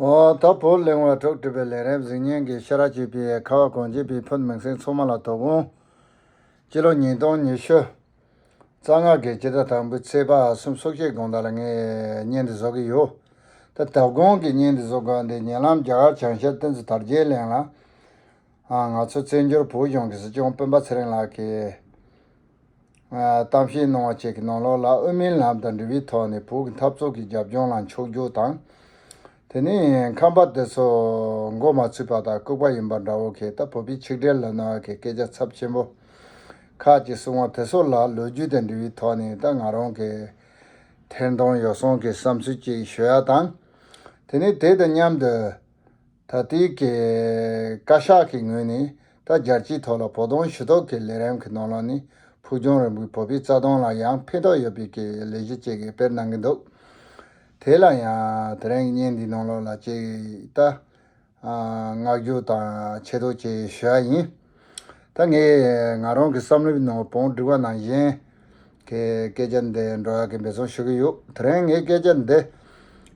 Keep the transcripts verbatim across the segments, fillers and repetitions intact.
འོ་ད་བོད་གླེང་བ་དྲུག་སྒྲུབ་པའི་ལས་རིམ་གཟིགས་མཁན་གྱི་ཤེས་རབ་ཀྱི་བུ་ཡི་ཁ་བ་གངས་ཅན་པའི་ཕུན་མིང་སྲིང་ཚང་མ་ལ་དོ་དགོང་། སྤྱི་ལོ་ཉིས་སྟོང་ཉི་ཤུ་རྩ་ལྔ་གི་སྤྱི་ཟླ་དང་པོའི་ཚེས་པ་གསུམ་སོ་བཞི་དགོང་དག་ལ་ངས་བརྙན་འདི་བཟོ་གི་ཡོད། ད་དོ་དགོང་གི་བརྙན་འདི་བཟོ་དགོས་འདི་ཉེ་ལམ་རྒྱ་གར་བྱང་ཤར་བསྟན་འཛིན་དར་རྒྱས་གླིང་ལ། ཨ་ང་ཚོ་བཙན་བྱོལ་བོད་གཞུང་གི་སྲིད་སྐྱོང་སྤེན་པ་ཚེ་རིང་ལགས་ཀྱིས། ཨ་གཏམ་བཤད་གནང་བ་བཅས་ཀྱི་ནང་ལོགས་ལ་དབུ་མའི་ལམ་དང་འབྲེལ་བའི་ཐོག་ནས་བོད་ཀྱི་འཐབ་རྩོད་ཀྱི་རྒྱབ་ལྗོངས་ལ་འཁྱོག་བརྗོད་དང་། དེ་ནས་ཁམས་པ་དེ་ཚོ་མགོ་མ་ཚོས་པ་དང་ལྐུགས་པ་ཡིན་པ་འདྲ་བོ་གིས་ད་བོད་པའི་ཆིག་སྒྲིལ་ལ་གནོད་པའི་སྐད་ཆ་ཚབས་ཆེན་པོ་ཁག་ཅིག་གསུང་བ་དེ་ཚོ་ལ་ལོ་རྒྱུས་དང་འབྲེལ་བའི་ཐོག་ནས་ད་ང་རང་གི་ཐེར་འདོན་ཡོ་བསྲང་གི་བསམ་ཚུལ་ཅིག་ཞུ་ཡ་དང་། དེ་ནས་དེ་དང་མཉམ་དུ། ད་ལྟའི་གི་བཀའ་ཤག་གི་ངོས་ནས་ད་རྒྱལ་སྤྱིའི་ཐོག་ལ་བོད་དོན་ཞུ་གཏུག་གི་ལས་རིམ་གྱི་ནང་ལོགས་ནས་ཕུགས་རྒྱང་རིང་པོའི་བོད་པའི་རྩ་དོན་ལ་ཡང་ཕན་ཐོགས་ཡོད་པའི་གི་ལས་གཞི་བཅས་ཀྱི་སྤེལ་གནང་གི་འདུག་དེ་ལ་ཡང་དེ་རིང་གི་བརྙན་འདིའི་ནང་ལོགས་ལ་ཅིག་ད་བསྔགས་བརྗོད་དང་ཆེ་བསྟོད་ཅིག་ཞུ་ཡ་ཡིན། ད་ངས་ང་རང་གི་བསམ་བློའི་ནང་བོང་སྒྲིག་པ་ནང་བཞིན། གི་སྐད་ཆ་འདི་འགྲོ་ཡག་གི་འབད་བརྩོན་ཞུ་གི་ཡོད། དེ་རིང་ངས་སྐད་ཆ་འདི་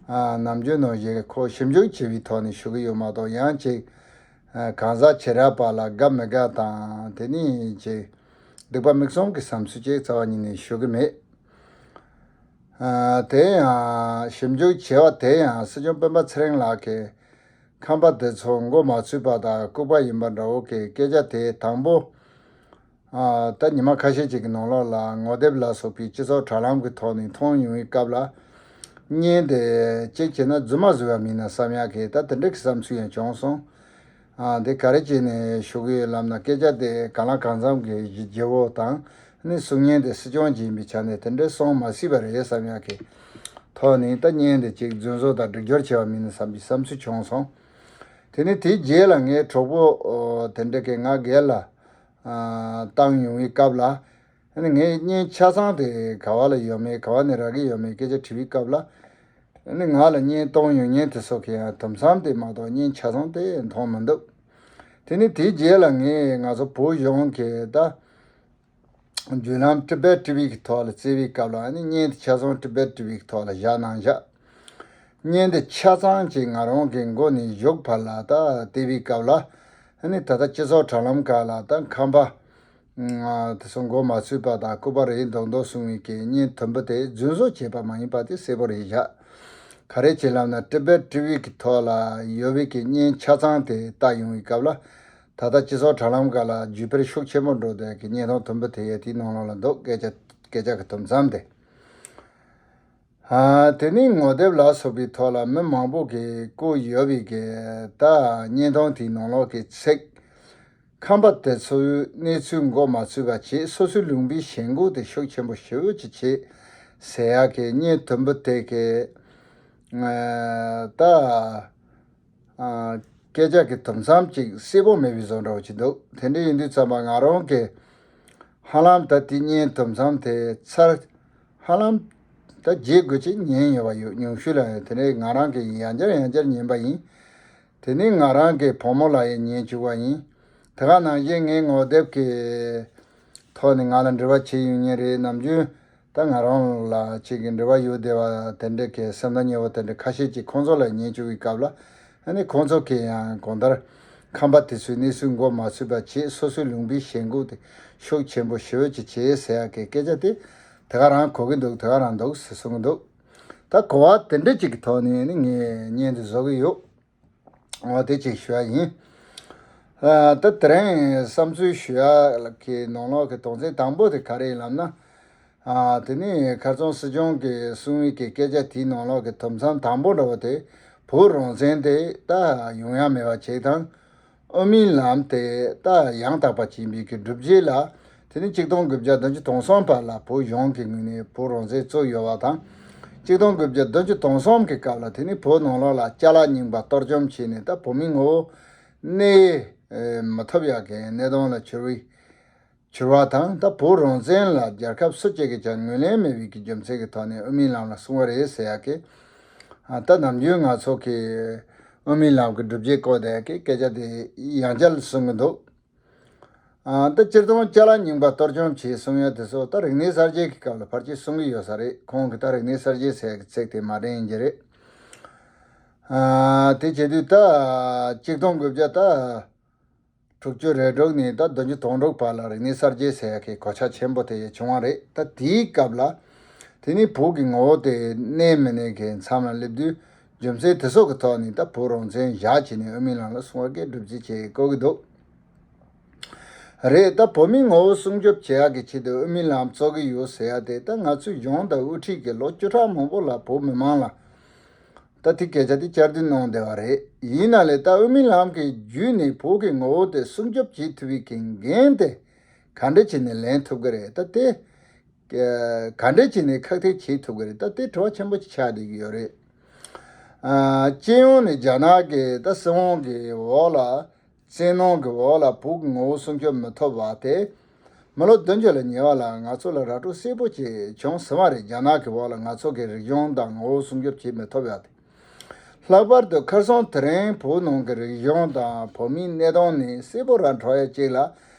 ཨ་ནམ་རྒྱུན་ནང་བཞིན་ཁོ་ཞིབ་འཇུག་བྱས་པའི་ཐོག་ནས་ཞུ་གི་ཡོད་མ་གཏོགས་ཡང་ཅིག་ཨ་གང་ཟག་བྱེ་བྲག་པ་ལ་དགའ་མི་དགའ་དང་དེ་ནས་ཅིག་སྡིག་པ་མིག་བཙུམ་གྱི་བསམ་ཚུལ་ཅིག་རྩ་བ་ཉིད་ནས་ཞུ་གི་མེད། ཨ་དེ་ཡང་ཞིབ་འཇུག་བྱས་པ་དེ་ཡང་སྲིད་སྐྱོང་སྤེན་པ་ཚེ་རིང་ལགས་ཀྱིས་ཁམས་པ་དེ་ཚོ་མགོ་མ་ཚོས་པ་དང་ལྐུགས་པ་ཡིན་པ་འདྲ་བོ་གི་སྐད་ཆ་དེ་དང་པོ། ཨ་ད་ཉི་མ་ཁ་ཤས་ཅིག་གི་ནང་ལོགས་ལ་ངོ་དེབ་ལ་སོགས་པའི་སྤྱི་ཚོགས་དྲ་ལམ་གྱི་ཐོག་ནས་མཐོང་ཡོང་བའི་སྐབས་ལ། བརྙན་དེ་གཅིག་བྱས་ན་རྫུན་མ་བཟོས་པ་མིན་ན་བསམ་ཡག་གི་ད་དེ་འདྲ་གི་བསམ་ཚུལ་ཡང་བྱུང་སོང་། ཨ་དེ་ག་རེ་བྱས་ནས་ཞུ་གི་ཡོད་ལབ་ན་སྐད་ཆ་དེ་གང་ལ་གང་འཚམ་གྱི་བརྗེ་བོ་དང་ནི་གསུང་མཁན་དེ་སྲིད་སྐྱོང་ཅིག་ཡིན་པའི་ཆ་ནས་དེ་འདྲ་སོང་མ་སྲིད་པ་རེད་བསམ་ཡག་གི་ཐོག་ནས་ད་བརྙན་དེ་གཅིག་རྫུན་བཟོ་དང་སྒྲིག་སྦྱོར་བྱས་པ་མིན་ན་བསམ་པའི་བསམ་ཚུལ་བྱུང་སོང་། དེ་ནས་དེའི་རྗེས་ལ་ངའི་གྲོགས་པོ་ཨོ་དེ་འདྲ་གིས་ང་སྒེར་ལ་ཨ་བཏང་ཡོང་བའི་སྐབས་ལ། ཨ་ནི་ངའི་བརྙན་ཆ་ཚང་དེ་ག་བ་ལ་ཡོད་མེད་ག་བ་ནས་རག་གི་ཡོད་མེད་སྐད་ཆ་དྲིས་པའི་སྐབས་ལ། ཨ་ནི་ང་ལ་བརྙན་གཏོང་ཡོང་མཁན་དེ་ཚོ་གིས་ཡང་དུམ་མཚམས་དེ་མ་གཏོགས་བརྙན་ཆ་ཚང་དེ་མཐོང་མི་འདུག་དེ་ནས་དེའི་རྗེས་ལ་ངས་ང་ཚོ་བོད་གཞུང་གི་ད། བརྒྱུད་ལམ་ཊི་བེཊ་ཊི་ཝི་གི་ཐོག་ལ་བརྩིས་པའི་སྐབས་ལ་ཨ་ནི་བརྙན་དེ་ཆ་ཚང་ཊི་བེཊ་ཊི་ཝི་གི་ཐོག་ལ་བཞག་གནང་བཞག་བརྙན་དེ་ཆ་ཚང་གཅིག་ང་རང་གི་མགོ་ནས་གཞུག་བར་ལ་ད་བལྟས་པའི་སྐབས་ལ་ཨ་ནི་ད་ལྟ་སྤྱི་ཚོགས་དྲ་ལམ་ཁག་ལ་ད་ཁམས་པ་དེ་ཚོ་མགོ་མ་ཚོས་པ་དང་ལྐུགས་པ་རེད་མདོག་མདོག་གསུང་བའི་གི་བརྙན་དུམ་བུ་དེ་རྫུན་བཟོ་བྱས་པ་མ་ཡིན་པ་དེ་གསལ་པོ་རེད་བཞག་ག་རེ་བྱས་ལབ་ན་ཊི་བེཊ་ཊི་ཝི་གི་ཐོག་ལ་ཡོད་པའི་གི་བརྙན་ཆ་ཚང་དེ་ལྟ་ཡོང་བའི་སྐབས་ལ། ད་ལྟ་སྤྱི་ཚོགས་དྲ་ལམ་ཁག་ལ་བརྒྱུད་སྤེལ་ཤུགས་ཆེན་པོ་འགྲོ་བསྡད་ཀྱི་བརྙན་ཐུང་དུམ་བུ་དེ་ཡང་དེའི་ནང་ལོགས་ལ་འདུག་སྐད་ཆ་སྐད་ཆ་གི་དུམ་མཚམས་དེ། ཨ་དེ་ནས་ངོ་དེབ་ལ་སོགས་པའི་ཐོག་ལ་མི་མང་པོ་གིས་བཀོད་ཡོད་པའི་གི་ད་བརྙན་ཐུང་དེའི་ནང་ལོགས་ཀྱི་ཚིག་ཁམས་པ་དེ་ཚོའི་གནས་ཚུལ་མགོ་མ་ཚོས་པ་བྱས་སོ་སོའི་ལུང་པའི་ཞེན་ཁོག་དེ་ཤུགས་ཆེན་པོ་ཞེ་པོ་ཅིག་བྱས་ཟེར་ཡག་གི་བརྙན་དུམ་བུ་དེ་གི་ཨ་ད། ཨ་སྐད་ཆ་གི་དུམ་མཚམས་ཅིག་གསལ་པོ་མེད་པའི་བཟོ་འདྲ་བོ་ཅིག་འདུག་དེ་འདྲ་ཡིན་དུས་ཙམ་པ་ང་རང་གིས་ཧ་ལམ་ད་དེ་བརྙན་དུམ་མཚམས་དེ་ཚར་ཧ་ལམ་ད་བརྒྱད་དགུ་ཅིག་ཉན་ཡོད་པ་ཡོད། ཉུང་ཤོས་ལ་དེ་འདྲའི་ང་རང་གིས་ཡང་བསྐྱར་ཡང་བསྐྱར་ཉན་པ་ཡིན། དེ་ནས་ང་རང་གི་བུ་མོ་ལ་ཡང་ཉན་བཅུག་པ་ཡིན། དེ་ག་ནང་བཞིན་ངའི་ངོ་དེབ་ཀྱི་ཐོག་ནས་ང་ལ་འབྲེལ་བ་བྱེད་ཡོང་མཁན་རེད། ནམ་རྒྱུན། ད་ང་རང་ལ་གཅིག་གི་འབྲེལ་བ་ཡོད་བསྡད་པ་དེ་འདྲ་གི་སེམས་ཐག་ཉེ་བོ་དེ་འདྲ་ཁ་ཤས་ཀྱིས་ཁོང་ཚོ་ལ་ཉན་བཅུག་པའི་སྐབས་ལ་ཨ་ནི་ཁོང་ཚོ་གིས་ཡང་གང་ལྟར་ཁམས་པ་དེ་ཚོའི་གནས་ཚུལ་མགོ་མ་ཚོས་པ་བྱས་སོ་སོའི་ལུང་པའི་ཞེན་ཁོག་དེ་ཤུགས་ཆེན་པོ་ཞེ་པོ་ཅིག་བྱས་ཟེར་ཡག་གི་སྐད་ཆ་དེ་དེ་ག་རང་གོ་གི་འདུག་དེ་ག་རང་འདུག་ཟེར་གསུང་གི་འདུག་ད་གོ་བ་དེ་འདྲ་ཅིག་གི་ཐོག་ནས་ནི་ངས་བརྙན་དེ་བཟོ་གི་ཡོད། འོ་དེ་ཅིག་ཞུ་ཡ་ཡིན། ཨ་ད་དེ་རིང་བསམ་ཚུལ་ཞུ་ཡ་གི་ནང་ལོགས་ཀྱི་དོན་ཚན་དང་པོ་དེ་ག་རེ་ཡིན་ལབ་ན། ཨ་དེ་ནི་ཁ་སང་སྲིད་སྐྱོང་གིས་གསུང་བའི་གི་སྐད་ཆ་དེའི་ནང་ལོགས་ཀྱི་དུམ་མཚམས་དང་པོ་འདྲ་བོ་དེ་བོད་རང་བཙན་དེ་ད་ཡོང་ཡ་མེད་པ་བྱེད་དང་། དབུ་མའི་ལམ་དེ་ད་ཡང་དག་པ་ཡིན་པའི་གི་སྒྲུབ་བྱེད་ལ། དེ་ནི་ཆིག་སྟོང་དགུ་བརྒྱ་བདུན་ཅུ་དོན་གསུམ་བར་ལ་བོད་གཞུང་གི་ངོས་ནས་བོད་རང་བཙན་རྩོད་ཡོད་པ་དང་། ཆིག་སྟོང་དགུ་བརྒྱ་བདུན་ཅུ་དོན་གསུམ་གྱི་སྐབས་ལ་དེ་ནི་བོད་ནང་ལོགས་ལ་ཅ་ལག་རྙིང་པ་གཏོར་བཅོམ་བྱས་ནས་ད་བོད་མི་ངོ་བོ་གནས་མི་ཐུབ་ཡག་གི་གནས་སྟངས་ལ་གྱུར་བའི་གྱུར་བ་དང་ད་བོད་རང་བཙན་ལ་རྒྱལ་ཁབ་སུ་གཅིག་གིས་ཀྱང་ངོས་ལེན་མེད་པའི་གི་རྒྱུ་མཚན་གྱི་ཐོག་ནས་དབུ་མའི་ལམ་ལ་སོང་བ་རེད་ཟེར་ཡག་གི། ད་ནམ་རྒྱུན་ང་ཚོ་གི་དབུ་མའི་ལམ་གྱི་སྒྲུབ་བྱེད་བཀོད་བསྡད་ཀྱི་སྐད་ཆ་དེ་ཡང་བསྐྱར་གསུང་གི་འདུག་ཨ་ད་སྤྱིར་བཏང་ཅ་ལག་རྙིང་པ་གཏོར་བཅོམ་བྱས་གསུང་ཡ་དེ་ཚོ་ད་རིག་གནས་གསར་བརྗེ་གི་སྐབས་ལ་ཕལ་ཆེར་གསུང་གི་ཡོད་ས་རེད། ཁོང་གིས་ད་རིག་གནས་གསར་བརྗེ་ཟེར་ཡ་གི་ཚིག་དེ་མ་འདྲེན་ཡིན་གྱི་རེད། ཨ། དེ་བྱེད་དུས་ད་གཅིག་སྟོང་དགུ་བརྒྱ་ད་དྲུག་ཅུ་རེ་དྲུག་ནས་ད་བདུན་ཅུ་དོན་དྲུག་བར་ལ་རིག་གནས་གསར་བརྗེ་ཟེར་ཡ་གི་གོད་ཆག་ཆེན་པོ་དེ་བྱུང་བ་རེད། ད་དེའི་སྐབས་ལ་དེ་ནི་བོད་ཀྱི་ངོ་བོ་དེ་གནས་མི་གནས་ཀྱི་མཚམས་ལ་སླེབས་དུས། རྒྱུ་མཚན་དེ་སོགས་ཀྱི་ཐོག་ནས་ད་བོད་རང་བཙན་བཞག་བྱས་ནས་དབུ་མའི་ལམ་ལ་སོང་བ་གི་སྒྲུབ་བྱེད་བྱེད་དགོས་ཀྱི་འདུག་རེད། ད་བོད་མིའི་ངོ་བོ་སྲུང་སྐྱོབ་བྱེད་ཡག་གི་ཆེད་དུ་དབུ་མའི་ལམ་བཙུགས་ཀྱི་ཡོད་ཟེར་ཡ་དེ། ད་ང་ཚོའི་གཞུང་དང་དབུ་ཁྲིད་ཀྱིས་ལོ་བཅུ་ཕྲག་མང་པོ་ལ་བོད་མི་མང་ལ་ད་དེ་སྐད་ཆ་དེ་བསྐྱར་ཟློས་གནང་བསྡད་པ་རེད། ཡིན་ན་ལས་ད་དབུ་མའི་ལམ་གྱི་བརྒྱུད་ནས་བོད་ཀྱི་ངོ་བོ་དེ་སྲུང་སྐྱོབ་བྱེད་ཐུབ་པའི་གི་འགན་དེ་ག་འདྲ་བྱས་ནས་ལེན་ཐུབ་ཀྱི་རེད། ད་དེ་ག་འདྲ་བྱས་ནས་ཁག་ཐེག་བྱེད་ཐུབ་ཀྱི་རེད། ད་དེ་དྲི་བ་ཆེན་པོ་ཅིག་ཆགས་བསྡད་ཀྱི་ཡོད་རེད། ཨ། སྤྱི་ཡོངས་ནས་རྒྱ་ནག་གི་ད་སྲིད་དབང་གི་འོག་ལ། བཙན་གནོན་གྱི་འོག་ལ་བོད་ཀྱི་ངོ་བོ་སྲུང་སྐྱོབ་མི་ཐུབ་པ་དེ། མི་ལོ་བདུན་ཅུ་ལ་ཉེ་བ་ལ་ང་ཚོ་ལ་ར་སྤྲོད་གསལ་པོ་ཅིག་བྱུང་ཟིན་པ་རེད། རྒྱ་ནག་གི་འོག་ལ་ང་ཚོ་གི་རིག་གཞུང་དང་ངོ་བོ་སྲུང་སྐྱོབ་བྱེད་མི་ཐུབ་ཡ་དེ། ལྷག་པར་དུ་ཁ་སང་དེ་རིང་བོད་ནང་གི་རིག་གཞུང་དང་བོད་མིའི་གནས་སྟངས་ནི་གསལ་པོ་ར་འཕྲོད་ཡ་ཅིག་ལ།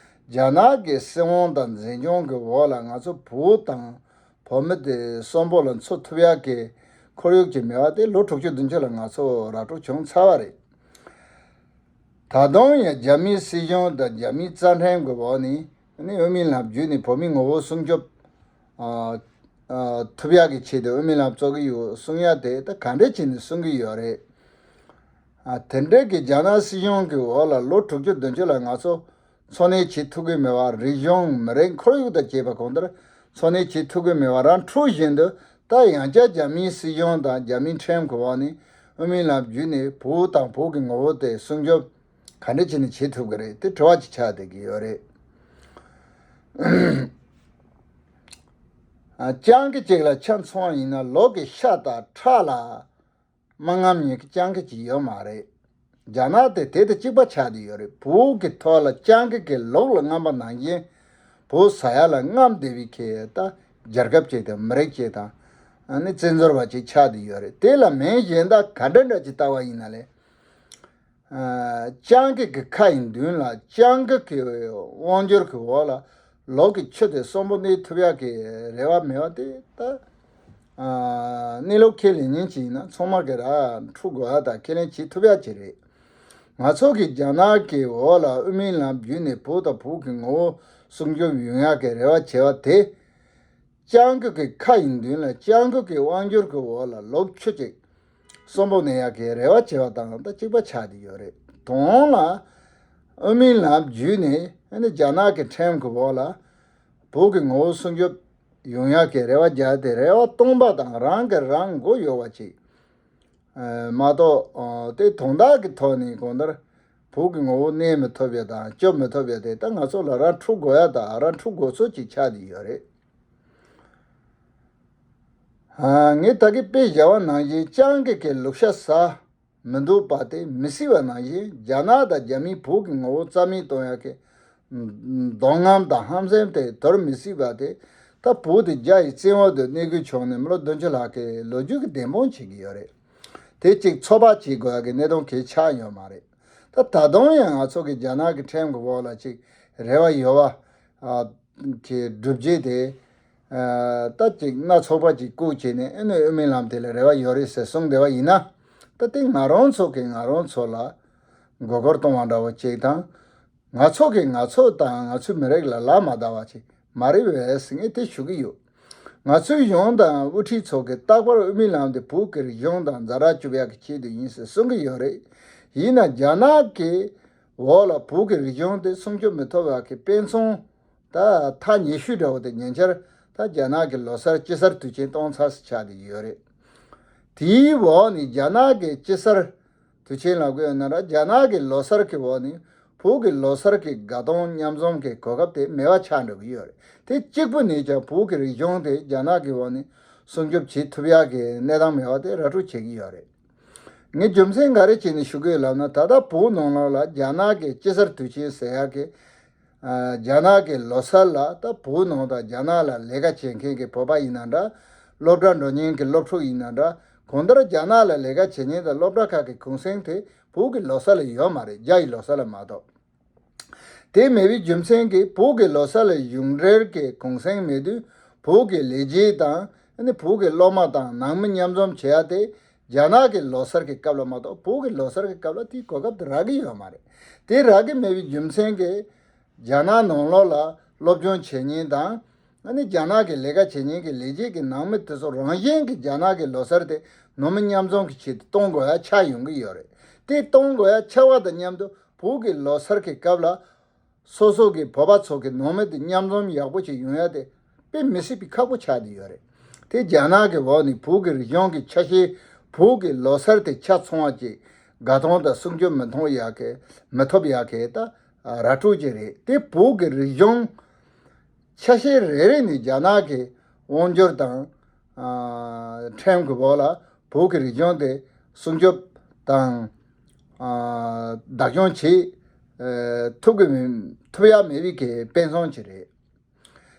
རྒྱ་ནག་གི་སྲིད་དབང་དང་འཛིན་སྐྱོང་གི་འོག་ལ་ང་ཚོ་བོད་དང་བོད་མི་དེ་གསོན་པོ་ལ་འཚོ་ཐུབ་ཡག་གི་ཁོར་ཡུག་ཅིག་མེད་པ་དེ་ལོ་དྲུག་ཅུ་བདུན་ཅུ་ལ་ང་ཚོ་ར་སྤྲོད་བྱུང་ཚར་བ་རེད། ད་དུང་ཡང་རྒྱ་མིའི་སྲིད་གཞུང་དང་རྒྱ་མིའི་རྩ་ཁྲིམས་ཀྱི་འོག་ནས་ནི་དབུ་མའི་ལམ་བརྒྱུད་ནས་བོད་མིའི་ངོ་བོ་སྲུང་སྐྱོབ། ཨ། ཨ། ཐུབ་ཡག་གི་ཆེད་དུ་དབུ་མའི་ལམ་བཙུགས་ཀྱི་ཡོད་གསུང་ཡ་དེ་ད་ག་འདྲ་བྱས་ནས་གསུང་གི་ཡོད་རེད། ཨ། དེ་འདྲའི་གི་རྒྱ་ནག་སྲིད་གཞུང་གི་འོག་ལ་ལོ་དྲུག་ཅུ་བདུན་ཅུ་ལ་ང་ཚོ་འཚོ་གནས་བྱེད་ཐུབ་ཀྱི་མེད་པ། རིག་གཞུང་མི་རིགས་ཁོར་ཡུག་དང་བཅས་པ་གང་ལྟར་འཚོ་གནས་བྱེད་ཐུབ་ཀྱི་མེད་པ་ར་འཕྲོད་བཞིན་དུ། ད་ཡང་བསྐྱར་རྒྱ་མིའི་སྲིད་གཞུང་དང་རྒྱ་མིའི་ཁྲིམས་ཀྱི་འོག་ནས་དབུ་མའི་ལམ་བརྒྱུད་ནས་བོད་དང་བོད་ཀྱི་ངོ་བོ་དེ་སྲུང་སྐྱོབ་ག་འདྲ་བྱས་ནས་བྱེད་ཐུབ་ཀྱི་རེད། དེ་དྲི་བ་ཅིག་ཆགས་བསྡད་ཀྱི་ཡོད་རེད། ཨ། སྤྱང་ཀི་གཅིག་ལ་ཆ་མཚོན་པ་ཡིན་ན་ལོག་གི་ཤ་དང་ཁྲག་ལ་མ་རྔམ་མཁན་གྱི་སྤྱང་ཀི་ཅིག་ཡོད་མ་རེད། རྒྱ་ནག་དེ་དེ་དང་གཅིག་པ་ཆགས་བསྡད་ཡོད་རེད། བོད་ཀྱི་ཐོག་ལ་སྤྱང་ཀི་གི་ལོག་ལ་རྔམ་པ་ནང་བཞིན་བོད་ཟ་ཡ་ལ་རྔམ་བསྡད་པའི་ཁེ་ད་རྒྱལ་ཁབ་ཅིག་དང་མི་རིགས་ཅིག་དང་། ཨ་ནི་བཙན་འཛུལ་བ་ཅིག་ཆགས་བསྡད་ཡོད་རེད། དེ་ལ་མིང་གཞན་དག་ག་འདྲ་འདྲ་ཅིག་བཏགས་པ་ཡིན་ན་ལས། ཨ། སྤྱང་ཀི་གི་ཁ་ཡི་མདུན་ལ་སྤྱང་ཀི་གི་དབང་སྒྱུར་གི་འོག་ལ་ལོག་གི་ཆུ་དེ་གསོན་པོ་གནས་ཐུབ་ཡག་གི་རེ་བ་མེད་པ་དེ་ད། ཨ། གནས་ལུགས་ཁས་ལེན་མཁན་ཅིག་ཡིན་ན་ཚང་མ་གི་ར་འཁྲུག་དགོས་ཡ་དང་ཁས་ལེན་བྱེད་ཐུབ་ཡ་ཅིག་རེད། ང་ཚོ་གི་རྒྱ་ནག་གི་འོག་ལ་དབུ་མའི་ལམ་བརྒྱུད་ནས་བོད་དང་བོད་ཀྱི་ངོ་བོ་སྲུང་སྐྱོབ་ཡོང་ཡག་གི་རེ་བ་བྱེད་པ་དེ། སྤྱང་ཀི་གི་ཁ་ཡི་མདུན་ལ་སྤྱང་ཀི་གི་དབང་སྒྱུར་གི་འོག་ལ་ལོག་ཆུ་ཅིག་གསོན་པོ་གནས་ཡག་གི་རེ་བ་བྱེད་པ་དང་ད་གཅིག་པ་ཆགས་བསྡད་ཡོད་རེད། དོན་ལ་དབུ་མའི་ལམ་བརྒྱུད་ནས་ཨ་ནི་རྒྱ་ནག་གི་ཁྲིམས་གི་འོག་ལ་བོད་ཀྱི་ངོ་བོ་སྲུང་སྐྱོབ་ཡོང་ཡག་གི་རེ་བ་རྒྱག་དེ་རེ་བ་སྟོང་པ་དང་རང་གི་རང་མགོ་གཡོག་པ་ཅིག་ཨ། མ་གཏོགས། ཨ། དེ་དོན་དག་གི་ཐོག་ནས་གང་ལྟར་བོད་ཀྱི་ངོ་བོ་གནས་མི་ཐུབ་ཡ་དང་སྐྱོབ་མི་ཐུབ་ཡ་དེ་ད་ང་ཚོ་ལ་ར་འཁྲུག་དགོས་ཡ་དང་ར་འཁྲུག་དགོས་ཚོད་ཅིག་ཆགས་བསྡད་ཡོད་རེད། ཨ། ངས་ད་གིན་དཔེ་བཞག་པ་ནང་བཞིན་སྤྱང་ཀི་གི་ལུག་ཤ་ཟ་མི་འདོད་པ་དེ་མི་སྲིད་པ་ནང་བཞིན་རྒྱ་ནག་དང་རྒྱ་མིས་བོད་ཀྱི་ངོ་བོ་རྩ་མེད་གཏོང་ཡག་གི་འདོད་རྔམ་དང་ཧམ་སེམས་དེ་དོར་མི་སྲིད་པ་དེ། ད་བོད་དེ་རྒྱ་ཡི་བཙན་འོག་ཏུ་གནས་དགོས་བྱུང་ནས་མི་ལོ་བདུན་ཅུ་ལྷག་གི་ལོ་རྒྱུས་ཀྱི་བདེན་དཔང་བྱེད་ཀྱི་ཡོད་རེད། དེ་གཅིག་ཚོད་དཔག་བྱེད་དགོས་ཡག་གི་གནད་དོན་གལ་ཆགས་ཡོད་མ་རེད། ད་ད་དུང་ཡང་ང་ཚོ་གི་རྒྱ་ནག་གི་ཁྲིམས་ཀྱི་འོག་ལ་ཅིག་རེ་བ་ཡོད་པ། ཨ། གི་སྒྲུབ་བྱེད་དེ། ཨ། ད་ཅིག་སྣ་ཚོགས་པ་ཅིག་བཀོད་བྱས་ནས་ཨ་ནི་དབུ་མའི་ལམ་དེ་ལ་རེ་བ་ཡོད་རེད་ཟེར་གསུངས་བསྡད་པ་ཡིན་ན། ད་དེ་ང་རང་ཚོ་གིས་ང་རང་ཚོ་ལ་མགོ་སྐོར་གཏོང་བ་འདྲ་བོ་ཅིག་དང་། ང་ཚོ་གིས་ང་ཚོ་དང་ང་ཚོའི་མི་རིགས་ལ་ལག་མ་བརྡབས་པ་ཅིག་མ་རེད་པས་ཟེར་ངས་དེ་ཞུ་གི་ཡོད། ང་ཚོའི་གཞུང་དང་དབུ་ཁྲིད་ཚོ་གིས་རྟག་པར་དབུ་མའི་ལམ་དེ་བོད་ཀྱི་རིག་གཞུང་དང་ཛ་དྲག་སྐྱོབ་ཡག་གི་ཆེད་དུ་ཡིན་ཟེར་གསུང་གི་ཡོད་རེད། ཡིན་ན་རྒྱ་ནག་གི་འོག་ལ་བོད་ཀྱི་རིག་གཞུང་དེ་སྲུང་སྐྱོབ་མི་ཐུབ་པ་གི་དཔེ་མཚོན་ད་ཐག་ཉེ་ཤོས་འདྲ་བོ་དེ་ཉེ་ཆར་ད་རྒྱ་ནག་གི་ལོ་གསར་དཔྱིད་གསར་དུས་ཆེན་གཏོང་ཚར་ཟེར་ཆགས་བསྡད་ཀྱི་ཡོད་རེད། དེའི་འོག་ནས་རྒྱ་ནག་གི་དཔྱིད་གསར་དུས་ཆེན་ལབ་དགོས་ཡོད་ན་ར་རྒྱ་ནག་གི་ལོ་གསར་གི་འོག་ནས་བོད་ཀྱི་ལོ་གསར་གྱི་དགའ་སྟོན་མཉམ་འཛོམས་ཀྱི་གོ་སྐབས་དེ་མེད་པ་ཆགས་འགྲོ་གི་ཡོད་རེད། དེ་གཅིག་པུ་ནས་ཀྱང་བོད་ཀྱི་རིག་གཞུང་དེ་རྒྱ་ནག་གི་འོག་ནས་སྲུང་སྐྱོབ་བྱེད་ཐུབ་ཡག་གི་གནས་སྟངས་མེད་པ་དེ་ར་སྤྲོད་བྱེད་ཀྱི་ཡོད་རེད། ངས་རྒྱུ་མཚན་ག་རེ་བྱས་ནས་ཞུ་གི་ཡོད་ལབ་ན། ད་ལྟ་བོད་ནང་ལོགས་ལ་རྒྱ་ནག་གི་དཔྱིད་གསར་དུས་ཆེན་ཟེར་ཡག་གི། ཨ། རྒྱ་ནག་གི་ལོ་གསར་ལ་ད་བོད་ནང་དང་རྒྱ་ནག་ལ་ལས་ཀ་བྱེད་མཁན་གྱི་བོད་པ་ཡིན་ན་འདྲ། སློབ་གྲྭ་འགྲོ་མཁན་གྱི་སློབ་ཕྲུག་ཡིན་ན་འདྲ། གང་ལྟར་རྒྱ་ནག་ལ་ལས་ཀ་བྱེད་མཁན་དང་སློབ་གྲྭ་ཁག་གི་གུང་སེང་དེ་བོད་ཀྱི་ལོ་གསར་ལ་ཡོད་མ་རེད། རྒྱ་ཡི་ལོ་གསར་ལ་མ་གཏོགས། དེ་མེད་པའི་རྒྱུ་མཚན་གྱིས་བོད་ཀྱི་ལོ་གསར་ལ་གཞུང་འབྲེལ་གྱི་གུང་སེང་མེད་དུས་བོད་ཀྱི་ལས་བྱེད་དང་ཨ་ནི་བོད་ཀྱི་སློབ་མ་དང་ནང་མི་མཉམ་འཛོམས་བྱེད་ཡ་དེ་ རྒྱ་ནག་གི་ལོ་གསར་གྱི་སྐབས་ལ་མ་གཏོགས་བོད་ཀྱི་ལོ་གསར་གྱི་སྐབས་ལ་དེའི་གོ་སྐབས་དེ་རག་གི་ཡོད་མ་རེད། དེ་རག་གི་མེད་པའི་རྒྱུ་མཚན་གྱིས་རྒྱ་ནག་ནང་ལོགས་ལ་སློབ་སྦྱོང་བྱེད་མཁན་དང་། ཨ་ནི་རྒྱ་ནག་གི་ལས་ཀ་བྱེད་མཁན་གྱི་ལས་བྱེད་ཀྱི་ནང་མི་དེ་ཚོ་རང་བཞིན་གྱིས་རྒྱ་ནག་གི་ལོ་གསར་དེ་ནང་མི་མཉམ་འཛོམས་ཀྱི་ཆེད་དུ་གཏོང་དགོས་ཡ་ཆགས་ཡོང་གི་ཡོད་རེད། དེ་གཏོང་དགོས་ཡ་ཆགས་པ་དང་མཉམ་དུ་བོད་ཀྱི་ལོ་གསར་གྱི་སྐབས་ལ་སོ་སོ་གི་བོད་པ་ཚོ་གི་ནང་མི་དེ་མཉམ་འཛོམས་ཡག་པོ་ཅིག་ཡོང་ཡ་དེ་དཔེ་མི་སྲིད་པའི་ཁག་པོ་ཆགས་བསྡད་ཡོད་རེད། དེ་རྒྱ་ནག་གི་འོག་ནས་བོད་ཀྱི་རིག་གཞུང་གི་ཆ་ཤས། བོད་ཀྱི་ལོ་གསར་དེ་ཆ་ཚང་བ་ཅིག་དགའ་སྟོན་དང་སྲུང་སྐྱོབ་མི་ཐོབ་ཡ་གི་མི་ཐོབ་ཡ་གི་ད་ར་སྤྲོད་ཅིག་རེད། དེ་བོད་ཀྱི་རིག་གཞུང་ཆ་ཤས་རེ་རེ་ནས་རྒྱ་ནག་གི་དབང་སྒྱུར་དང་ཁྲིམས་ཀྱི་འོག་ལ་བོད་ཀྱི་རིག་གཞུང་དེ་སྲུང་སྐྱོབ་དང་བདག་སྐྱོང་བྱེད་ཐུབ་ཀྱི་མེད། ཐུབ་ཡ་མེད་པའི་གི་དཔེ་མཚོན་ཅིག་རེད།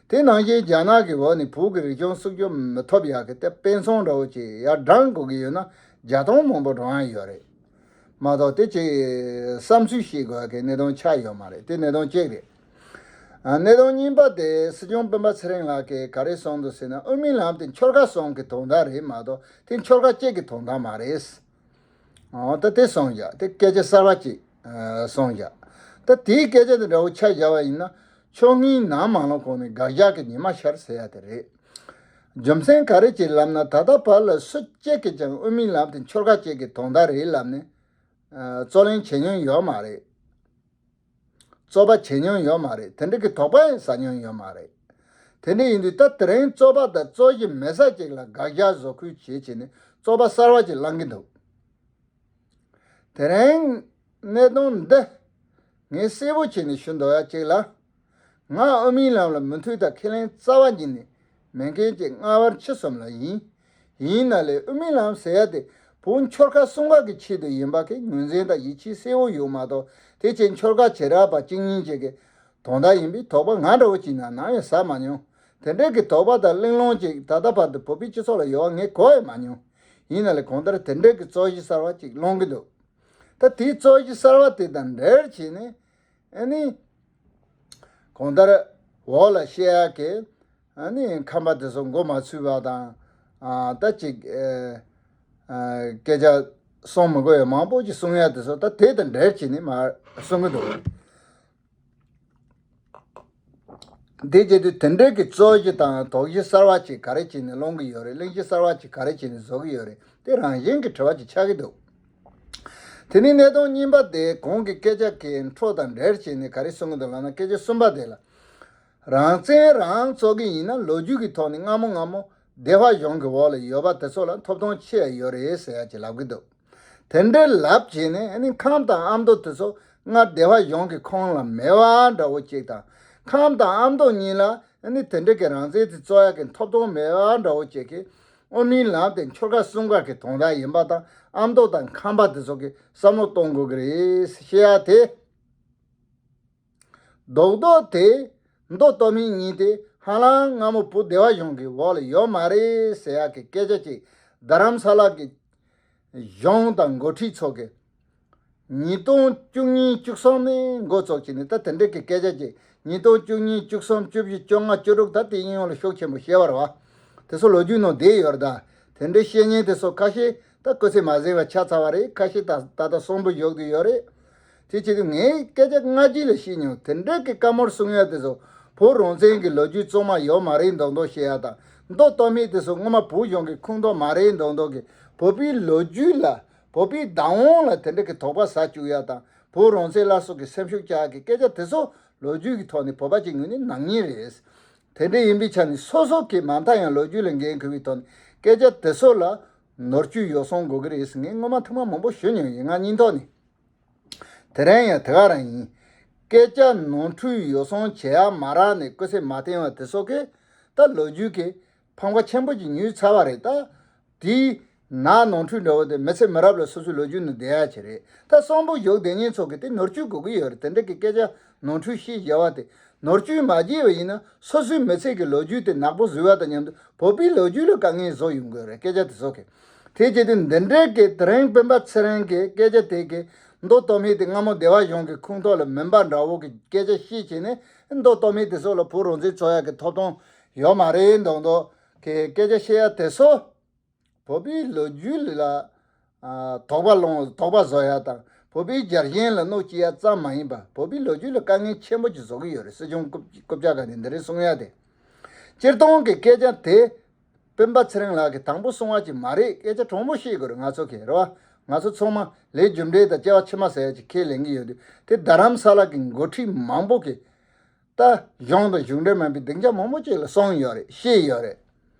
དེ་ནང་བཞིན་རྒྱ་ནག་གི་འོག་ནས་བོད་ཀྱི་རིག་གཞུང་སྲུང་སྐྱོབ་མི་ཐུབ་ཡག་གི་དེ་དཔེ་མཚོན་འདྲ་བོ་ཅིག་ཡར་བགྲང་དགོས་ཀྱི་ཡོད་ན་བརྒྱ་སྟོང་མང་པོ་བགྲང་ཡ་ཡོད་རེད། མ་གཏོགས་དེ་ཅིག་བསམ་ཚུལ་བཤད་དགོས་ཡག་གི་གནད་དོན་ཆགས་ཡོད་མ་རེད། དེ་གནད་དོན་གཅིག་རེད། ཨ། གནད་དོན་གཉིས་པ་དེ་སྲིད་སྐྱོང་སྤེན་པ་ཚེ་རིང་ལགས་ཀྱིས་ག་རེ་གསུངས་འདུག་ཟེར་ན། དབུ་མའི་ལམ་དེ་ཆོལ་ཁ་གསུམ་གྱི་དོན་དག་རེད་མ་གཏོགས་དེ་ཆོལ་ཁ་གཅིག་གི་དོན་དག་མ་རེད། ཨོ། ད་དེ་གསུངས་བཞག་དེ་སྐད་ཆ་གསར་བ་ཅིག་ཨ། གསུངས་བཞག་ད་དེའི་སྐད་ཆ་དེ་འདྲ་བོ་ཆ་བཞག་པ་ཡིན་ན། ཆོས་ཉིད་ནང་མ་ལོག་གོང་ནས་དགག་བཞག་གི་ཉི་མ་ཤར་ཟེར་ཡ་དེ་རེད། རྒྱུ་མཚན་ག་རེ་ཅིག་ལབ་ན། ད་ལྟ་བར་ལ་སུ་གཅིག་གིས་ཀྱང་དབུ་མའི་ལམ་དེ་ཆོལ་ཁ་གཅིག་གི་དོན་དག་རེད་ལབ་ནས་ཨ། རྩོད་གླེང་བྱེད་མྱོང་ཡོད་མ་རེད། རྩོད་པ་བྱེད་མྱོང་ཡོད་མ་རེད། དེ་འདྲ་གི་དོགས་པ་ཡང་ཟ་མྱོང་ཡོད་མ་རེད། དེ་འདྲ་ཡིན་དུས་ད་དེ་རིང་རྩོད་པ་དང་རྩོད་གཞི་མེད་ས་ཅིག་ལ་དགག་བཞག་བཟོ་ཁུལ་བྱེད་བྱས་ནས་རྩོད་པ་གསར་བ་ཅིག་བསླང་གི་འདུག་དེ་རིང་གནད་དོན་འདི་ངས་གསལ་པོ་བྱས་ནས་ཞུ་འདོད་ཡ་ཅིག་ལ། ང་དབུ་མའི་ལམ་ལ་མོས་མཐུན་དང་ཁས་ལེན་རྩ་བ་ཉིད་ནས་མེད་མཁན་གྱི་སྔ་བར་ཕྱི་གསུམ་ལ་ཡིན། ཡིན་ན་ལས་དབུ་མའི་ལམ་ཟེར་ཡ་དེ་བོད་ཆོལ་ཁ་གསུམ་ཀ་གི་ཆེད་དུ་ཡིན་པ་གི་ངོས་འཛིན་དང་ཡིད་ཆེས་གསལ་བོ་ཡོད་མ་གཏོགས། དེ་ཅན་ཆོལ་ཁ་བྱེ་བྲག་པ་གཅིག་གཉིས་ཅིག་གི་དོན་དག་ཡིན་པའི་དོགས་པ་ང་འདྲ་བོ་ཅིག་ནང་ནམ་ཡང་ཟ་མ་མྱོང་། དེ་འདྲའི་གི་དོགས་པ་དང་གླེང་སློང་ཅིག་ད་ལྟ་བར་དུ་བོད་པའི་སྤྱི་ཚོགས་ལ་ཡོད་པ་ངས་གོ་ཡང་མ་མྱོང་། ཡིན་ན་ལས་གང་ལྟར་དེ་འདྲའི་གི་རྩོད་གཞི་གསར་བ་ཅིག་སློང་གི་འདུག་ད་དེའི་རྩོད་གཞི་གསར་བ་དེ་དང་འབྲེལ་བྱས་ནས། ཨ་ནི། གང་ལྟར་འོག་ལ་བཤད་ཡག་གི་ཨ་ནི་ཁམས་པ་དེ་ཚོ་མགོ་མ་ཚོས་པ་དང་། ཨ། ད་ཅིག་ཨ། ཨ། སྐད་ཆ་གསུང་མི་དགོས་ཡ་མང་པོ་ཅིག་གསུང་ཡ་དེ་ཚོ་ད་དེ་དང་འབྲེལ་བྱས་ནས་མར་གསུང་གི་འདུག་དེ་བྱེད་དུས་དེ་འདྲའི་གི་རྩོད་གཞི་དང་དོགས་གཞི་གསར་བ་ཅིག་ག་རེ་བྱས་ནས་སློང་གི་ཡོད་རེད། གླེང་གཞི་གསར་བ་ཅིག་ག་རེ་བྱས་ནས་བཟོ་གི་ཡོད་རེད། དེ་རང་བཞིན་གྱི་དྲི་བ་ཅིག་ཆགས་ཀྱི་འདུག་དེ་ནས་གནད་དོན་གཉིས་པ་དེ་གོང་གི་སྐད་ཆ་གི་འཕྲོ་དང་འབྲེལ་བྱས་ནས་ག་རེ་གསུང་གི་འདུག་ལབ་ན། སྐད་ཆ་གསུམ་པ་དེ་ལ། རང་བཙན་རང་རྩོད་ཀྱི་ཡིན་ན་ལོ་རྒྱུས་ཀྱི་ཐོག་ནས་སྔ་མོ་སྔ་མོ་སྡེ་པ་གཞུང་གི་འོག་ལ་ཡོད་པ་དེ་ཚོ་ལ་ཐོབ་ཐང་ཆེ་ཡ་ཡོད་རེད་ཟེར་ཡ་ཅིག་ལབ་ཀྱི་འདུག་དེ་འདྲའི་ལབ་བྱས་ནས་ཨ་ནི་ཁམས་དང་ཨ་མདོ་དེ་ཚོ་སྔར་སྡེ་པ་གཞུང་གི་ཁོངས་ལ་མེད་པ་འདྲ་བོ་ཅིག་དང་། ཁམས་དང་ཨ་མདོ་གཉིས་ལ་ཨ་ནི་དེ་འདྲ་གི་རང་བཙན་དེ་རྩོད་ཡ་གི་ཐོབ་ཐང་མེད་པ་འདྲ་བོ་ཅིག་གི་དབུ་མའི་ལམ་དེ་ཆོལ་ཁ་གསུམ་ཀ་གི་དོན་དག་ཡིན་པ་དང་། ཨ་མདོ་དང་ཁམས་པ་དེ་ཚོ་གི་བསམ་བློ་གཏོང་དགོས་ཀྱི་རེད་ཟེར་བཤད་ཡ་དེ། རྡོག་རྡོག་དེ་མདོ་སྟོད་སྨད་གཉིས་དེ་ཧ་ལམ་སྔ་མོ་བོད་སྡེ་པ་གཞུང་གི་འོག་ལ་ཡོད་མ་རེད་ཟེར་ཡག་གི་སྐད་ཆ་ཅིག་རྡ་རམ་ས་ལ་གི་གཞུང་དང་འགོ་ཁྲིད་ཚོ་གི་ཉིས་སྟོང་བཅུ་གཉིས་བཅུ་གསུམ་ནས་འགོ་བཙུགས་བྱས་ནས། ད་དེ་འདྲ་གི་སྐད་ཆ་ཅིག་ཉིས་སྟོང་བཅུ་གཉིས་བཅུ་གསུམ་བཅུ་བཞི་བཅོ་ལྔ་བཅུ་དྲུག་ད་དེ་གཡས་གཡོན་ལ་ཤུགས་ཆེན་པོ་བཤད་པ་རེད་བ། དེ་ཚོ་ལོ་རྒྱུས་ནང་བསྡད་ཡོད་རེད་ད། དེ་འདྲའི་བཤད་མཁན་དེ་ཚོ་ཁ་ཤས་ད་སྐུ་ཚེ་མ་གཟིགས་པ་ཆགས་ཚར་བ་རེད། ཁ་ཤས་ད་ད་ལྟ་གསོན་པོ་བཞུགས་བསྡད་ཡོད་རེད། དེ་བྱེད་དུས་ངས་སྐད་ཆ་སྔ་རྗེས་ལ་བཤད་མྱོང་། དེ་འདྲའི་གི་བཀའ་མོལ་གསུང་ཡ་དེ་ཚོ་བོད་རང་བཙན་གྱི་ལོ་རྒྱུས་གཙང་མ་ཡོད་མ་རེད་མདོག་མདོག་བཤད་ཡ་དང་། མདོ་སྟོད་སྨད་དེ་ཚོ་སྔོན་མ་བོད་གཞུང་གི་ཁོངས་གཏོགས་མ་རེད་མདོག་མདོག་གི་བོད་པའི་ལོ་རྒྱུས་ལ། བོད་པའི་བདག་དབང་ལ་དེ་འདྲ་གི་དོགས་པ་ཟ་བཅུག་ཡ་དང་། བོད་རང་བཙན་སླར་གསོ་གི་སེམས་ཤུགས་བཅག་ཡ་གི་སྐད་ཆ་དེ་ཚོ་ལོ་རྒྱུས་ཀྱི་ཐོག་ནས་བོད་པ་གཅིག་ངོས་ནས་ནག་ཉེས་རེད། དེ་འདྲ་ཡིན་པའི་ཆ་ནས་སོ་སོ་གིས་མ་མཐའ་ཡང་ལོ་རྒྱུས་ལ་འགན་འཁུར་བའི་ཐོག་ནས་སྐད་ཆ་དེ་ཚོ་ལ་ནོར་བཅོས་ཡོ་བསྲང་དགོས་ཀྱི་རེད་ཟེར་ངས་སྔོན་མ་ཐེངས་མ་མང་པོ་ཞུ་མྱོང་ཡིན། ང་སྙིང་ཐོག་ནས། དེ་རིང་ཡང་དེ་ག་རང་ཡིན། སྐད་ཆ་ནོར་འཁྲུལ་ཡོ་བསྲང་བྱེད་ཡ་མ་རག་ནས་སྐུ་ཚེ་མ་བརྟན་བ་དེ་ཚོ་གིས་ད་ལོ་རྒྱུས་ཀྱི་ཕམ་ཁ་ཆེན་པོ་ཅིག་ཉོས་ཚར་བ་རེད་ད། དེའི་ནག་ནོར་འཁྲུལ་འདྲ་བོ་དེ་མི་ཚེ་མི་རབས་ལ་སོ་སོའི་ལོ་རྒྱུས་ནང་བསྡད་ཡ་ཅིག་རེད། ད་གསོན་པོ་བཞུགས་བསྡད་མཁན་ཚོ་གིས་དེ་ནོར་བཅོས་དགོས་ཀྱི་ཡོད་རེད། དེ་འདྲ་གི་སྐད་ཆ་ནོར་འཁྲུལ་བཤད་བཞག་པ་དེ་ནོར་བཅོས་མ་བྱས་པ་ཡིན་ན་སོ་སོའི་མི་ཚེ་གི་ལོ་རྒྱུས་དེ་ནག་པོ་བཟོས་པ་དང་མཉམ་དུ་བོད་པའི་ལོ་རྒྱུས་ལ་དཀའ་ངལ་བཟོ་ཡོང་གི་རེད། སྐད་ཆ་དེ་ཚོ་གིས། དེ་བྱེད་དུས་འདི་འདྲའི་གི་དེ་རིང་སྤེན་པ་ཚེ་རིང་གི་སྐད་ཆ་དེ་གིས་མདོ་སྟོད་སྨད་དེ་སྔ་མོ་སྡེ་པ་གཞུང་གི་ཁོངས་གཏོགས་ལ་མིན་པ་འདྲ་བོ་གི་སྐད་ཆ་བཤད་བྱས་ནས། མདོ་སྟོད་སྨད་དེ་ཚོ་ལ་བོད་རང་བཙན་རྩོད་ཡག་གི་ཐོབ་ཐང་ཡོད་མ་རེད་མདོག་མདོག་གི་སྐད་ཆ་བཤད་ཡ་དེ་ཚོ། བོད་པའི་ལོ་རྒྱུས་ལ་ དོགས་པ་སློང་དོགས་པ་བཟོ་ཡ་དང་བོད་པའི་རྒྱལ་ཞེན་ལ་གནོད་སྐྱེལ་ཡ་ཙམ་མ་ཡིན་པར་བོད་པའི་ལོ་རྒྱུས་ལ་དཀའ་ངལ་ཆེན་པོ་ཅིག་བཟོ་གི་ཡོད་རེད། སྲིད་སྐྱོང་རྐུབ་རྐུབ་བཀྱག་ག་ནས་འདི་རེད་གསུང་ཡ་དེ། སྤྱིར་བཏང་གི་སྐད་ཆ་དེ་སྤེན་པ་ཚེ་རིང་ལགས་ཀྱིས་དང་པོ་གསུང་བ་ཅིག་མ་རེད། སྐད་ཆ་དྲང་པོ་བཤད་དགོས་རེད། ང་ཚོ་གི་རེད་བ། ང་ཚོ་ཚང་མ་ལས་རྒྱུ་འབྲས་དང་སྐྱེ་བ་ཕྱི་མ་ཟེར་ཡ་ཅིག་ཁས་ལེན་གི་ཡོད་དུས་དེ་རྡ་རམ་ས་ལ་གི་འགོ་ཁྲིད་མང་པོ་གི་ད་གཞུང་དང་གཞུང་འབྲེལ་མིན་པའི་སྡིངས་ཆ་མང་པོ་ཅིག་ལ་གསུངས་ཡོད་རེད། བཤད་ཡོད་རེད།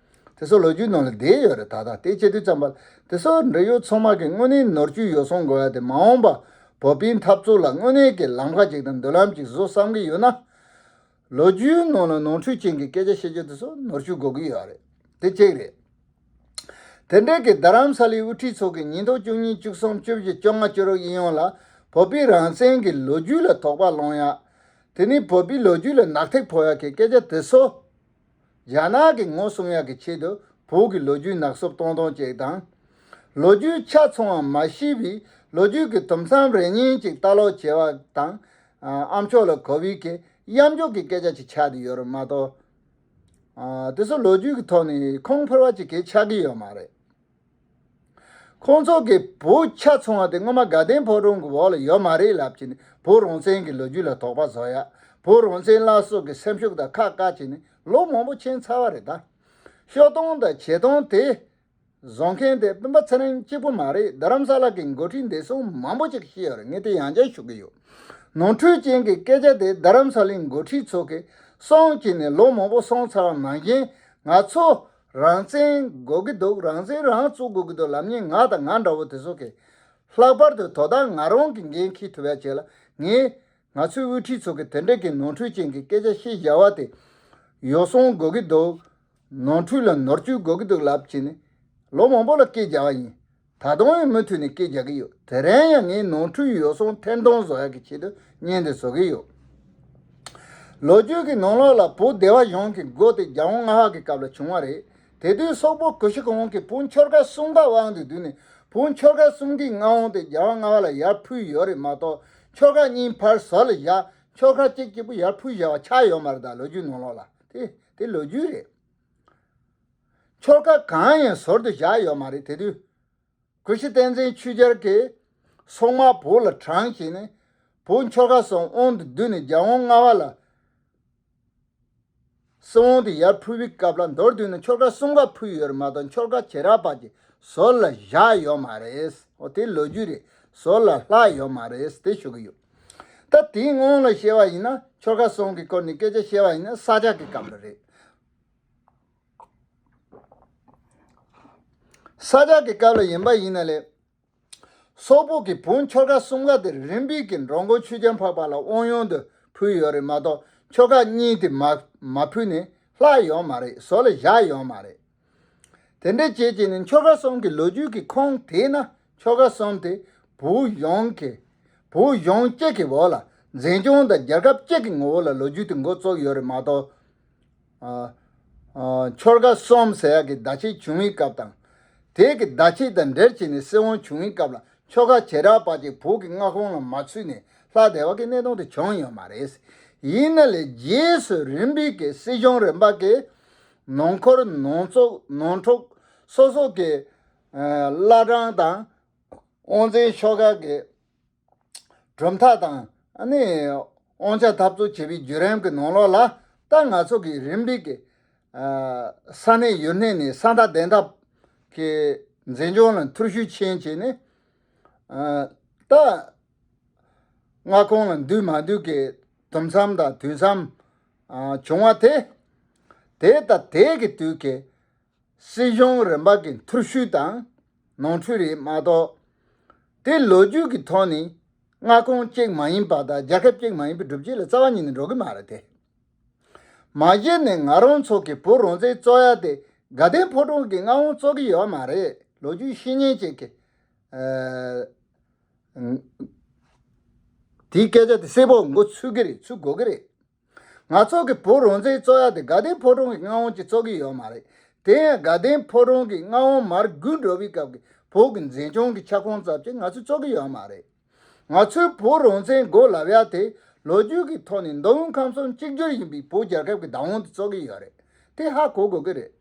དེ་ཚོ་ལོ་རྒྱུས་ནང་ལ་བསྡད་ཡོད་རེད། ད་ལྟ་དེ་བྱེད་དུས་ཙམ་པ་དེ་ཚོ་འབྲེལ་ཡོད་ཚང་མ་གི་དངོས་གནས་ནོར་བཅུད་ཡོ་བསྲང་དགོས་ཡ་དེ་མ་འོངས་པ་བོད་པའི་འཐབ་རྩོད་ལ་དངོས་གནས་ཀྱི་ལམ་ཁ་ཅིག་དང་མདུན་ལམ་ཅིག་བཟོ་བསམ་གི་ཡོད་ན། ལོ་རྒྱུས་ནང་ལ་ནོར་འཁྲུལ་ཅན་གྱི་སྐད་ཆ་བཤད་རྒྱུ་དེ་ཚོ་ནོར་འཁྲུལ་དགོས་ཀྱི་ཡོད་རེད། དེ་གཅིག་རེད། དེ་འདྲའི་གི་རྡ་རམ་ས་ལའི་དབུ་ཁྲིད་ཚོ་གི་ཉིས་སྟོང་བཅུ་གཉིས་བཅུ་གསུམ་བཅུ་བཞི་བཅོ་ལྔ་བཅུ་དྲུག་ཡིན་ཡོང་ལ་བོད་པའི་རང་བཙན་གྱི་ལོ་རྒྱུས་ལ་དོགས་པ་སློང་ཡ། དེ་ནི་བོད་པའི་ལོ་རྒྱུས་ལ་ནག་ཐིག་ཕོག་ཡ་གི་སྐད་ཆ་དེ་ཚོ། རྒྱ་ནག་གི་ངོ་སྲུང་ཡག་གི་ཆེད་དུ་བོད་ཀྱི་ལོ་རྒྱུས་ནག་སུབ་གཏོང་སྟངས་ཅིག་དང་། ལོ་རྒྱུས་ཆ་ཚང་བ་མ་ཤེས་པའི་ལོ་རྒྱུས་ཀྱི་དུམ་མཚམས་རེ་གཉིས་ཅིག་ལྟ་ཀློག་བྱེད་པ་དང་། ཨ་ཨ་མཆོག་ལ་གོ་བའི་གི་གཡམ་རྒྱུག་གི་སྐད་ཆ་ཅིག་ཆགས་བསྡད་ཡོད་རེད་མ་གཏོགས། ཨ་དེ་ཚོ་ལོ་རྒྱུས་ཀྱི་ཐོག་ནས་ཁུངས་འཕེར་བ་ཅིག་གང་ཡང་ཆགས་ཀྱི་ཡོད་མ་རེད། ཁོང་ཚོ་གིས་བོད་ཆ་ཚང་བ་དེ་སྔོན་མ་དགའ་ལྡན་ཕོ་བྲང་གི་འོག་ལ་ཡོད་མ་རེད་ལབ་བྱས་ནས་བོད་རང་བཙན་གྱི་ལོ་རྒྱུས་ལ་དོགས་པ་བཟོ་ཡ། བོད་རང་བཙན་བླ་སྲོག་གི་སེམས་ཤུགས་དང་ཁ་བཀག་བྱས་ནས་ལོ་མང་པོ་ཕྱིན་ཚར་བ་རེད་ད། ཤོད་སྟངས་དང་བྱེད་སྟངས་དེ་བཟོ་མཁན་དེ་སྤེན་པ་ཚེ་རིང་གཅིག་པུ་མ་རེད། རྡ་རམ་ས་ལ་གི་འགོ་ཁྲིད་འདས་སོང་མང་པོ་ཅིག་ཤེས་ཡོད་རེད། ངས་དེ་ཡང་བསྐྱར་ཞུ་གི་ཡོད། ནོར་འཁྲུལ་ཅན་གྱི་སྐད་ཆ་དེ་རྡ་རམ་ས་ལའི་འགོ་ཁྲིད་ཚོ་གིས་གསུངས་བྱས་ནས་ལོ་མང་པོ་སོང་ཚར་བ་ནང་བཞིན་ང་ཚོ་རང་བཙན་དགོས་ཀྱི་འདུག་རང་བཙན་རང་བཙུགས་དགོས་ཀྱི་འདུག་ལབ་མཁན་ང་དང་ང་འདྲ་བོ་དེ་ཚོ་གིས། ལྷག་པར་དུ་དོ་བདག་ང་རང་གི་འགན་འཁྱེར་ཐུབ་ཡ་བྱེད་ལ་ངས་ང་ཚོའི་དབུ་ཁྲིད་ཚོ་གི་དེ་འདྲ་གི་ནོར་འཁྲུལ་ཅན་གྱི་སྐད་ཆ་བཤད་བཞག་པ་དེ་ཡོ་བསྲང་དགོས་ཀྱི་འདུག་ནོར་འཁྲུལ་ལ་ནོར་བཅོས་དགོས་ཀྱི་འདུག་ལབ་བྱས་ནས་ལོ་མང་པོ་ལ་སྐད་རྒྱག་པ་ཡིན། ད་དུང་ཡང་མུ་མཐུད་ནས་སྐད་རྒྱག་གི་ཡོད། དེ་རིང་ཡང་ངས་ནོར་འཁྲུལ་ཡོ་བསྲང་ཐེར་འདོན་བཟོ་ཡག་གི་ཆེད་དུ་བརྙན་འདི་བཟོ་གི་ཡོད། ལོ་རྒྱུས་ཀྱི་ནང་ལོགས་ལ་བོད་སྡེ་པ་གཞུང་གི་འགོ་དེ་རྒྱལ་དབང་ལྔ་པ་གི་སྐབས་ལ་བྱུང་བ་རེད། དེ་དུས་སོག་པོ་གུ་ཤྲི་གོང་གིས་བོད་ཆོལ་ཁ་གསུམ་ཀ་དབང་དུ་བསྡུས་ནས་བོད་ཆོལ་ཁ་གསུམ་གའི་མངའ་དབང་དེ་རྒྱལ་དབང་ལྔ་པ་ལ་ཡར་ཕུལ་ཡོད་རེད་མ་གཏོགས་ཆོལ་ཁ་གཉིས་ཕར་ཟུར་ལ་བཞག་ཆོལ་ཁ་གཅིག་གཅིག་པུ་ཡར་ཕུལ་བཞག་པ་ཆགས་ཡོད་མ་རེད། ད་ལོ་རྒྱུས་ནང་ལོགས་ལ་དེ་དེ་ལོ་རྒྱུས་རེད། ཆོལ་ཁ་གང་ཡང་ཟུར་དུ་བཞག་ཡོད་མ་རེད། དེ་དུས། གུ་ཤྲི་བསྟན་འཛིན་ཆོས་རྒྱལ་གྱིས་སོག་དམག་བོད་ལ་དྲངས་བྱས་ནས་བོད་ཆོལ་ཁ་གསུམ་དབང་དུ་བསྡུས་ནས་རྒྱལ་དབང་ལྔ་པ་ལ་སྲིད་དབང་དེ་ཡར་ཕུལ་བའི་སྐབས་ལ་མདོར་བསྡུས་ན་ཆོལ་ཁ་གསུམ་ཀ་ཕུལ་ཡོད་རེད་མ་གཏོགས་ཆོལ་ཁ་བྱེ་བྲག་པ་ཅིག་ཟུར་ལ་བཞག་ཡོད་མ་རེད། འོ་དེ་ལོ་རྒྱུས་རེད། ཟུར་ལ་ལྷག་ཡོད་མ་རེད་དེ་ཞུ་གི་ཡོད། ད་དེའི་སྔོན་ལ་བཤད་པ་ཡིན་ན་ཆོལ་ཁ་གསུམ་གྱི་སྐོར་ནས་སྐད་ཆ་བཤད་པ་ཡིན་ན་ས་སྐྱ་གི་སྐབས་ལ་རེད། ས་སྐྱ་གི་སྐབས་ལ་ཡིན་པ་ཡིན་ན་ལས། སོག་པོ་གིས་བོད་ཆོལ་ཁ་གསུམ་ཀ་དེ་རིམ་པས་ཀྱི་འགྲོ་མགོན་ཆོས་རྒྱལ་འཕགས་པ་ལ་དབང་ཡོན་དུ་ཕུལ་ཡོད་རེད་མ་གཏོགས་ཆོལ་ཁ་གཉིས་དེ་མ་མ་ཕུལ་ནས་ལྷག་ཡོད་མ་རེད། ཟུར་ལ་བཞག་ཡོད་མ་རེད། དེ་འདྲ་བྱས་བྱས་ནས་ཆོལ་ཁ་གསུམ་གྱི་ལོ་རྒྱུས་ཀྱི་ཁུངས་དེད་ན་ཆོལ་ཁ་གསུམ་དེ་བོད་གཞུང་གི་བོད་གཞུང་གཅིག་གི་འོག་ལ་འཛིན་སྐྱོང་དང་རྒྱལ་ཁབ་གཅིག་གི་ངོ་བོ་ལ་ལོ་རྒྱུས་དེ་འགོ་བཙུགས་ཡོད་རེད་མ་གཏོགས། ཨ་ཨ་ཆོལ་ཁ་གསུམ་ཟེར་ཡག་གི་བརྡ་ཆད་བྱུང་བའི་སྐབས་དང་། དེ་གི་བརྡ་ཆད་དང་འབྲེལ་བྱས་ནས་སྲིད་དབང་བྱུང་བའི་སྐབས་ལ་ཆོལ་ཁ་བྱེ་བྲག་པ་ཅིག་བོད་ཀྱི་མངའ་ཁོངས་ལ་མ་ཚུད་ནས་ལྷག་བསྡད་པ་གི་གནད་དོན་དེ་བྱུང་ཡོད་མ་རེད། ཡིན་ན་ལས་རྗེས་སུ་རིམ་པས་ཀྱི་སྲིད་གཞུང་རིམ་པ་གི་ནང་ཁུལ་ནང་ཚོགས་ནང་འཁྲུག་སོ་སོ་གི་ཨ་བླ་བྲང་དང་དབང་འཛིན་ཤོག་ཁག་གི་གྲུབ་མཐའ་དང་ཨ་ནི་དབང་ཆ་འཐབ་རྩོད་བྱེད་པའི་བརྒྱུད་རིམ་གྱི་ནང་ལོགས་ལ་ད་ང་ཚོ་གི་རིམ་པས་ཀྱི་ཨ་ས་གནས་ཡུལ་གནས་ནས་ས་མཐའ་གདན་ཐབས་ཀྱི་འཛིན་སྐྱོང་ལ་འཐུར་ཞུགས་ཕྱིན་བྱས་ནས་ཨ་ད་མངའ་ཁོངས་ལ་འདུས་མ་འདུས་ཀྱི་དུམ་མཚམས་དང་དུས་མཚམས་ཨ་བྱུང་བ་དེ་དེ་དང་དེ་གི་དུས་ཀྱི་སྲིད་གཞུང་རིམ་པ་གི་འཐུར་ཞུགས་དང་ནོར་འཁྲུལ་རེད་མ་གཏོགས། དེ་ལོ་རྒྱུས་ཀྱི་ཐོག་ནས་མངའ་ཁོངས་གཅིག་མ་ཡིན་པ་དང་རྒྱལ་ཁབ་གཅིག་མ་ཡིན་པའི་སྒྲུབ་བྱེད་ལ་རྩ་བ་ཉིད་ནས་འགྲོ་གི་མ་རེད་དེ། མ་གཞི་ནས་ང་རང་ཚོ་གི་བོད་རང་བཙན་རྩོད་ཡ་དེ་དགའ་ལྡན་ཕོ་བྲང་གི་མངའ་དབང་རྩོད་ཀྱི་ཡོད་མ་རེད། ལོ་རྒྱུས་ཤེས་མཁན་ཅིག་གིས་ཨ་དེའི་སྐད་ཆ་དེ་གསལ་པོ་མགོ་ཚོས་ཀྱི་རེད། ཚོས་དགོས་ཀྱི་རེད། ང་ཚོ་གི་བོད་རང་བཙན་རྩོད་ཡ་དེ་དགའ་ལྡན་ཕོ་བྲང་གི་མངའ་དབང་གིས་རྩོད་ཀྱི་ཡོད་མ་རེད། དེ་ཡང་དགའ་ལྡན་ཕོ་བྲང་གི་མངའ་དབང་མར་རྒུད་འགྲོ་བའི་སྐབས་ཀྱི་བོད་ཀྱི་འཛིན་སྐྱོང་གི་ཁྱབ་ཁོངས་ཙམ་གྱིས་ང་ཚོས་རྩོད་ཀྱི་ཡོད་མ་རེད། ང་ཚོའི་བོད་རང་བཙན་དགོས་ལབ་ཡ་དེ་ལོ་རྒྱུས་ཀྱི་ཐོག་ནས་མདོ་དབུས་ཁམས་གསུམ་གཅིག་གྱུར་ཡིན་པའི་བོད་རྒྱལ་ཁབ་ཀྱི་བདག་དབང་དེ་རྩོད་ཀྱི་ཡོད་རེད། དེ་ཧ་གོ་དགོས་ཀྱི་རེད།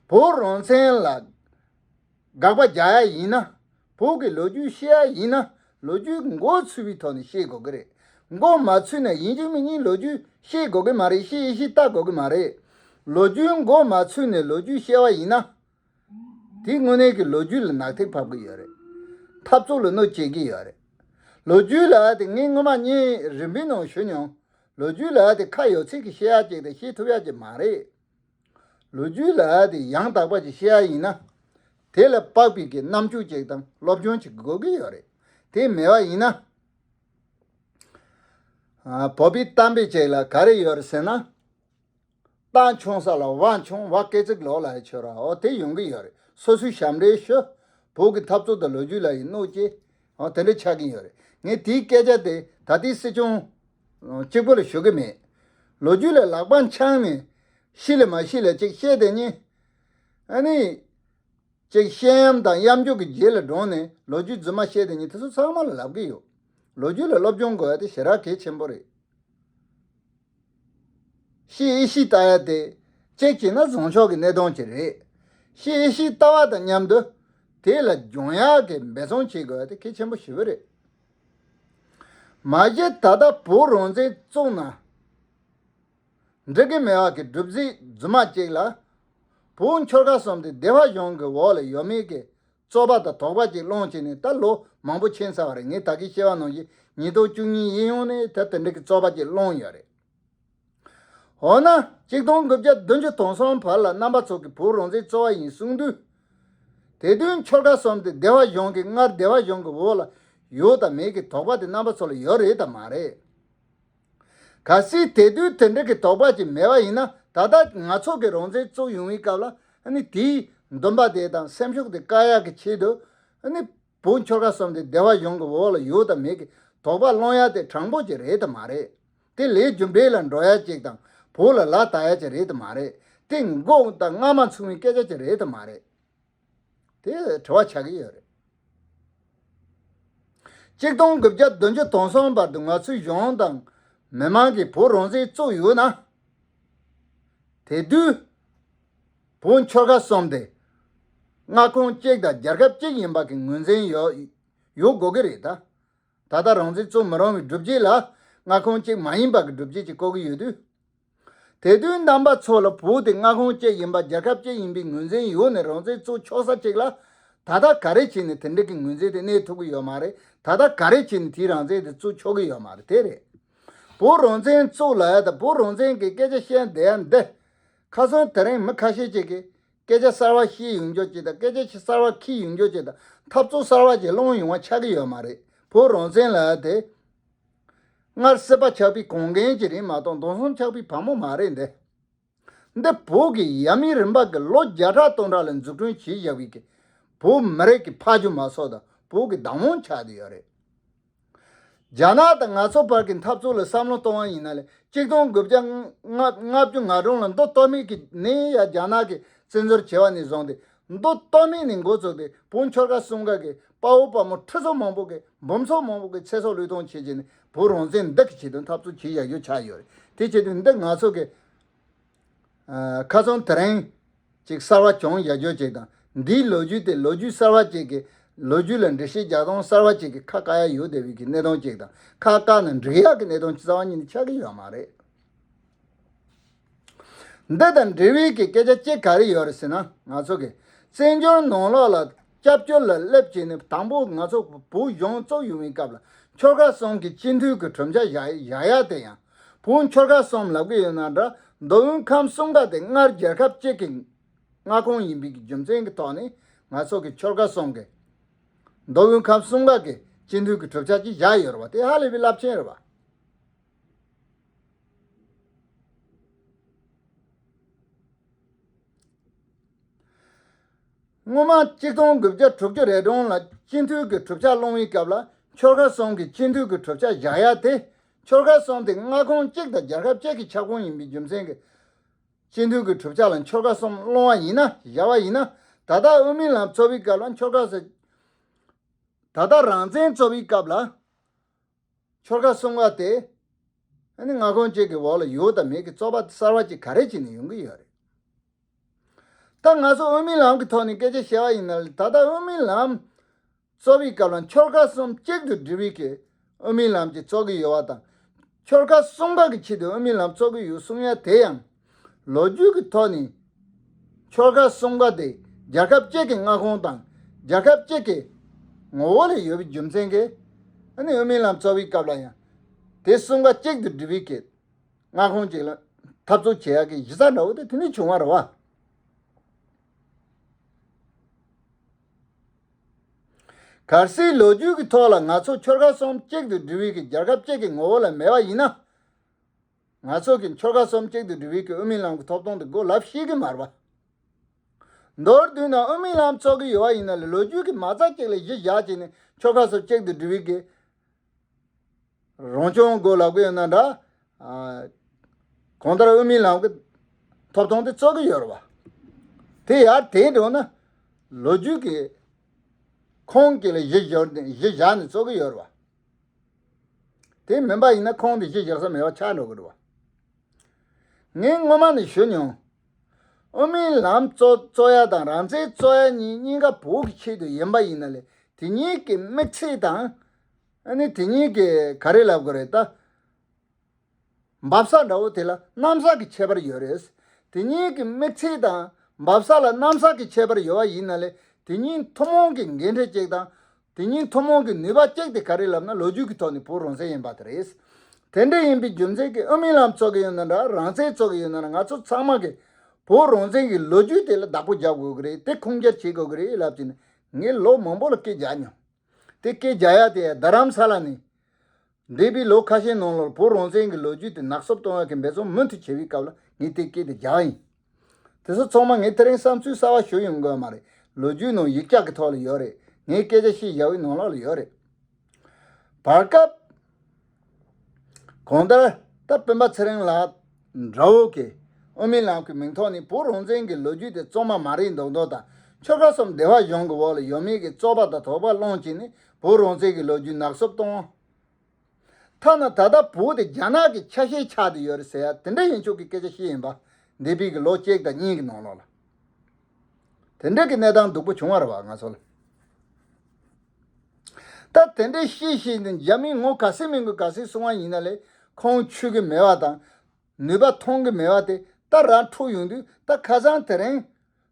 བོད་རང་བཙན་ལ་དགག་པ་རྒྱག་ཡ་ཡིན་ན་ བོད་ཀྱི་ལོ་རྒྱུས་བཤད་ཡ་ཡིན་ན་ལོ་རྒྱུས་མགོ་ཚོས་པའི་ཐོག་ནས་བཤད་དགོས་ཀྱི་རེད། མགོ་མ་ཚོས་ན་ཡིན་གཅིག་མིན་གཉིས་ལོ་རྒྱུས་བཤད་དགོས་ཀྱི་མ་རེད། བཤད་ཡེ་ཤེས་ལྟ་དགོས་ཀྱི་མ་རེད། ལོ་རྒྱུས་མགོ་མ་ཚོས་ནས་ལོ་རྒྱུས་བཤད་པ་ཡིན་ན། དེ་དངོས་གནས་ཀྱི་ལོ་རྒྱུས་ལ་ནག་ཐིག་ཕབ་ཀྱི་ཡོད་རེད། འཐབ་རྩོད་ལ་གནོད་བྱེད་ཀྱི་ཡོད་རེད། ལོ་རྒྱུས་ལ་དེ་ངས་སྔོན་མ་ངའི་རིམ་པའི་ནང་ཞུ་མྱོང་། ལོ་རྒྱུས་ལ་དེ་ཁ་ཡོད་ཚད་ཀྱིས་བཤད་ཡ་ཅིག་དང་བཤད་ཐུབ་ཡ་ཅིག་མ་རེད། ལོ་རྒྱུས་ལ་དེ་ཡང་དག་པ་ཅིག་བཤད་ཡ་ཡིན་ན། དེ་ལ་དཔག་པའི་གི་རྣམ་དཔྱོད་ཅིག་དང་སློབ་སྦྱོང་ཅིག་དགོས་ཀྱི་ཡོད་རེད། དེ་མེད་པ་ཡིན་ན། ཨ། བོད་པའི་གཏམ་དཔེ་ཅིག་ལ་ག་རེ་ཡོད་རེད་ཟེར་ན། རྟ་མཆོང་ས་ལ་བ་མཆོང་བ་སྐེ་ཚིག་ལོག་ལ་ཡི་ཆོད་ར། འོ་དེ་ཡོང་གི་ཡོད་རེད། སོ་སོའི་ཞབས་འདྲེན་ཞུ། བོད་ཀྱི་འཐབ་རྩོད་དང་ལོ་རྒྱུས་ལ་ཡི་གནོད་སྐྱེལ། འོ་དེ་འདྲ་ཆགས་ཀྱི་ཡོད་རེད། ངས་དེའི་སྐད་ཆ་དེ་ད་ལྟའི་སྲིད་སྐྱོང་གཅིག་པོ་ལ་ཞུ་གི་མེད། ལོ་རྒྱུས་ལ་ལག་པ་འཆང་ནས་ཤི་ལ་མ་ཤི་ལ་ཅིག་བཤད་དེ་ཉིན། ཨ་ནི། ཅིག་བཤད་ཡམ་དང་གཡམ་རྒྱུག་གི་རྗེས་ལ་འགྲོ་ནས་ལོ་རྒྱུས་རྫུན་མ་བཤད་དེ་ཉིན་དེ་ཚོ་ཚང་མ་ལ་ལབ་གི་ཡོད། ལོ་རྒྱུས་ལ་སློབ་སྦྱོང་དགོས་ཡ་དེ་ཞེ་དྲག་གལ་ཆེན་པོ་རེད། བཤད་ཡེ་ཤེས་ལྟ་ཡ་དེ། གཅིག་བྱས་ན་བཟང་ཕྱོགས་ཀྱི་གནད་དོན་ཅིག་རེད། བཤད་ཡེ་ཤེས་ལྟ་བ་དང་མཉམ་དུ། དེ་ལ་སྦྱོང་ཡག་གི་འབད་བརྩོན་བྱེད་དགོས་ཡ་དེ་གལ་ཆེན་པོ་ཞེ་པོ་རེད། མ་གཞི་ད་ལྟ་བོད་རང་བཙན་བཙུགས་ན། འགྲིག་གི་མེད་པ་གི་སྒྲུབ་རྫས་རྫུན་མ་གཅིག་ལ། བོད་ཆོལ་ཁ་གསུམ་དེ་སྡེ་པ་གཞུང་གི་འོག་ལ་ཡོད་མེད་ཀྱི་རྩོད་པ་དང་དོགས་པ་ཅིག་སློང་བྱས་ནས་ད་ལོ་མང་པོ་ཕྱིན་ཚར་བ་རེད། ངས་ད་གིན་བཤད་པ་ནང་བཞིན་ཉིས་སྟོང་བཅུ་གཉིས་ཡིན་ཡོང་ནས་ད་དེ་འདྲ་གི་རྩོད་པ་ཅིག་སློང་ཡོད་རེད། འོ་ན་གཅིག་སྟོང་དགུ་བརྒྱ་བདུན་ཅུ་དོན་གསུམ་བར་ལ་རྣམ་པ་ཚོ་གིས་བོད་རང་བཙན་རྩོད་པ་ཡིན་གསུངས་དུས། དེ་དུས་ཆོལ་ཁ་གསུམ་དེ་སྡེ་པ་གཞུང་གི་སྔར་སྡེ་པ་གཞུང་གི་འོག་ལ་ཡོད་དང་མེད་ཀྱི་དོགས་པ་དེ་རྣམ་པ་ཚོ་ལ་ཡོད་རེད་དམ་མ་རེད། གལ་སྲིད་དེ་དུས་དེ་འདྲ་གི་དོགས་པ་ཅིག་མེད་པ་ཡིན་ན། ད་ལྟ་ང་ཚོ་གི་རང་བཙན་རྩོད་ཡོང་བའི་སྐབས་ལ་ཨ་ནི་དེའི་འདུན་པ་དེ་དང་སེམས་ཤུགས་དེ་བསྐ་ཡག་གི་ཆེད་དུ། ཨ་ནི་བོད་ཆོལ་ཁ་གསུམ་དེ་སྡེ་པ་གཞུང་གི་འོག་ལ་ཡོད་དང་མེད་ཀྱི་དོགས་པ་སློང་ཡ་དེ་དྲང་པོ་ཅིག་རེད་དམ་མ་རེད། དེ་ལས་རྒྱུ་འབྲས་ལ་འགྲོ་ཡ་ཅིག་དང་བོད་ལ་ལག་བསྟར་ཡ་ཅིག་རེད་དམ་མ་རེད། དེ་མགོ་དང་རྔ་མ་མཚུངས་པའི་སྐད་ཆ་ཅིག་རེད་དམ་མ་རེད། དེ་དྲི་བ་ཆགས་ཀྱི་ཡོད་རེད། གཅིག་སྟོང་དགུ་བརྒྱ་བདུན་ཅུ་དོན་གསུམ་བར་དུ་ང་ཚོའི་གཞུང་དང་མི་མང་གིས་བོད་རང་བཙན་རྩོད་ཡོད་ན། དེ་དུས་བོད་ཆོལ་ཁ་གསུམ་དེ་མངའ་ཁོངས་གཅིག་དང་རྒྱལ་ཁབ་གཅིག་ཡིན་པ་གི་ངོས་འཛིན་ཡོད་ཡོད་དགོས་ཀྱི་རེད་ད། ད་ལྟ་རང་བཙན་རྩོད་མི་རུང་བའི་སྒྲུབ་བྱེད་ལ་མངའ་ཁོངས་གཅིག་མ་ཡིན་པ་གི་སྒྲུབ་བྱེད་ཅིག་བཀོད་ཀྱི་ཡོད་དུས། དེ་དུས་རྣམ་པ་ཚོ་ལ་བོད་དེ་མངའ་ཁོངས་གཅིག་ཡིན་པ་རྒྱལ་ཁབ་གཅིག་ཡིན་པའི་ངོས་འཛིན་ཡོད་ནས་རང་བཙན་རྩོད་ཆོག་ས་གཅིག་ལ། ད་ལྟ་ག་རེ་བྱས་ནས་དེ་འདྲ་གི་ངོས་འཛིན་དེ་གནས་ཐུབ་ཀྱི་ཡོད་མ་རེད། ད་ལྟ་ག་རེ་བྱས་ནས་དེའི་རང་བཙན་དེ་རྩོད་ཆོག་གི་ཡོད་མ་རེད། དེ་རེད། བོད་རང་བཙན་རྩོད་ལབ་ཡ་དང་བོད་རང་བཙན་གྱི་སྐད་ཆ་བཤད་བསྡད་ཡ་འདི། ཁ་སང་དེ་རིང་མི་ཁ་ཤས་ཅིག་གིས་སྐད་ཆ་གསར་བ་བཤད་ཡོང་རྒྱུ་ཅིག་དང་། སྐད་ཆ་གསར་བ་འཁྱེར་ཡོང་རྒྱུ་ཅིག་དང་། འཐབ་རྩོད་གསར་བ་ཅིག་སློང་ཡོང་བ་ཆགས་ཀྱི་ཡོད་མ་རེད། བོད་རང་བཙན་ལབ་ཡ་དེ། སྔར་སྲིད་པ་ཆགས་པའི་གོང་འགན་ཅིག་རེད་མ་གཏོགས་མདང་སང་ཆགས་པའི་བ་མོ་མ་རེད་འདི། འདི་བོད་ཀྱི་ཡབ་མེས་རིམ་པ་གི་ལོ་བརྒྱ་ཕྲག་སྟོང་ཕྲག་ལ་འཛུགས་སྐྲུན་བྱས་བཞག་པའི་གི་བོད་མི་རིགས་ཀྱི་ཕ་ཇོ་མ་སོགས་དང་བོད་ཀྱི་བདག་དབང་ཆགས་བསྡད་ཡོད་རེད། རྒྱ་ནག་དང་ང་ཚོ་བར་གྱི་འཐབ་རྩོད་ལ་བསམ་བློ་གཏོང་བ་ཡིན་ན་ལས། གཅིག་སྟོང་དགུ་བརྒྱ་ལྔ་བཅུ་ང་གྲངས་ལ་མདོ་སྟོད་སྨད་ཀྱི་ནས་ཡ་རྒྱ་ནག་གིས་བཙན་འཛུལ་བྱས་པ་ནས་བཟུང་སྟེ། མདོ་སྟོད་སྨད་ནས་འགོ་བཙུགས་ཏེ་བོད་ཆོལ་ཁ་གསུམ་ཀ་གི་དཔའ་བོ་དཔའ་མོ་ཁྲི་ཚོ་མང་པོ་གི་འབུམ་ཚོ་མང་པོ་གི་ཚེ་སྲོག་བློས་གཏོང་བྱས་བྱས་ནས་བོད་རང་བཙན་འདི་གི་ཆེད་དུ་འཐབ་རྩོད་བྱས་བཞག་རྒྱུ་ཆགས་ཡོད་རེད། དེ་བྱེད་དུས་འདི་ང་ཚོ་གི་ཨ། ཁ་སང་དེ་རིང་ཅིག་གསར་བ་བྱུང་བཞག་རྒྱུ་ཅིག་དང་། འདིའི་ལོ་རྒྱུས་དེ་ལོ་རྒྱུས་གསར་བ་ཅིག་གི་ལོ་རྒྱུས་ལ་འགྲེལ་བཤད་རྒྱག་སྟངས་གསར་བ་ཅིག་གི་ཁ་བཀག་ཡ་ཡོད་བསྡད་པའི་གི་གནད་དོན་ཅིག་དང་། ཁ་བཀག་ན་འགྲིག་ཡག་གི་གནད་དོན་རྩ་བ་ཉིད་ནས་ཆགས་ཀྱི་ཡོད་མ་རེད། འདི་དང་འབྲེལ་བའི་གི་སྐད་ཆ་གཅིག་ག་རེ་ཡོད་རེད་ཟེར་ན། ང་ཚོ་གི་བཙན་བྱོལ་ནང་ལོགས་ལ་སྐྱབས་བཅོལ་ལ་སླེབས་བྱས་ནས་དང་པོ་ང་ཚོ་བོད་གཞུང་བཙུགས་ཡོང་བའི་སྐབས་ལ་ཆོལ་ཁ་གསུམ་གྱི་སྤྱི་འཐུས་ཀྱི་གྲུབ་ཆ་བཞག་བཞག་ཡ་དེ་ཡང་། བོད་ཆོལ་ཁ་གསུམ་ལབ་ཀྱི་ཡོད་ན་འདྲ། མདོ་དབུས་ཁམས་གསུམ་ཀ་དེ་སྔར་རྒྱལ་ཁབ་གཅིག་གི་མངའ་ཁོངས་ཡིན་པའི་གི་རྒྱུ་མཚན་གྱི་ཐོག་ནས་ང་ཚོ་གི་ཆོལ་ཁ་གསུམ་གི་མདོ་དབུས་ཁམས་གསུམ་ཀ་གི་སྤྱི་འཐུས་ཀྱི་གྲུབ་ཆ་ཅིག་བཞག་ཡོད་རེད་བ། དེ་ཧ་ལས་པའི་རླབས་ཆེན་རེད་བ། སྔོན་མ་གཅིག་སྟོང་དགུ་བརྒྱ་དྲུག་ཅུ་རེ་གྲངས་ལ་སྤྱི་འཐུས་ཀྱི་གྲུབ་ཆ་སློང་བའི་སྐབས་ལ་ཆོལ་ཁ་གསུམ་གྱི་སྤྱི་འཐུས་ཀྱི་གྲུབ་ཆ་བཞག་ཡ་དེ། ཆོལ་ཁ་གསུམ་དེ་མངའ་ཁོངས་གཅིག་དང་རྒྱལ་ཁབ་གཅིག་གི་ཁྱབ་ཁོངས་ཡིན་པའི་རྒྱུ་མཚན་གྱིས། སྤྱི་འཐུས་ཀྱི་གྲུབ་ཆ་ལ་ཆོལ་ཁ་གསུམ་སློང་བ་ཡིན་ན། བཞག་པ་ཡིན་ན། ད་ལྟ་དབུ་མའི་ལམ་རྩོད་པའི་སྐབས་ལ་ཆོལ་ཁ་གསུམ། ད་ལྟ་རང་བཙན་རྩོད་པའི་སྐབས་ལ་ཆོལ་ཁ་གསུམ་ཀ་དེ། ཨ་ནི་མངའ་ཁོངས་གཅིག་གི་འོག་ལ་ཡོད་དང་མེད་ཀྱི་རྩོད་པ་གསར་བ་ཅིག་ག་རེ་བྱས་ནས་ཡོང་གི་ཡོད་རེད། ད་ང་ཚོ་དབུ་མའི་ལམ་གྱི་ཐོག་ནས་སྐད་ཆ་བཤད་པ་ཡིན་ན། ད་ལྟ་དབུ་མའི་ལམ་ རྩོད་པའི་སྐབས་ལ་ཆོལ་ཁ་གསུམ་གཅིག་ཏུ་སྒྲིལ་བའི་གི་དབུ་མའི་ལམ་གྱི་རྩོད་ཀྱི་ཡོད་པ་དང་། ཆོལ་ཁ་གསུམ་ཀ་གི་ཆེད་དུ་དབུ་མའི་ལམ་རྩོད་ཀྱི་ཡོད་གསུང་ཡ་དེ་ཡང་ལོ་རྒྱུས་ཀྱི་ཐོག་ནས་ཆོལ་ཁ་གསུམ་ཀ་དེ་རྒྱལ་ཁབ་གཅིག་གི་མངའ་ཁོངས་དང་རྒྱལ་ཁབ་གཅིག་གི་ངོ་བོ་ལ་ཡོད་པའི་རྒྱུ་མཚན་གྱིས། ཨ་ནི་དབུ་མའི་ལམ་རྩོད་པའི་སྐབས་ལ་ཡང་དེ་གསུམ་ཀ་གཅིག་ཏུ་སྒྲིལ་བའི་གི་མངའ་ཁོངས་གཅིག་ལ་འཐབ་རྩོད་བྱེད་ཡག་གི་གཞི་རྩ་འདྲ་བོ་དེ་དེ་ནས་བྱུང་བ་རེད་བ། གལ་སྲིད་ལོ་རྒྱུས་ཀྱི་ཐོག་ལ་ང་ཚོ་ཆོལ་ཁ་གསུམ་གཅིག་ཏུ་སྒྲིལ་བའི་གི་རྒྱལ་ཁབ་གཅིག་གི་ངོ་བོ་ལ་མེད་པ་ཡིན་ན། ང་ཚོ་གི་ཆོལ་ཁ་གསུམ་གཅིག་ཏུ་སྒྲིལ་བའི་གི་དབུ་མའི་ལམ་གྱི་ཐོབ་ཐང་དེ་མགོ་ལབ་ཤེས་གི་མ་རེད་པ། མདོར་བསྡུས་ན་དབུ་མའི་ལམ་རྩོད་ཀྱི་ཡོད་པ་ཡིན་ན་ལས་ལོ་རྒྱུས་ཀྱི་མ་རྩ་གཅིག་ལ་གཞི་བཞག་བྱས་ནས་ཆོལ་ཁ་གསུམ་གཅིག་ཏུ་སྒྲིལ་བའི་གི་རང་སྐྱོང་དགོས་ལབ་གི་ཡོད་ན་འདྲ། ཨ། གང་ལྟར་དབུ་མའི་ལམ་གྱི་ཐོབ་ཐང་དེ་རྩོད་ཀྱི་ཡོད་རེད་བ། དེ་ཡར་དེད་འགྲོ་ན་ལོ་རྒྱུས་ཀྱི་ཁུངས་ཀྱི་ལ་གཞི་བཞག་ནས་གཞི་བཞག་ནས་རྩོད་ཀྱི་ཡོད་རེད་བ། དེ་མིན་པ་ཡིན་ན་ཁུངས་དེ་གཞི་བཞག་ས་མེད་པ་ཆགས་འགྲོ་གི་རེད་བ། ངས་སྔོན་མ་ནས་ཞུ་མྱོང་། དབུ་མའི་ལམ་རྩོད་རྩོད་ཡ་དང་རང་བཙན་རྩོད་ཡ་གཉིས་གཉིས་ཀ་བོད་ཀྱི་ཆེད་དུ་ཡིན་པ་ཡིན་ན་ལས་དེ་གཉིས་ཀྱི་དམིགས་ཚད་དང་། ཨ་ནི་དེ་གཉིས་ཀྱི་ག་རེ་ལབ་དགོས་རེད་ད། འབབ་ས་འདྲ་བོ་དེ་ལ་གནམ་ས་གི་ཁྱད་པར་ཡོད་རེད། དེ་གཉིས་ཀྱི་དམིགས་ཚད་དང་འབབ་ས་ལ་གནམ་ས་གི་ཁྱད་པར་ཡོད་པ་ཡིན་ན་ལས་དེ་གཉིས་ཐུན་མོང་གི་འགན་འཁྲི་གཅིག་དང་། དེ་གཉིས་ཐུན་མོང་གི་ནུས་པ་གཅིག་དེ་ག་རེ་ལབ་ན་ལོ་རྒྱུས་ཀྱི་ཐོག་ནས་བོད་རང་བཙན་ཡིན་པ་དེ་རེད། དེ་འདྲ་ཡིན་པའི་རྒྱུ་མཚན་གྱིས་དབུ་མའི་ལམ་རྩོད་ཀྱི་ཡོད་ན་འདྲ་རང་བཙན་རྩོད་ཀྱི་ཡོད་ན་འདྲ་ང་ཚོ་ཚང་མ་གིས་བོད་རང་བཙན་གྱི་ལོ་རྒྱུས་དེ་ལ་བདག་པོ་རྒྱག་དགོས་ཀྱི་རེད། དེ་ཁུངས་སྐྱེལ་བྱེད་དགོས་ཀྱི་རེད་ལབ་ཀྱིན་ངས་ལོ་མང་པོ་ལ་སྐད་རྒྱག་མྱོང་། དེ་སྐད་རྒྱག་ཡ་དེ་རྡ་རམ་ས་ལ་ནས། འདས་པའི་ལོ་ཁ་ཤས་ནང་ལ་བོད་རང་བཙན་གྱི་ལོ་རྒྱུས་དེ་ནག་སུབ་གཏོང་ཡག་གི་འབད་བརྩོན་མུ་མཐུད་བྱེད་པའི་སྐབས་ལ་ངས་དེ་སྐད་དེ་རྒྱག་ཡིན། དེ་ཚོ་ཚང་མ་ངས་དེ་རིང་བསམ་ཚུལ་གསར་བ་ཞུ་ཡོང་དགོས་མ་རེད། ལོ་རྒྱུས་ནང་ཡིག་ཆ་གི་ཐོག་ལ་ཡོད་རེད། ངས་སྐད་ཆ་བཤད་བཞག་པའི་ནང་ལོགས་ལ་ཡོད་རེད། བར་སྐབས། གང་ལྟར་ད་སྤེན་པ་ཚེ་རིང་ལགས་འདྲ་བོ་གིས་དབུ་མའི་ལམ་གྱི་མིང་ཐོག་ནས་བོད་རང་བཙན་གྱི་ལོ་རྒྱུས་དེ་རྩོད་མ་མ་རེད་མདོག་མདོག་དང་ཆོལ་ཁ་གསུམ་སྡེ་བ་གཞུང་གི་འོག་ལ་ཡོད་མེད་ཀྱི་རྩོད་པ་དང་དོགས་པ་སློང་བྱས་ནས་བོད་རང་བཙན་གྱི་ལོ་རྒྱུས་ནག་སུབ་གཏོང་། ཐ་ན་ད་ལྟ་བོད་དེ་རྒྱ་ནག་གི་ཆ་ཤས་ཆགས་བསྡད་ཡོད་རེད་ཟེར་ཡ་དེ་འདྲ་ཡིན་ཆོག་གི་སྐད་ཆ་བཤད་ཡིན་པ། འདས་པའི་གི་ལོ་གཅིག་དང་གཉིས་ཀྱི་ནང་ལོགས་ལ། དེ་འདྲ་གི་གནས་སྟངས་སྡུག་པོ་བྱུང་བ་རེད་བ་ང་ཚོ་ལ། ད་དེ་འདྲའི་བཤད་བཤད་ནས་རྒྱ་མིས་ངོ་ག་ཚོད་མིན་དགོས་ག་ཚོད་གསུང་བ་ཡིན་ན་ལས་ཁོང་ཆུད་གི་མེད་པ་དང་། ནུས་པ་ཐོན་གི་མེད་པ་དེ་ད་རང་འཁྲུག་ཡོང་དུས་ད་ཁ་སང་དེ་རིང་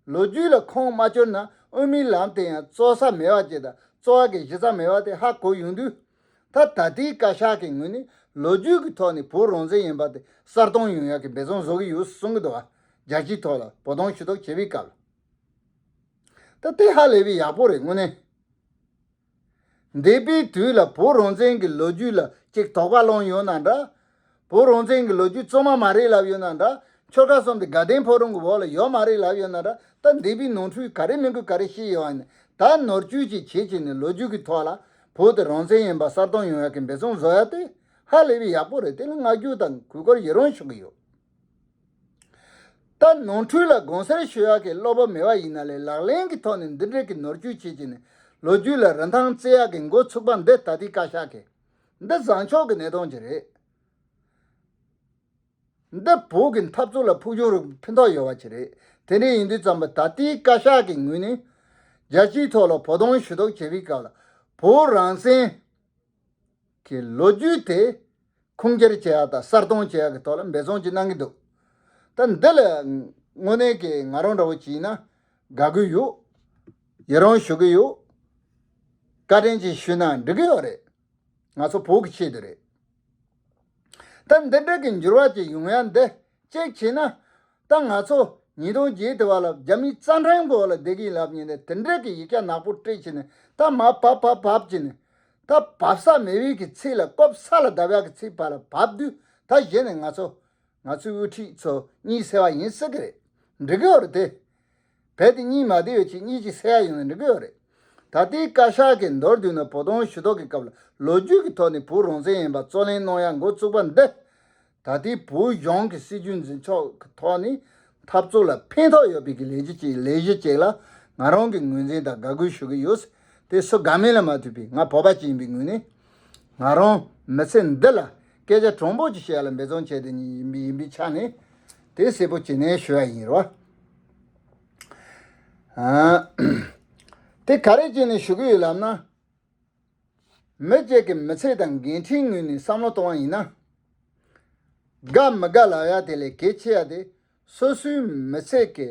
ལོ་རྒྱུས་ལ་ཁུངས་མ་བཅོལ་ན་དབུ་མའི་ལམ་དེ་ཡང་རྩོད་ས་མེད་པ་ཅིག་དང་རྩོད་པ་གི་གཞི་རྩ་མེད་པ་དེ་ཧ་གོ་ཡོང་དུས། ད་ད་ལྟའི་བཀའ་ཤག་གི་ངོས་ནས་ལོ་རྒྱུས་ཀྱི་ཐོག་ནས་བོད་རང་བཙན་ཡིན་པ་དེ་གསལ་སྟོན་ཡོང་ཡག་གི་འབད་བརྩོན་བཟོ་གི་ཡོད་གསུང་གི་འདུག་བ། རྒྱལ་སྤྱིའི་ཐོག་ལ་བོད་དོན་ཞུ་གཏུག་བྱེད་པའི་སྐབས་ལ། ད་དེ་ཧ་ལས་པའི་ཡག་པོ་རེད་དངོས་གནས། འདས་པའི་དུས་ལ་བོད་རང་བཙན་གྱི་ལོ་རྒྱུས་ལ་གཅིག་དོགས་པ་སློང་ཡོད་ན་འདྲ། བོད་རང་བཙན་གྱི་ལོ་རྒྱུས་རྩོད་མ་མ་རེད་ལབ་ཡོད་ན་འདྲ། ཆོལ་ཁ་གསུམ་དེ་དགའ་ལྡན་ཕོ་བྲང་གི་འོག་ལ་ཡོད་མ་རེད་ལབ་ཡོད་ན་འདྲ། ད་འདས་པའི་ནོར་འཁྲུལ་ག་རེ་མིན་དགོས་ག་རེ་ཤེས་ཡོད་ཨ་ནི་ད་ནོར་བཅོས་ཅིག་བྱེད་བྱས་ནས་ལོ་རྒྱུས་ཀྱི་ཐོག་ལ་བོད་དེ་རང་བཙན་ཡིན་པ་གསལ་སྟོན་ཡོང་ཡག་གི་འབད་བརྩོན་བཟོ་ཡ་དེ་ཧ་ལས་པའི་ཡག་པོ་རེད། དེ་ལ་བསྔགས་བརྗོད་དང་གུས་བཀུར་ཡི་རང་ཞུ་གི་ཡོད། ད་ནོར་འཁྲུལ་ལ་དགོངས་སེལ་ཞུ་ཡག་གི་བློ་སྤོབས་མེད་པ་ཡིན་ན་ལས་ལག་ལེན་གྱི་ཐོག་ནས་འདི་འདྲའི་གི་ནོར་བཅོས་བྱེད་ཀྱི་ནས་ལོ་རྒྱུས་ལ་རིན་ཐང་རྩི་ཡག་གི་འགོ་ཚུགས་པ་འདི་ད་ལྟའི་བཀའ་ཤག་གི་འདི་བཟང་ཕྱོགས་ཀྱི་གནས་སྟངས་ཅིག་རེད། འདི་བོད་ཀྱི་འཐབ་རྩོད་ལ་ཕུགས་རྒྱང་རིང་ཕན་ཐོགས་ཡོད་པ་ཅིག་རེད། དེ་འདྲ་ཡིན་དུས་ཙམ་པ་ད་ལྟའི་བཀའ་ཤག་གི་ངོས་ནས་རྒྱལ་སྤྱིའི་ཐོག་ལ་བོད་དོན་ཞུ་གཏུག་བྱེད་པའི་སྐབས་ལ་བོད་རང་བཙན་གྱི་ལོ་རྒྱུས་དེ་ཁུངས་སྐྱེལ་བྱེད་ཡག་དང་གསལ་སྟོན་བྱེད་ཡག་གི་ཐོག་ལ་འབད་བརྩོན་ཅིག་གནང་གི་འདུག་ད་འདི་ལ་དངོས་གནས་ཀྱི་ང་རང་འདྲ་བོ་ཅིག་ཡིན་ན་དགའ་གི་ཡོད། ཡི་རང་ཞུ་གི་ཡོད། བཀའ་དྲིན་ཅིག་ཞུས་ན་འགྲིག་གི་ཡོད་རེད། ང་ཚོ་བོད་ཀྱི་ཆེད་དུ་རེད། ད་འདི་འདྲ་གི་འགྱུར་བ་ཅིག་ཡོང་ཡ་འདི་གཅིག་བྱས་ན། ད་ང་ཚོ་ཉིས་སྟོང་བརྒྱད་དེ་བ་ལ་རྒྱ་མིའི་རྩ་ཁྲིམས་གོ་ལ་བསྡད་ཀྱི་ལབ་ཉིན་ནས་དེ་འདྲ་གི་ཡིག་ཆ་ནག་པོ་སྤྲད་བྱས་ནས་ད་མར་བབས་བབས་བབས་བྱས་ནས་ད་བབས་ས་མེད་པའི་གི་ཚིག་ལ་ཀོབ་ས་ལ་བརྡབ་ཡག་གི་ཚིག་བར་ལ་བབས་དུས་ད་གཞི་ནས་ང་ཚོ་ང་ཚོའི་དབུ་ཁྲིད་ཚོ་གཉིད་སད་པ་ཡིན་སྲིད་གི་རེད། འགྲིག་གི་ཡོད་རེད་དེ། རྦད་དེ་གཉིད་མ་བདེ་བའི་ཆེད་གཉིད་ཅིག་སད་ཡ་ཡོང་ན་འགྲིག་གི་ཡོད་རེད། ད་ལྟའི་བཀའ་ཤག་གིས་མདོར་བསྡུས་ན་བོད་དོན་ཞུ་གཏུག་གི་སྐབས་ལ་ལོ་རྒྱུས་ཀྱི་ཐོག་ནས་བོད་རང་བཙན་ཡིན་པ་རྩོད་ལེན་གནང་ཡ་འགོ་བཙུགས་པ་འདི། ད་ལྟའི་བོད་གཞུང་གི་སྲིད་བྱུས་འཛིན་ཕྱོགས་ཀྱི་ཐོག་ནས་འཐབ་རྩོད་ལ་ཕན་ཐོགས་ཡོད་པའི་གི་ལས་གཞི་ཅིག་ལས་གཞི་ཅིག་ལ་ང་རང་གིས་ངོས་འཛིན་དང་དགའ་གུས་ཞུ་གི་ཡོད། དེ་སུ་དགའ་མིན་ལ་མ་ལྟོས་པའི་ང་བོད་པ་ཅིག་ཡིན་པའི་ངོས་ནས་ང་རང་མི་ཚེ་འདི་ལ་སྐད་ཆ་དྲང་པོ་ཅིག་བཤད་ཡ་ལ་འབད་བརྩོན་བྱས་ཏེ་ཡིན་པའི་ཡིན་པའི་ཆ་ནས་དེ་གསལ་པོ་བྱས་ནས་ཞུ་ཡ་ཡིན་རོ། ཨ། དེ་ག་རེ་བྱས་ནས་ཞུ་གི་ཡོད་ལབ་ན། མི་གཅིག་གི་མི་ཚེ་དང་འགན་འཁྲིའི་ངོས་ནས་བསམ་བློ་གཏོང་བ་ཡིན་ན། དགའ་མི་དགའ་ལབ་ཡ་དེ་ལས་གལ་ཆེ་ཡ་དེ། སོ་སོའི་མི་ཚེ་གི་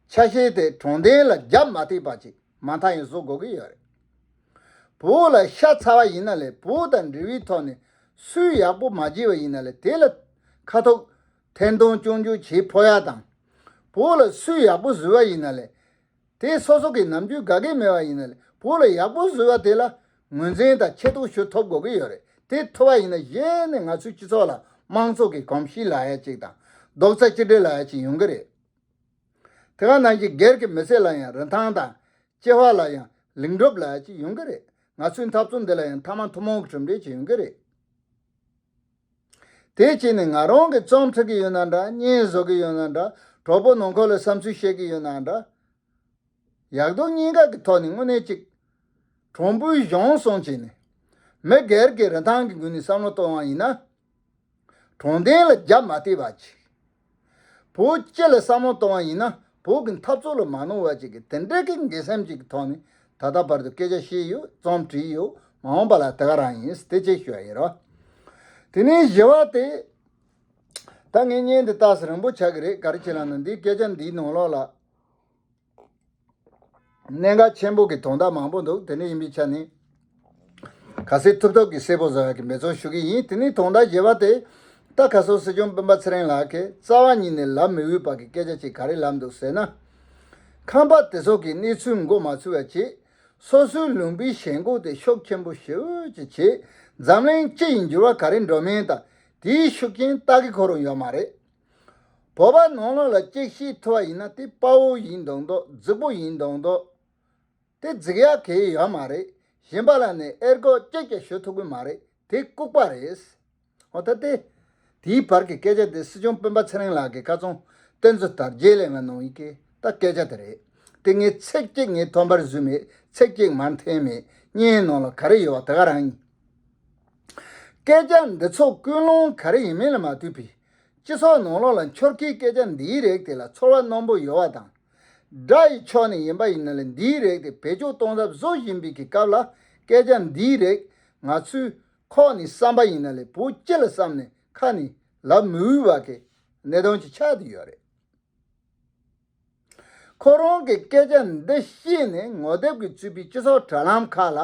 ཆ་ཤས་དེ་དྲང་བདེན་ལ་རྒྱབ་མ་བཏིགས་པ་ཅིག་མ་མཐའ་ཡང་བཟོ་དགོས་ཀྱི་ཡོད་རེད། བོད་ལ་ཤ་ཚ་བ་ཡིན་ན་ལས། བོད་དང་འབྲེལ་བའི་ཐོག་ནས་སུས་ཡག་པོ་མ་བྱས་པ་ཡིན་ན་ལས། དེ་ལ་ཁ་ཐུག་འཐེན་གཏོང་སྐྱོན་བརྗོད་བྱེད་ཕོད་ཡ་དང་། བོད་ལ་སུས་ཡག་པོ་བཟོས་པ་ཡིན་ན་ལས། དེ་སོ་སོ་གི་ནམ་རྒྱུན་དགའ་གི་མེད་པ་ཡིན་ན་ལས། བོད་ལ་ཡག་པོ་བཟོས་པ་དེ་ལ་ངོས་འཛིན་དང་ཆེ་མཐོང་ཞུ་ཐུབ་དགོས་ཀྱི་ཡོད་རེད། དེ་ཐུབ་པ་ཡིན་ན་གཞི་ནས་ང་ཚོའི་སྤྱི་ཚོགས་ལ་དམངས་གཙོ་གི་གོམས་གཤིས་ལབ་ཡ་ཅིག་དང་། རྡོག་རྩ་གཅིག་སྒྲིལ་ལབ་ཡ་ཅིག་ཡོང་གི་རེད། དེ་ག་ནང་བཞིན་སྒེར་གྱི་མི་ཚེ་ལ་ཡང་རིན་ཐང་དང་། སྐྱེ་བ་ལ་ཡང་ལེགས་གྲུབ་ལབ་ཡ་ཅིག་ཡོང་གི་རེད། ང་ཚོའི་འཐབ་རྩོད་འདི་ལ་ཡང་མཐའ་མ་ཐུན་མོང་གི་གྲུབ་འབྲས་ཅིག་ཡོང་གི་རེད། དེ་བྱས་ནས་ང་རང་གིས་རྩོམ་འབྲི་གི་ཡོད་ན་འདྲ། བརྙན་བཟོ་གི་ཡོད་ན་འདྲ། གྲོགས་པོ་ནང་ཁུལ་ལ་བསམ་ཚུལ་བཤད་ཀྱི་ཡོད་ན་འདྲ། ཡག་སྡུག་གཉིས་ཀ་གི་ཐོག་ནས་དངོས་གནས་ཅིག་དྲང་པོའི་གཞུང་སྲུང་བྱས་ནས། མི་སྒེར་གྱི་རིན་ཐང་གི་སྒོ་ནས་བསམ་བློ་གཏོང་བ་ཡིན་ན། དྲང་བདེན་ལ་རྒྱབ་མ་བཏིགས་པ་ཅིག་བོད་སྤྱི་ལ་བསམ་བློ་གཏོང་བ་ཡིན་ན། བོད་ཀྱི་འཐབ་རྩོད་ལ་མ་གནོད་པ་ཅིག་གི་དེ་འདྲའི་གི་འགན་སེམས་ཅིག་གི་ཐོག་ནས་ད་ལྟ་བར་དུ་སྐད་ཆ་བཤད་ཡོད། རྩོམ་བྲིས་ཡོད། མ་འོངས་པ་ལ་དེ་ག་རང་ཡིན། དེ་གཅིག་ཞུ་བ་ཡིན་རོ། དེ་ནས་བཞི་པ་དེ། ད་ངས་བརྙན་འདི་ཏོག་ཙམ་རིང་པོ་ཆགས་ཀྱི་རེད། ག་རེ་བྱས་ལབ་ན། འདིའི་སྐད་ཆ་འདིའི་ནང་ལོགས་ལ་གནད་འགག་ཆེན་པོ་གི་དོན་དག་མང་པོ་འདུག་དེ་འདྲ་ཡིན་པའི་ཆ་ནས། ག་ཚོད་ཐུབ་ཐུབ་ཀྱིས་གསལ་པོ་བཟོ་ཡག་གི་འབད་བརྩོན་ཞུ་གི་ཡིན། དེ་ནས་དོན་དག་བཞི་པ་དེ། ད་ཁ་སང་སྲིད་སྐྱོང་སྤེན་པ་ཚེ་རིང་ལགས་ཀྱིས་རྩ་བ་ཉིད་ནས་ལབ་མི་འོས་པ་གི་སྐད་ཆ་ཅིག་ག་རེ་ལབ་འདུག་ཟེར་ན། ཁམས་པ་དེ་ཚོ་གི་གནས་ཚུལ་མགོ་མ་ཚོས་པ་བྱས། སོ་སོའི་ལུང་པའི་ཞེན་ཁོག་དེ་ཤུགས་ཆེན་པོ་ཞེ་པོ་ཅིག་བྱས། འཛམ་གླིང་སྤྱི་ཡི་འགྱུར་བ་ག་རེ་འགྲོ་མིན་དང་། དེའི་ཤུགས་རྐྱེན་ལྟ་གི་ཁོ་རང་ཡོད་མ་རེད། བོད་པ་ནང་ལོགས་ལ་གཅིག་ཤེས་ཐུབ་པ་ཡིན་ན། དེ་དཔའ་བོ་ཡིན་མདོག་མདོག་རྫིག་པོ་ཡིན་མདོག་མདོག་དེ་རྫིག་ཡག་གི་ཡོད་མ་རེད། གཞན་པ་ལ་ནི་ཨེ་སྒོར་གཅིག་ཀྱང་ཞུ་ཐུབ་ཀྱི་མ་རེད། དེ་ལྐུགས་པ་རེད། འོ་ད་དེ། དེའི་བར་གྱི་སྐད་ཆ་དེ་སྲིད་སྐྱོང་སྤེན་པ་ཚེ་རིང་ལགས་ཀྱིས་ཁ་སང་བསྟན་འཛིན་དར་རྒྱས་ལས་ང་གནང་ཡི་གེ་ད་སྐད་ཆ་དེ་རེད། དེ་ངས་ཚིག་གཅིག་ངས་ཐོམ་པར་བཟོས་མེད། ཚིག་གཅིག་མར་འཐེན་མེད། བརྙན་ནང་ལ་ག་རེ་ཡོད་པ་དེ་ག་རང་ཡིན། སྐད་ཆ་འདི་ཚོ་ཀུན་སློང་ག་རེ་ཡིན་མིན་ལ་མ་ལྟོས་པའི་སྤྱི་ཚོགས་ནང་ལོགས་ལ་འཁྱོར་སྐྱེས་སྐད་ཆ་འདིའི་རིགས་དེ་ལ་ཚོར་བ་རྣོན་པོ་ཡོད་པ་དང་། དགྲ་ཡི་ཕྱོགས་ནས་ཡིན་པ་ཡིན་ན་ལས། འདིའི་རིགས་དེ་བེད་སྤྱོད་གཏོང་ཐབས་བཟོ་བཞིན་པའི་གི་སྐབས་ལ། སྐད་ཆ་འདིའི་རིགས་ང་ཚོའི་ཁོག་ནས་བསམ་པ་ཡིན་ན་ལས། བོད་སྤྱི་ལ་བསམ་ནས་ཁ་ནས་ལབ་མི་འོས་པ་གི་གནད་དོན་ཅིག་ཆགས་བསྡད་ཡོད་རེད། ཁོ་རང་གི་སྐད་ཆ་འདི་བཤད་ནས་ངོ་དེབ་ཀྱིས་གཙོས་པའི་སྤྱི་ཚོགས་དྲ་ལམ་ཁག་ལ་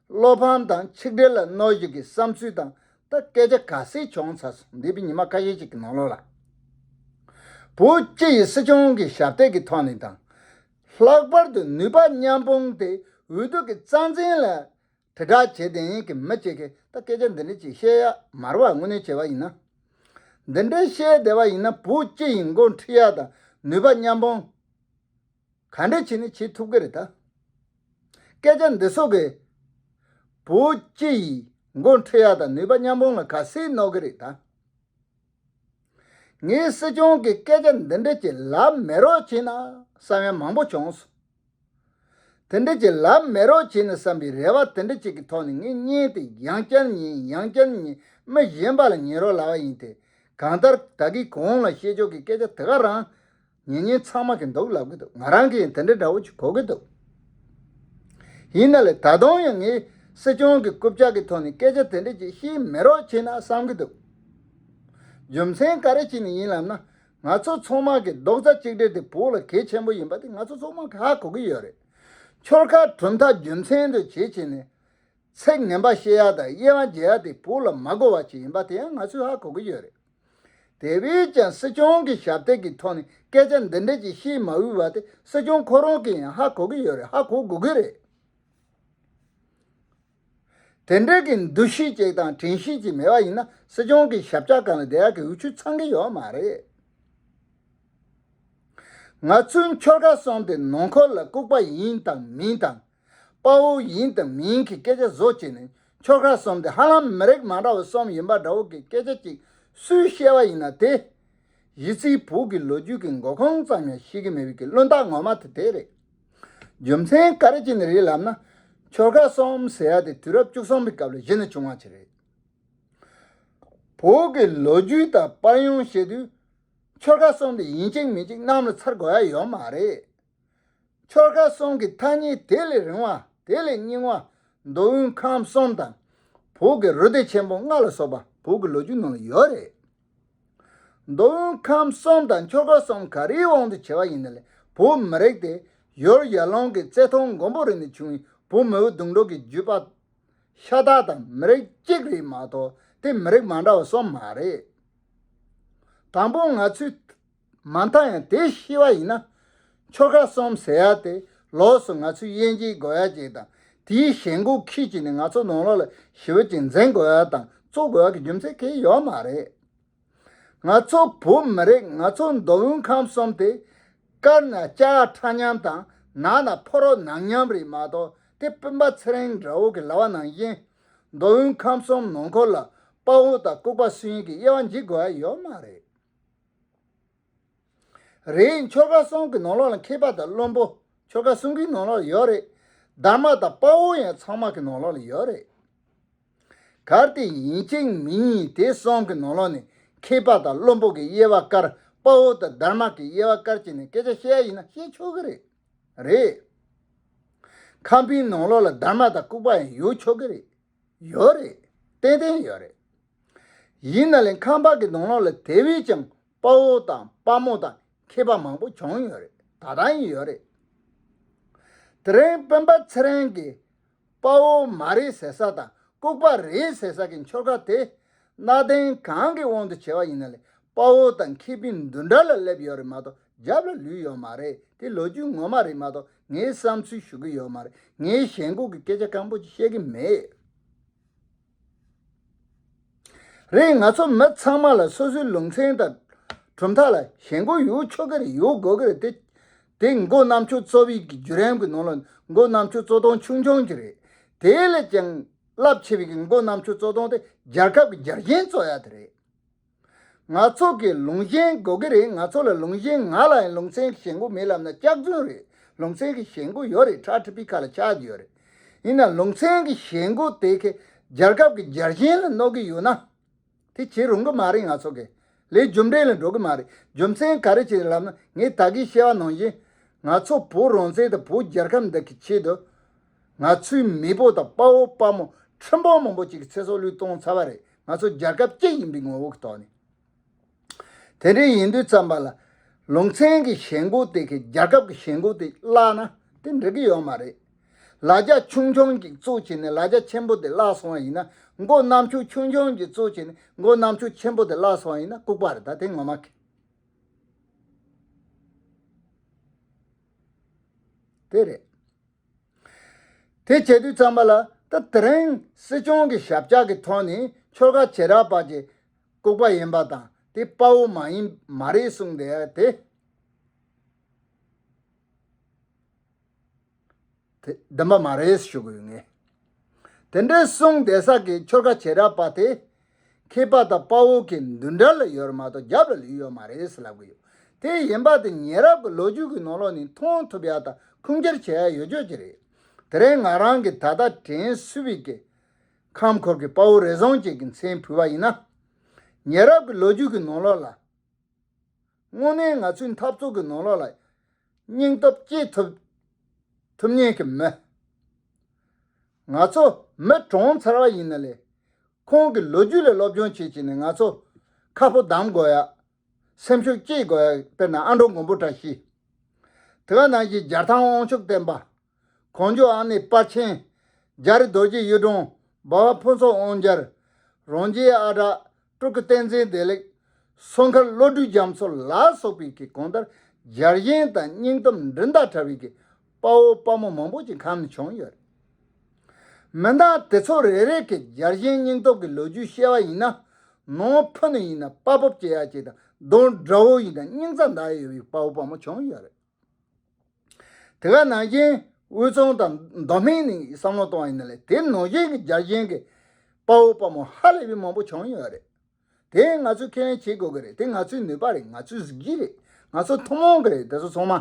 བློ་ཕམ་དང་ཆིག་སྒྲིལ་ལ་གནོད་གཞི་གི་བསམ་ཚུལ་དང་། ད་སྐད་ཆ་ག་ཚད་བྱུང་ཚར་སོང་། འདས་པའི་ཉི་མ་ཁ་ཤས་ཤིག་གི་ནང་ལོགས་ལ། བོད་སྤྱི་ཡི་སྲིད་སྐྱོང་གི་ཞབས་སྟེགས་ཀྱི་ཐོག་ནས་དང་། ལྷག་པར་དུ་ནུས་པ་མཉམ་སྤུངས་དེ་འོས་བསྡུ་གི་རྩ་འཛིན་ལ་དྲིལ་བསྒྲགས་བྱེད་བསྡད་མཁན་གྱི་མི་གཅིག་གིས་ད་སྐད་ཆ་འདི་འདྲ་ཅིག་བཤད་ཡ་མ་རེད་པ། དངོས་གནས་བྱས་པ་ཡིན་ན། འདི་འདྲ་བཤད་བསྡད་པ་ཡིན་ན། བོད་སྤྱི་ཡི་འགོ་ཁྲིད་ཡ་དང་ནུས་པ་མཉམ་སྤུངས་ག་འདྲ་བྱས་ནས་བྱེད་ཐུབ་ཀྱི་རེད་ད། སྐད་ཆ་འདི་ཚོ་གིས་བོད་སྤྱི་ཡི་འགོ་ཁྲིད་ཡ་དང་ནུས་པ་མཉམ་སྤུངས་ལ་ག་ཚད་གནོད་ཀྱི་རེད་ད། ངས་སྲིད་སྐྱོང་གིས་སྐད་ཆ་འདི་འདྲ་ཅིག་ལབ་མེད་རོགས་བྱས་ན་བསམ་ཡ་མང་པོ་བྱུང་སོང་། དེ་འདྲ་ཅིག་ལབ་མེད་རོགས་བྱས་ན་བསམ་པའི་རེ་བ་དེ་འདྲ་ཅིག་གི་ཐོག་ནས་ངས་བརྙན་དེ་ཡང་བསྐྱར་ཉན། ཡང་བསྐྱར་ཉན། མི་གཞན་པ་ལ་ཉན་རོགས་ལབ་པ་ཡིན་ཏེ། གང་ལྟར་ད་གིན་གོང་ལ་བཤད་ཕྱོགས་ཀྱི་སྐད་ཆ་དེ་ག་རང་ཉན་མཁན་ཚང་མ་གིས་འདུག་ལབ་ཀྱི་འདུག་ང་རང་གིས་ཡང་དེ་འདྲ་འདྲ་བོ་ཅིག་གོ་གི་འདུག་ཡིན་ན་ལས་ད་དུང་ཡང་ངས་སྲིད་སྐྱོང་གི་རྐུབ་བཀྱག་གི་ཐོག་ནས་སྐད་ཆ་དེ་འདྲ་ཅིག་བཤད་མེད་རོགས་བྱས་ན་བསམ་གྱི་འདུག་རྒྱུ་མཚན་ག་རེ་བྱས་ནས་ཡིན་ལབ་ན། ང་ཚོ་ཚང་མ་གི་རྡོག་རྩ་གཅིག་སྒྲིལ་དེ་བོད་ལ་གལ་ཆེན་པོ་ཡིན་པ་དེ་ང་ཚོ་ཚང་མ་གིས་ཧ་གོ་གི་ཡོད་རེད། ཆོལ་ཁ་གྲུབ་མཐའ་རྒྱུ་མཚན་དུ་བྱེད་བྱས་ནས། ཚིག་ངན་པ་བཤད་ཡ་དང་དབྱེ་བ་འབྱེད་ཡ་དེ་བོད་ལ་མ་གོ་བ་ཅིག་ཡིན་པ་དེ་ཡང་ང་ཚོས་ཧ་གོ་གི་ཡོད་རེད། དེ་བས་ཀྱང་སྲིད་སྐྱོང་གི་ཞབས་སྟེགས་ཀྱི་ཐོག་ནས་སྐད་ཆ་འདི་འདྲ་ཅིག་བཤད་མ་འོས་པ་དེ་སྲིད་སྐྱོང་ཁོ་རང་གིས་ཡང་ཧ་གོ་གི་ཡོད་རེད། ཧ་གོ་དགོས་ཀྱི་རེད། དེ་འདྲ་གི་འདུ་ཤེས་ཅིག་དང་དྲན་ཤེས་ཅིག་མེད་པ་ཡིན་ན། སྲིད་སྐྱོང་གི་ཞབས་བཀྱག་སྒང་ལ་བསྡད་ཡག་གི་འོས་ཆོས་ཚང་གི་ཡོད་མ་རེད། ང་ཚོའི་ཆོལ་ཁ་གསུམ་དེ་ནང་ཁུལ་ལ་ལྐུགས་པ་ཡིན་དང་མིན་དང་། དཔའ་བོ་ཡིན་དང་མིན་གྱི་སྐད་ཆ་བཟོ་བྱས་ནས། ཆོལ་ཁ་གསུམ་དེ་ཧ་ལམ་མི་རིགས་མ་འདྲ་བ་གསུམ་ཡིན་པ་འདྲ་བོ་གི་སྐད་ཆ་ཅིག་སུས་བཤད་པ་ཡིན་ན། དེ་གཞི་རྩའི་བོད་ཀྱི་ལོ་རྒྱུས་ཀྱི་མགོ་ཁུངས་ཙམ་ཡང་ཤེས་ཀྱི་མེད་པའི་གི་བླུན་རྟགས་ངོ་མ་དེ་དེ་རེད། རྒྱུ་མཚན་ག་རེ་བྱས་ནས་རེད་ལབ་ན། ཆོལ་ཁ་གསུམ་ཟེར་ཡ་དེ་དུས་རབས་བཅུ་གསུམ་པའི་སྐབས་ལ་གཞི་ནས་བྱུང་བ་ཅིག་རེད། བོད་ཀྱི་ལོ་རྒྱུས་དང་དཔལ་ཡོན་བཤད་དུས། ཆོལ་ཁ་གསུམ་དེ་ཡིན་གཅིག་མིན་གཅིག་གནམ་ལ་འཚེར་དགོས་ཡ་ཡོད་མ་རེད། ཆོལ་ཁ་གསུམ་གྱི་ཐ་སྙད་དེ་ལས་རིང་བ། དེ་ལས་རྙིང་བ། མདོ་དབུས་ཁམས་གསུམ་དང་། བོད་ཀྱི་རུ་སྡེ་ཆེན་པོ་ལྔ་ལ་སོགས་པ་བོད་ཀྱི་ལོ་རྒྱུས་ནང་ལ་ཡོད་རེད། མདོ་དབུས་ཁམས་གསུམ་དང་ཆོལ་ཁ་གསུམ་ག་རེའི་དབང་དུ་བྱས་པ་ཡིན་ན་ལས། བོད་མི་རིགས་དེ་ཡུལ་ཡར་ཀླུང་གི་རྩེ་ཐང་མགོན་པོ་རི་ནས་བྱུང་བའི་བོད་མི་བོ་གདུང་དྲུག་གི་བརྒྱུད་པ་ཤ་སྟག་དང་མི་རིགས་གཅིག་རེད་མ་གཏོགས་དེ་མི་རིགས་མ་འདྲ་བ་གསུམ་མ་རེད། དང་པོ་ང་ཚོས་མ་མཐའ་ཡང་དེ་ཤེས་པ་ཡིན་ན། ཆོལ་ཁ་གསུམ་ཟེར་ཡ་དེ་ལོགས་སུ་ང་ཚོས་དབྱེ་འབྱེད་དགོས་ཡ་ཅིག་དང་། དེའི་ཞེན་ཁོག་ཁྱི་གཅིག་ནས་ང་ཚོ་ནང་ལོགས་ལ་ཞི་བ་ཅིག་འཛིན་དགོས་ཡ་དང་བཙུགས་དགོས་ཡ་གི་རྒྱུ་མཚན་གང་ཡང་ཡོད་མ་རེད། ང་ཚོ་བོད་མི་རིགས་ང་ཚོ་མདོ་དབུས་ཁམས་གསུམ་དེ་དཀར་ན་ལྕགས་ཁྲ་མཉམ་དང་ནག་ན་ཕོ་རོག་ནག་མཉམ་རེད་མ་གཏོགས་དེ་སྤུན་པ་ཚེ་རིང་འདྲ་བོ་གི་ལབ་པ་ནང་བཞིན་མདོ་དབུས་ཁམས་གསུམ་ནང་ཁུལ་ལ་དཔའ་བོ་དང་ལྐུགས་པ་སུ་ཡིན་གྱི་དབྱེ་བ་འབྱེད་དགོས་ཡ་ཡོད་མ་རེད། རེད། ཆོལ་ཁ་གསུམ་གྱི་ནང་ལོགས་ལ་མཁས་པ་དང་བླུན་པོ་ཆོལ་ཁ་གསུམ་གྱི་ནང་ལོགས་ལ་ཡོད་རེད། སྡར་མ་དང་དཔའ་བོ་ཡང་ཚང་མ་གི་ནང་ལོགས་ལ་ཡོད་རེད། གལ་ཏེ་ཡིན་གཅིག་མིན་གཉིས་དེ་གསུམ་གྱི་ནང་ལོགས་ནས་མཁས་པ་དང་བླུན་པོ་གི་དབྱེ་བ་དཀར། དཔའ་བོ་དང་སྡར་མ་གི་དབྱེ་བ་དཀར་བྱས་ནས་སྐད་ཆ་བཤད་ཡ་ཡིན་ན་བཤད་ཆོག་གི་རེད། རེད། ཁམས་པའི་ནང་ལོགས་ལ་སྡར་མ་དང་ལྐུགས་པ་ཡང་ཡོད་ཆོག་གི་རེད། ཡོད་རེད། ཏན་ཏན་ཡོད་རེད། ཡིན་ན་ལས་ཁམས་པ་གི་ནང་ལོགས་ལ་དེ་བས་ཀྱང་དཔའ་བོ་དང་དཔའ་མོ་དང་མཁས་པ་མང་པོ་བྱུང་ཡོད་རེད། ད་ལྟ་ཡང་ཡོད་རེད། དེ་རིང་སྤེན་པ་ཚེ་རིང་གིས་དཔའ་བོ་མ་རེད་ཟེར་ས་དང་ལྐུགས་པ་རེད་ཟེར་ས་གི་ཆོལ་ཁ་དེ་གནད་དོན་གང་གི་དབང་དུ་བྱས་པ་ཡིན་ན་ལས་དཔའ་བོ་དང་མཁས་པའི་མདུན་གྲལ་ལ་སླེབས་ཡོད་རེད་མ་གཏོགས་རྒྱབ་ལ་ལུས་ཡོད་མ་རེད། དེ་ལོ་རྒྱུས་ངོ་མ་རེད་མ་གཏོགས་ངའི་བསམ་ཚུལ་ཞུ་གི་ཡོད་མ་རེད། ངའི་ཞེན་ཁོག་གི་སྐད་ཆ་སྐམ་པོ་ཅིག་བཤད་གི་མེད། རེད། ང་ཚོ་མི་ཚང་མ་ལ་སོ་སོའི་ལུང་ཚན་དང་གྲུབ་མཐའ་ལ་ཞེན་ཁོག་ཡོད་ཆོག་གི་རེད། ཡོད་དགོས་ཀྱི་རེད་དེ། དེ་མགོ་གནམ་མཆོག་གཙོ་བོའི་གི་བརྒྱུད་རིམ་གྱི་ནང་ལ་མགོ་གནམ་མཆོག་གཙོ་དོན་ཆུང་ཆུང་ཅིག་རེད། དེ་ལས་ཀྱང་རླབས་ཆེ་བའི་གི་མགོ་གནམ་མཆོག་གཙོ་དོན་དེ་རྒྱལ་ཁབ་ཀྱི་རྒྱལ་ཞེན་རྩོད་ཡ་དེ་རེད། ང་ཚོ་གི་ལུང་ཞེན་དགོས་ཀྱི་རེད། ང་ཚོ་ལ་ལུང་ཞེན། ང་ལ་ཡང་ལུང་ཚན་གྱི་ཞེན་ཁོག་མེད་ལབ་ན་སྐྱག་རྫུན་རེད། ལུང་ཚན་གྱི་ཞེན་ཁོག་ཡོད་རེད། ཁྲག་ཁྲིག་པའི་ཁ་ལ་ཆགས་ཀྱི་ཡོད་རེད། ཡིན་ན་ལུང་ཚན་གྱི་ཞེན་ཁོག་དེ་གི་རྒྱལ་ཁབ་ཀྱི་རྒྱལ་ཞེན་ལ་གནོད་ཀྱི་ཡོད་ན། དེ་བྱེད་རུང་གི་མ་རེད། ང་ཚོ་གི་ལས་རྒྱུ་འབྲས་ལ་འགྲོ་གི་མ་རེད། རྒྱུ་མཚན་ག་རེ་བྱས་ལབ་ན་ངས་ད་གིན་བཤད་པ་ནང་བཞིན་ང་ཚོ་བོད་རང་བཙན་དང་བོད་རྒྱལ་ཁབ་འདི་གི་ཆེད་དུ་ང་ཚོའི་མེས་པོ་དང་དཔའ་བོ་དཔའ་མོ་ཁྲིམས་དཔོན་མང་པོ་ཅིག་གི་ཚེ་སྲོག་བློས་གཏོང་ཚར་བ་རེད། ང་ཚོ་རྒྱལ་ཁབ་གཅིག་ཡིན་པའི་ངོ་བོ་གི་ཐོག་ནས། དེ་འདྲ་ཡིན་དུས་ཙམ་པ་ལ་ལུང་ཚན་གྱི་ཞེན་ཁོག་དེ་གི་རྒྱལ་ཁབ་ཀྱི་ཞེན་ཁོག་དེ་བརླག་ན་དེ་འགྲིག་གི་ཡོད་མ་རེད། ལ་རྒྱ་ཆུང་ཆུང་ཅིག་བཙུགས་བྱས་ནས་ལ་རྒྱ་ཆེན་པོ་དེ་བརླག་སོང་བ་ཡིན་ན། མགོ་གནམ་མཆོག་ཆུང་ཆུང་ཅིག་བཙུགས་བྱས་ནས་མགོ་གནམ་མཆོག་ཆེན་པོ་དེ་བརླག་སོང་བ་ཡིན་ན་ལྐུགས་པ་རེད། ད་དེ་ངོ་མ་གི་དེ་རེད། དེ་བྱེད་དུས་ཙམ་པ་ལ་ད་དེ་རིང་སྲིད་སྐྱོང་གི་ཞབས་བཀྱག་གི་ཐོག་ནས་ཆོལ་ཁ་བྱེ་བྲག་པ་ཅིག་ལྐུགས་པ་ཡིན་པ་དང་དེ་དཔའ་བོ་མ་ཡིན་མ་རེད་གསུངས་བསྡད་ཡ་དེ། དེ་བདེན་པ་མ་རེད་ཞུ་གི་ཡོད་ངས། དེ་འདྲའི་གསུངས་བསྡད་ས་གི་ཆོལ་ཁ་བྱེ་བྲག་པ་དེ་མཁས་པ་དང་དཔའ་བོ་གི་མདུན་གྲལ་ལ་ཡོད་རེད་མ་གཏོགས་རྒྱབ་ལ་ལུས་ཡོད་མ་རེད་ཟེར་ལབ་གི་ཡོད། དེ་ཡིན་པ་དེ་ཉེ་རབས་ཀྱི་ལོ་རྒྱུས་ཀྱི་ནང་ལོགས་ནས་མཐོང་ཐུབ་ཡ་དང་ཁུངས་སྐྱེལ་བྱེད་ཡ་ཡོད་རྒྱུ་ཅིག་རེད། དེ་རིང་ང་རང་གིས་ད་ལྟ་དྲན་སྲིད་པའི་གི་ཁམས་ཁུལ་གྱི་དཔའ་བོ་རེ་ཟུང་ཅིག་གི་མཚན་ཕུལ་བ་ཡིན་ན། ཉེ་རབས་ཀྱི་ལོ་རྒྱུས་ཀྱི་ནང་ལོགས་ལ། དངོས་གནས་ང་ཚོའི་འཐབ་རྩོད་ཀྱི་ནང་ལོགས་ལ་སྙིང་སྟོབས་སྐྱེད་ཐུབ་ཐུབ་མཁན་གྱི་མི། ང་ཚོ་མི་གྲོངས་ཚར་བ་ཡིན་ན་ལས་ཁོང་གི་ལོ་རྒྱུས་ལ་སློབ་སྦྱོང་བྱེད་ཀྱི་ནས་ང་ཚོ་ཁ་ཕོ་བསྡམ་དགོས་ཡ། སེམས་ཤུགས་སྐྱེད་དགོས་ཡ། དཔེར་ན་ཨ་འབྲུག་མགོན་པོ་བཀྲ་ཤིས། དེ་ག་ནང་བཞིན་རྒྱལ་ཐང་དབང་ཕྱུག་བསྟན་པ། གངས་ལྗོངས་ཨ་ནེ་དཔལ་ཆེན། རྒྱ་རི་རྡོ་རྗེ་གཡུ་སྒྲོན། འབའ་བ་ཕུན་ཚོགས་དབང་རྒྱལ། རང་རྒྱལ་ཨ་གྲགས། སྤྲུལ་སྐུ་བསྟན་འཛིན་བདེ་ལེགས། སོ་མཁར་བློ་གྲོས་རྒྱ་མཚོ་ལ་སོགས་པའི་གི་གང་ལྟར་རྒྱལ་ཞེན་དང་སྙིང་སྟོབས་འགྲན་ཟླ་བྲལ་བའི་གི་དཔའ་བོ་དཔའ་མོ་མང་པོ་ཅིག་ཁམས་ནས་བྱུང་ཡོད་རེད། མི་སྣ་དེ་ཚོ་རེ་རེ་གི་རྒྱལ་ཞེན་སྙིང་སྟོབས་ཀྱི་ལོ་རྒྱུས་བཤད་པ་ཡིན་ན། ནང་ཕུ་ནས་ཡིན་ན་དཔའ་སྤོབས་སྐྱེ་ཡ་ཅིག་དང་གདོང་འདྲ་བོ་ཡིན་ན་སྙིང་རྩ་འདར་ཡོད་པའི་དཔའ་བོ་དཔའ་མོ་བྱུང་ཡོད་རེད། དེ་ག་ནང་བཞིན་དབུས་གཙང་དང་མདོ་སྨད་ནས་བསམ་བློ་གཏོང་བ་ཡིན་ན་ལས་དེ་ནང་བཞིན་གྱི་རྒྱལ་ཞེན་གྱི་དཔའ་བོ་དཔའ་མོ་ཧ་ལས་པའི་མང་པོ་བྱུང་ཡོད་རེད། དེ་ང་ཚོས་ཁས་ལེན་བྱེད་དགོས་ཀྱི་རེད། དེ་ང་ཚོའི་ནུས་པ་རེད། ང་ཚོའི་གཟི་བརྗིད་རེད། ང་ཚོ་ཐུན་མོང་གི་རེད། དེ་ཚོ་ཚང་མ་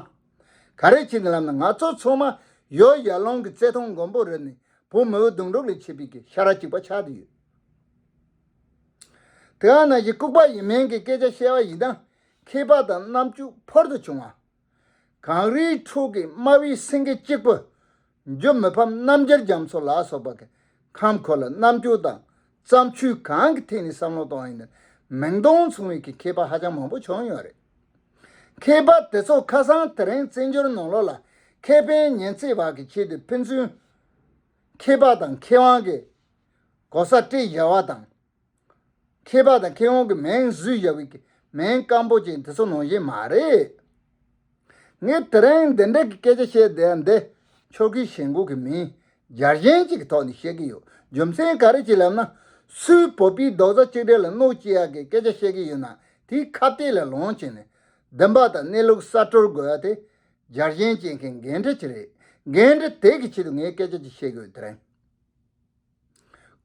ག་རེ་བྱེད་འདི་ལབ་ན་ང་ཚོ་ཚང་མ་ཡོ་ཡར་ཀླུང་གི་རྩེ་ཐང་མགོན་པོ་རི་ནས་བོད་མི་བོ་གདུང་དྲུག་ལས་མཆེད་པའི་གི་ཤ་ར་གཅིག་པ་ཆགས་བསྡད་ཡོད། དེ་ག་ནང་བཞིན་ལྐུགས་པ་ཡིན་མིན་གྱི་སྐད་ཆ་བཤད་པ་ཡིན་ན་མཁས་པ་དང་རྣམ་དཔྱོད་ཕུལ་དུ་བྱུང་བ། གངས་རིའི་ཁྲོད་ཀྱི་དམར་བའི་སེང་གེ་གཅིག་པུ། འཇུ་མི་ཕམ་རྣམ་རྒྱལ་རྒྱ་མཚོ་ལ་སོགས་པ་གི་ཁམས་ཁོ་ལ་རྣམ་དཔྱོད་དང་བརྩམས་ཆོས་གང་གི་ཐད་ནས་བསམ་བློ་གཏོང་བ་ཡིན་ན་མིང་དོན་མཚུངས་པའི་གི་མཁས་པ་ཧ་ཅང་མང་པོ་བྱུང་ཡོད་རེད། མཁས་པ་དེ་ཚོ་ཁ་སང་དེ་རིང་བཙན་བྱོལ་ནང་ལོགས་ལ་ཁེ་ཕན་ཉེན་ཚེ་བར་གྱི་ཆེད་དུ་ཕན་ཚུན་མཁས་པ་དང་མཁས་དབང་གི་གོ་ས་སྤྲད་བཞག་པ་དང་། མཁས་པ་དང་མཁས་དབང་གི་མིང་བཟོས་བཞག་པའི་མིང་སྐམ་པོ་ཅན་དེ་ཚོ་ནང་བཞིན་མ་རེད། ངས་དེ་རིང་འདི་འདྲ་གི་སྐད་ཆ་བཤད་བསྡད་ཡ་འདི་ཆོལ་ཁའི་ཞེན་ཁོག་གི་མིན། རྒྱལ་ཞེན་ཅིག་གི་ཐོག་ནས་བཤད་ཀྱི་ཡོད། རྒྱུ་མཚན་ག་རེ་ཅིག་ལབ་ན། སུས་བོད་པའི་རྡོག་རྩ་གཅིག་སྒྲིལ་ལ་གནོད་སྐྱེལ་ཡག་གི་སྐད་ཆ་བཤད་ཀྱི་ཡོད་ན་དེའི་ཁ་གཏད་ལ་ལངས་བྱས་ནས་འདུན་པ་དང་གནས་ལུགས་གསར་གཏོད་དགོས་ཡ་དེ་རྒྱལ་ཞེན་ཅན་གྱི་འགན་འཁྲི་ཅིག་རེད། འགན་འཁྲི་དེ་གི་ཆེད་དུ་ངས་སྐད་ཆ་ཅིག་བཤད་ཀྱི་ཡོད། དེ་རིང་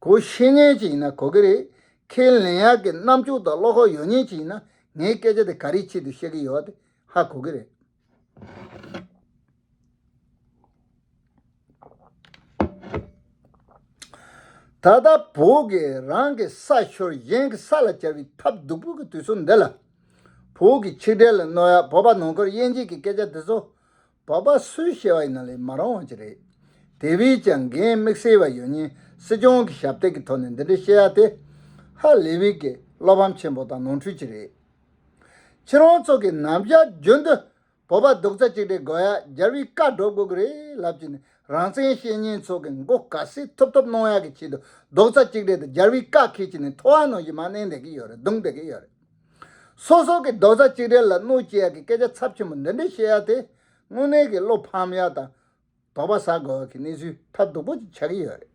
གོ་ཤེས་མཁན་ཅིག་ཡིན་ན་གོ་གི་རེད། ཁས་ལེན་ཡག་གི་རྣམ་དཔྱོད་དང་བློ་ཁོག་ཡོད་མཁན་ཅིག་ཡིན་ན་ངའི་སྐད་ཆ་དེ་ག་རེའི་ཆེད་དུ་བཤད་ཀྱི་ཡོད་དེ་ཧ་གོ་གི་རེད། ད་ལྟ་བོད་ཀྱིས་རང་གི་ས་ཤོར་གཞན་གྱི་ས་ལ་བཅར་བའི་ཐབས་སྡུག་པོ་གི་དུས་ཚོད་འདི་ལ། བོད་ཀྱི་ཆིག་སྒྲིལ་ལ་གནོད་ཡ་བོད་པ་ནང་ཁུལ་དབྱེ་འབྱེད་ཀྱི་སྐད་ཆ་དེ་ཚོ་བོད་པ་སུས་བཤད་པ་ཡིན་ན་ལས་མ་རུང་བ་ཅིག་རེད། དེ་བས་ཀྱང་འགན་དམིགས་བསལ་བ་ཡོད་མཁན་སྲིད་སྐྱོང་གི་ཞབས་སྟེགས་ཀྱི་ཐོག་ནས་འདི་འདྲ་བཤད་ཡ་དེ་ཧ་ལས་པའི་གི་བློ་ཕམ་ཆེན་པོ་དང་ནོར་འཁྲུལ་ཅིག་རེད། ཁྱེད་རང་ཚོ་གི་ནམ་ཞག་རྒྱུན་དུ་བོད་པ་རྡོག་རྩ་གཅིག་སྒྲིལ་དགོས་ཡ་རྒྱལ་བའི་བཀའ་སྒྲོག་དགོས་ཀྱི་རེད་ལབ་ཀྱི་ནི་རང་བཙན་བཤད་མཁན་ཚོ་གི་མགོ་ག་སེ་ཐུབ་ཐུབ་གནང་ཡག་གི་ཆེད་དུ་རྡོག་རྩ་གཅིག་སྒྲིལ་དང་རྒྱལ་བའི་བཀའ་འཁྱེར་གྱི་ནི་ཐོ་བ་ནང་བཞིན་མར་མནན་བསྡད་ཀྱི་ཡོད་རེད། རྡུང་བསྡད་ཀྱི་ཡོད་རེད། སོ་སོ་གི་རྡོག་རྩ་གཅིག་སྒྲིལ་ལ་གནོད་སྐྱེལ་ཡག་གི་སྐད་ཆ་ཚབས་ཆེན་པོ་འདི་འདྲ་བཤད་ཡ་དེ་དངོས་གནས་ཀྱི་བློ་ཕམ་ཡ་དང་དོགས་པ་ཟ་དགོས་ཡ་གི་གནས་ཚུལ་ཐབས་སྡུག་པོ་ཅིག་ཆགས་ཀྱི་ཡོད་རེད།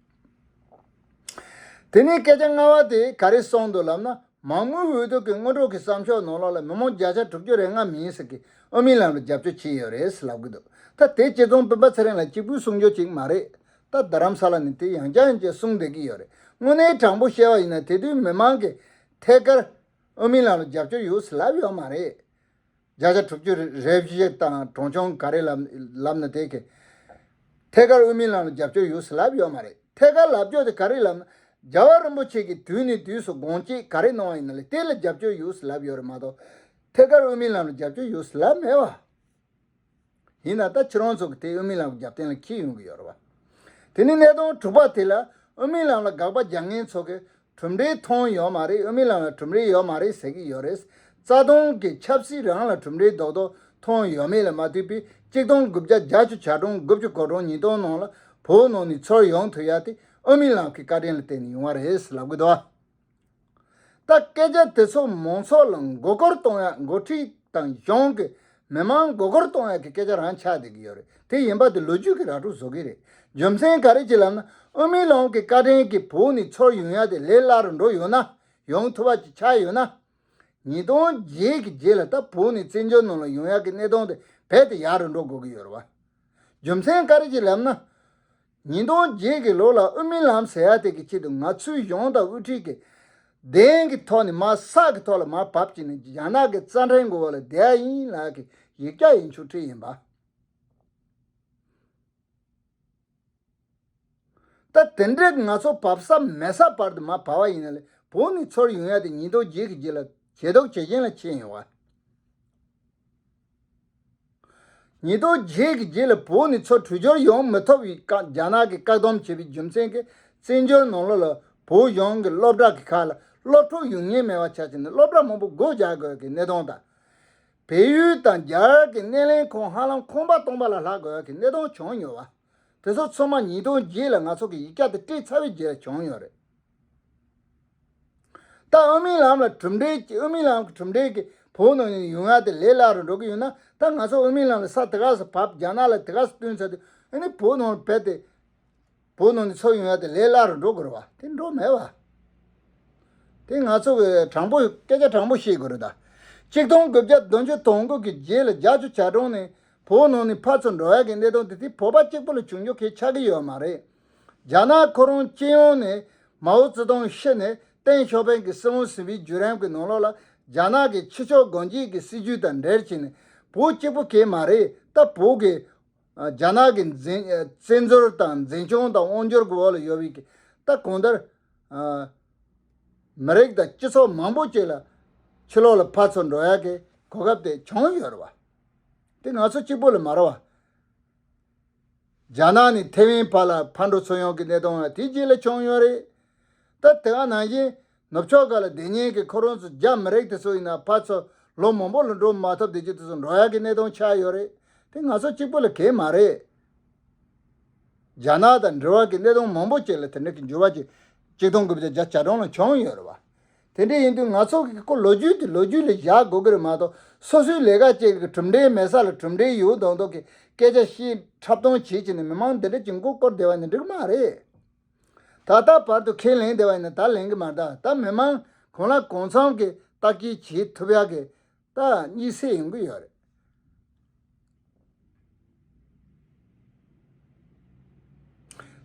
དེ་ནས་སྐད་ཆ་ལྔ་པ་དེ་ག་རེ་གསུངས་འདུག་ལབ་ན། མང་མོས་འོས་བསྡུ་གི་སྔོན་འགྲོ་གི་བསམ་ཤོག་ནང་ལོགས་ལ་མི་མང་བརྒྱ་ཆ་དྲུག་ཅུ་རེ་ལྔ་མིན་ཟེར་གི་དབུ་མའི་ལམ་ལ་རྒྱབ་སྐྱོར་བྱས་ཡོད་རེད་ཟེར་ལབ་གི་འདུག་ད་དེ་སྤྱི་ཚོགས་སྤུན་པ་ཚེ་རིང་ལ་གཅིག་པུས་གསུང་རྒྱུ་ཅིག་མ་རེད། ད་རྡ་རམ་ས་ལ་ནས་དེ་ཡང་བསྐྱར་ཡང་བསྐྱར་གསུང་བསྡད་ཀྱི་ཡོད་རེད། དངོས་གནས་དྲང་པོ་བཤད་པ་ཡིན་ན་དེ་དུས་མི་མང་གིས་ཐད་ཀར་དབུ་མའི་ལམ་ལ་རྒྱབ་སྐྱོར་ཡོད་ཟེར་ལབ་ཡོད་མ་རེད། བརྒྱ་ཆ་དྲུག་ཅུ་རེ་བཞི་དང་གྲངས་ཆུང་ག་རེ་ལབ་ལབ་ན་དེ་གི་ཐད་ཀར་དབུ་མའི་ལམ་ལ་རྒྱབ་སྐྱོར་ཡོད་ཟེར་ལབ་ཡོད་མ་རེད། ཐད་ཀར་ལབ་རྒྱུ་དེ་ག་རེ་ལབ་ན། རྒྱལ་བ་རིན་པོ་ཆེ་གི་དུས་ནས་དུས་སུ་དགོངས་བཅད་ག་རེ་གནང་བ་ཡིན་ན་ལས་དེ་ལ་རྒྱབ་སྐྱོར་ཡོད་ཟེར་ལབ་ཡོད་རེད་མ་གཏོགས། ཐད་ཀར་དབུ་མའི་ལམ་ལ་རྒྱབ་སྐྱོར་ཡོད་ཟེར་ལབ་མེད་བ། ཡིན་ན་ད་ཁྱེད་རང་ཚོ་གི་དེ་དབུ་མའི་ལམ་གྱི་རྒྱབ་རྟེན་ལ་འཁྱེར་ཡོང་གི་ཡོད་རེད་བ། དེ་ནས་གནད་དོན་དྲུག་པ་དེ་ལ་དབུ་མའི་ལམ་ལ་དགག་པ་རྒྱག་མཁན་ཚོ་གི་གྲུབ་འབྲས་མཐོང་ཡོད་མ་རེད། དབུ་མའི་ལམ་ལ་གྲུབ་འབྲས་ཡོད་མ་རེད་ཟེར་གྱི་ཡོད་རེད། རྩ་དོན་གྱི་ཆབ་སྲིད་རང་ལ་གྲུབ་འབྲས་རྡོག་རྡོག་མཐོང་ཡོད་མེད་ལ་མ་ལྟོས་པའི་གཅིག་སྟོང་དགུ་བརྒྱ་བརྒྱད་ཅུ་གྱ་གྲངས་དགུ་བཅུ་གོ་གྲངས་ཉིས་སྟོང་ནང་ལ་བོད་ནང་ནས་ཚུར་ཡོང་ཐུབ་ཡ་དེ་དབུ་མའི་ལམ་གྱི་བཀའ་དྲིན་ལ་བརྟེན་ནས་ཡོང་བ་རེད་ཟེར་ལབ་གི་འདུག་བ། ད་སྐད་ཆ་དེ་ཚོ་མང་ཚོགས་ལ་མགོ་སྐོར་གཏོང་ཡ། འགོ་ཁྲིད་དང་གཞུང་གི་མི་མང་མགོ་སྐོར་གཏོང་ཡ་གི་སྐད་ཆ་རང་ཆགས་བསྡད་ཀྱི་ཡོད་རེད། དེ་ཡིན་པ་དེ་ལོ་རྒྱུས་ཀྱི་ར་སྤྲོད་བཟོ་གི་རེད། རྒྱུ་མཚན་ག་རེ་ཅིག་ལབ་ན། དབུ་མའི་ལམ་གྱི་བཀའ་དྲིན་གྱིས་བོད་ནས་ཚུར་ཡོང་ཡ་དེ་ལས་སླ་རུ་འགྲོ་ཡོད་ན། ཡོང་ཐུབ་པ་ཅིག་ཆགས་ཡོད་ན། ཉིས་སྟོང་བརྒྱད་ཀྱི་རྗེས་ལ་ད་བོད་ནས་བཙན་བྱོལ་ནང་ལ་ཡོང་ཡག་གི་གནས་སྟངས་དེ་རྦད་དེ་ཡག་རུ་འགྲོ་དགོས་ཀྱི་ཡོད་རེད་བ། རྒྱུ་མཚན་ག་རེ་ཅིག་ལབ་ན། ཉིས་སྟོང་བརྒྱད་ཀྱི་ལོ་ལ་དབུ་མའི་ལམ་ཟེར་ཡ་དེ་གི་ཆེད་དུ་ང་ཚོའི་གཞུང་དང་དབུ་ཁྲིད་ཀྱི་གདན་གྱི་ཐོག་ནས་མར་ས་གི་ཐོག་ལ་མར་བབས་ཀྱི་ནས་རྒྱ་ནག་གི་རྩ་ཁྲིམས་གི་འོག་ལ་བསྡད་ཡ་ཡིན་ལབ་ཀྱི་ཡིག་ཆ་ཡིན་ཆོག་ཁྲིད་ཡིན་པ། ད་དེ་འདྲའི་ང་ཚོ་བབས་ས་མེད་ས་བར་དུ་མར་བབས་པ་ཡིན་ན་ལས་བོད་ནས་ཚུར་ཡོང་ཡ་དེ་ཉིས་སྟོང་བརྒྱད་ཀྱི་རྗེས་ལ་ཇེ་སྡུག་ཇེ་ཞན་ལ་ཕྱིན་ཡོང་བ། ཉིས་སྟོང་བརྒྱད་ཀྱི་རྗེས་ལ་བོད་ནས་ཚུར་བྲོས་བྱོལ་ཡོང་མི་ཐུབ་པའི་བཀག་རྒྱ་ནག་གིས་བཀག་སྡོམ་བྱས་པའི་རྒྱུ་མཚན་གྱིས་བཙན་བྱོལ་ནང་ལོགས་ལ་བོད་གཞུང་གི་སློབ་གྲྭ་གི་ཁག་ལ་སློབ་ཕྲུག་ཡོང་མཁན་མེད་པ་ཆགས་ཀྱི་ནས་སློབ་གྲྭ་མང་པོ་སྒོ་རྒྱག་དགོས་ཀྱི་གནས་སྟངས་དང་། བལ་ཡུལ་དང་རྒྱ་གར་གྱི་སྣེ་ལེན་ཁང་ཧ་ལམ་ཁང་པ་སྟོང་པ་ལ་ལྷག་དགོས་ཀྱི་གནས་སྟངས་བྱུང་ཡོད་བ། དེ་ཚོ་ཚང་མ་ཉིས་སྟོང་བརྒྱད་ལ་ང་ཚོ་གི་ཡིག་ཆ་དེ་སྤྲད་ཚར་བའི་རྗེས་ལ་བྱུང་ཡོད་རེད། ད་དབུ་མའི་ལམ་ལ་གྲུབ་འབྲས་ཀྱི་དབུ་མའི་ལམ་གྱི་གྲུབ་འབྲས་ཀྱི་བོད་ནང་ནས་ཡོང་ཡ་དེ་ལས་སླ་རུ་འགྲོ་གི་ཡོད་ན། ད་ང་ཚོ་དབུ་མའི་ལམ་ལ་ས་དེ་ག་སེ་བབས། རྒྱ་ནག་ལ་དེ་ག་སེ་བསྟུན་ཚར་དུས་ཨ་ནི་བོད་ནང་ལ་བེད་དེ་བོད་ནང་ནས་ཚུར་ཡོང་ཡ་དེ་ལས་སླ་རུ་འགྲོ་དགོས་རེད་བ། དེ་འགྲོ་མེད་བ། དེ་ང་ཚོ་གི་དྲང་པོ་སྐད་ཆ་དྲང་པོ་བཤད་དགོས་རེད་ད། གཅིག་སྟོང་དགུ་བརྒྱ་བདུན་ཅུ་དོན་དགུ་གི་རྗེས་ལ་བརྒྱད་ཅུ་གྱ་གྲངས་ནས་བོད་ནང་ནས་ཕར་ཚུར་འགྲོ་ཡ་གི་གནད་དོན་དེ་དེ་བོད་པ་གཅིག་པུ་ལ་བྱུང་རྒྱུ་གལ་ཆགས་ཀྱི་ཡོད་མ་རེད། རྒྱ་ནག་ཁོ་རང་སྤྱི་ཡོངས་ནས་མའོ་ཙེ་ཏུང་ཤི་ནས་ཏེང་ཞའོ་ཕིང་གི་སྲིད་དབང་ཟིན་པའི་བརྒྱུད་རིམ་གྱི་ནང་ལོགས་ལ་རྒྱ་ནག་གི་ཕྱི་ཕྱོགས་སྒོ་འབྱེད་ཀྱི་སྲིད་ཇུས་དང་འབྲེལ་བྱས་ནས་བོད་གཅིག་པུ་གས་མ་རེད། ད་བོད་ཀྱི་རྒྱ་ནག་གི་འཛིན་བཙན་འཛུལ་དང་འཛིན་སྐྱོང་དང་དབང་སྒྱུར་གྱི་འོག་ལ་ཡོད་པའི་གི་ད་གང་ལྟར་མི་རིགས་དང་སྤྱི་ཚོགས་མང་པོ་ཅིག་ལ་ཕྱི་ལོགས་ལ་ཕར་ཚུར་འགྲོ་ཡ་གི་གོ་སྐབས་དེ་བྱུང་ཡོད་རེད་བ། དེ་ང་ཚོ་གཅིག་པུ་ལ་མ་རེད་བ། རྒྱ་ནག་ནས་ཐེ་ཝན་བར་ལ་ཕར་འགྲོ་ཚུར་ཡོང་གི་གནད་དོན་ཡང་དེའི་རྗེས་ལ་བྱུང་ཡོད་རེད། ད་དེ་ག་ནང་བཞིན་ནུབ་ཕྱོགས་ཁག་ལ་སྡོད་མཁན་གྱི་ཁོ་རང་ཚོ་རྒྱ་མི་རིགས་དེ་ཚོ་ཡིན་ན་ཕར་ཚུར་ལོ་མང་པོ་ལ་འགྲོ་མ་ཐུབ་བསྡད་རྒྱུ་དེ་ཚོ་འགྲོ་ཡག་གི་གནད་དོན་ཆགས་ཡོད་རེད། དེ་ང་ཚོ་གཅིག་པུ་ལ་གལ་མ་རེད། རྒྱ་ནག་དང་འབྲེལ་བ་གི་གནད་དོན་མང་པོ་ཅིག་ལ་དེ་འདྲ་གི་འགྱུར་བ་ཅིག་གཅིག་སྟོང་དགུ་བརྒྱ་བརྒྱད་ཅུ་གྱ་གྲངས་ལ་བྱུང་ཡོད་རེད་བ། དེ་འདྲ་ཡིན་དུས་ང་ཚོ་གི་ཁོ་ལོ་རྒྱུས་དེ་ལོ་རྒྱུས་ལ་བཞག་དགོས་ཀྱི་རེད་མ་གཏོགས། སོ་སོའི་ལས་ཀ་བྱེད་ཀྱི་གྲུབ་འབྲས་མེད་ས་ལ་གྲུབ་འབྲས་ཡོད་མདོག་མདོག་གི་སྐད་ཆ་བཤད་འཁྲབ་སྟོན་བྱེད་ཀྱི་ནི་མི་མང་འདི་འདྲ་ཅིག་མགོ་སྐོར་བསྡད་པ་ནི་འགྲིག་མ་རེད། ད་ལྟ་བར་དུ་ཁས་ལེན་བསྡད་པ་ཡིན་ན་ད་ལེན་གྱི་མ་རེད། ད་མི་མང་གང་ལ་གང་འཚམ་གྱི་བརྟག་དཔྱད་བྱེད་ཐུབ་ཡག་གི་ད་གཉིད་སད་ཡོང་གི་ཡོད་རེད།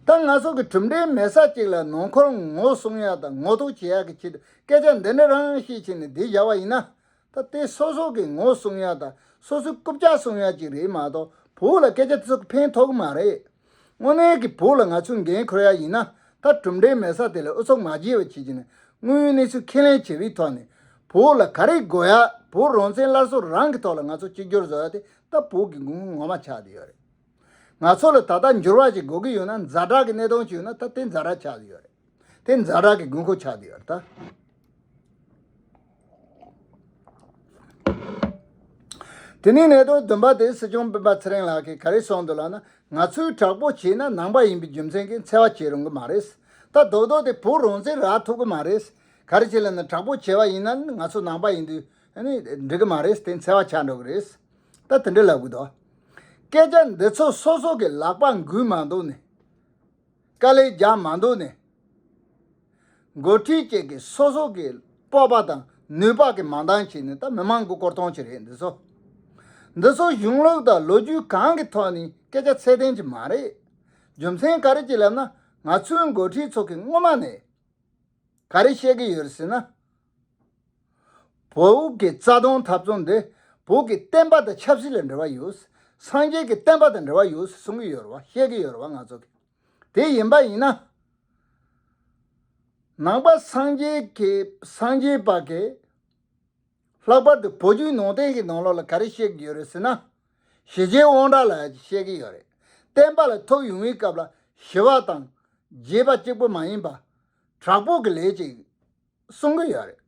ད་ང་ཚོ་གི་གྲུབ་འབྲས་མེད་ས་གཅིག་ལ་ནང་ཁུལ་ངོ་སྲུང་ཡག་དང་ངོ་ཐུག་བྱེད་ཡག་གི་ཆེད་དུ་སྐད་ཆ་འདི་འདྲ་རང་བཤད་བྱས་ནས་འདི་བཞག་པ་ཡིན་ན། ད་དེ་སོ་སོ་གི་ངོ་སྲུང་ཡག་དང་སོ་སོའི་རྐུབ་བཀྱག་སྲུང་ཡག་ཅིག་རེད་མ་གཏོགས་བོད་ལ་སྐད་ཆ་དེ་ཚོ་གི་ཕན་ཐོགས་ཀྱི་མ་རེད། དངོས་གནས་ཀྱི་བོད་ལ་ང་ཚོས་འགན་འཁུར་ཡག་ཡིན་ན། ད་གྲུབ་འབྲས་མེད་ས་དེ་ལ་ཨུ་ཚུགས་མ་བྱེད་པ་བྱེད་ཀྱི་ནས་དངོས་ཡོད་གནས་ཚུལ་ཁས་ལེན་བྱེད་པའི་ཐོག་ནས་བོད་ལ་ག་རེ་དགོས་ཡག་བོད་རང་བཙན་སླར་གསོ་རང་གི་ཐོག་ལ་ང་ཚོ་གཅིག་གྱུར་བཟོ་ཡག་དེ་ད་བོད་ཀྱི་དགོས་མཁོ་ངོ་མ་ཆགས་བསྡད་ཡོད་རེད། ང་ཚོ་ལ་ད་ལྟ་འགྱུར་བ་ཞིག་དགོས་ཀྱི་ཡོད་ན། ཛ་དྲག་གི་གནད་དོན་ཞིག་ཡོད་ན་ད་དེ་ཛ་དྲག་ཆགས་བསྡད་ཡོད་རེད། དེ་ཛ་དྲག་གི་དགོས་མཁོ་ཆགས་བསྡད་ཡོད་རེད་ད། དེ་ནས་གནད་དོན་བདུན་པ་དེ་སྲིད་སྐྱོང་སྤེན་པ་ཚེ་རིང་ལགས་ཀྱིས་ག་རེ་གསུངས་འདུག་ལབ་ན། ང་ཚོས་དྲག་པོ་བྱས་ན་ནང་པ་ཡིན་པའི་རྒྱུ་མཚན་གྱིས་འཚེ་བ་བྱེད་རུང་གི་མ་རེད། ད་རྡོག་རྡོག་དེ་བོད་རང་བཙན་རག་ཐུབ་ཀྱི་མ་རེད། ག་རེ་བྱས་ལབ་ན་དྲག་པོ་བྱས་པ་ཡིན་ན་ང་ཚོ་ནང་པ་ཡིན་དུས་ཨ་ནི་འགྲིག་གི་མ་རེད། དེ་འཚེ་བ་ཆགས་འགྲོ་གི་རེད། ད་དེ་འདྲ་ལབ་གི་འདུག་སྐད་ཆ་འདི་ཚོ་སོ་སོ་གི་ལག་པ་འགུལ་མ་འདུག་ནས། དཀའ་ལས་རྒྱག་མ་འདུག་ནས། འགོ་ཁྲིད་ཅིག་གིས་སོ་སོ་གི་སྤོབས་པ་དང་ནུས་པ་གི་མ་འདང་བྱས་ནས་ད་མི་མང་གི་སྐོར་གཏོང་ཆེད་རེད། འདི་ཚོ་འདི་ཚོ་གཞུང་ལུགས་དང་ལོ་རྒྱུས་གང་གི་ཐོག་ནས་སྐད་ཆ་ཚད་ལྡན་གྱི་མ་རེད། རྒྱུ་མཚན་ག་རེ་ཅིག་ལབ་ན། ང་ཚོའི་འགོ་ཁྲིད་ཚོ་གི་སྔོན་མ་ནས་ག་རེ་བཤད་ཀྱི་ཡོད་ཟེར་ན། བོད་ཀྱི་རྩ་དོན་འཐབ་རྩོད་འདི་བོད་ཀྱི་བསྟན་པ་དང་ཆབ་སྲིད་ལ་འབྲེལ་བ་ཡོད། སངས་རྒྱས་ཀྱི་བསྟན་པ་དང་འབྲེལ་བ་ཡོད་གསུང་གི་ཡོད་རེད་བ། བཤད་ཀྱི་ཡོད་རེད་བ། ང་ཚོ་གི་དེ་ཡིན་པ་ཡིན་ན། ནང་པ་སངས་རྒྱས་ཀྱི་སངས་རྒྱས་པ་གི་ལྷག་པར་དུ་བོད་བརྒྱུད་ནང་བསྟན་གྱི་ནང་ལོགས་ལ་ག་རེ་བཤད་ཀྱི་ཡོད་རེད་ཟེར་ན། ཞི་རྒྱས་དབང་དྲག་ལབ་ཡག་ཅིག་བཤད་ཀྱི་ཡོད་རེད། བསྟན་པ་ལ་ཐུག་ཡོང་བའི་སྐབས་ལ་ཞི་བ་དང་རྒྱས་པ་གཅིག་པུ་མ་ཡིན་པ་དྲག་པོ་གི་ལས་ཅིག་གསུང་གི་ཡོད་རེད།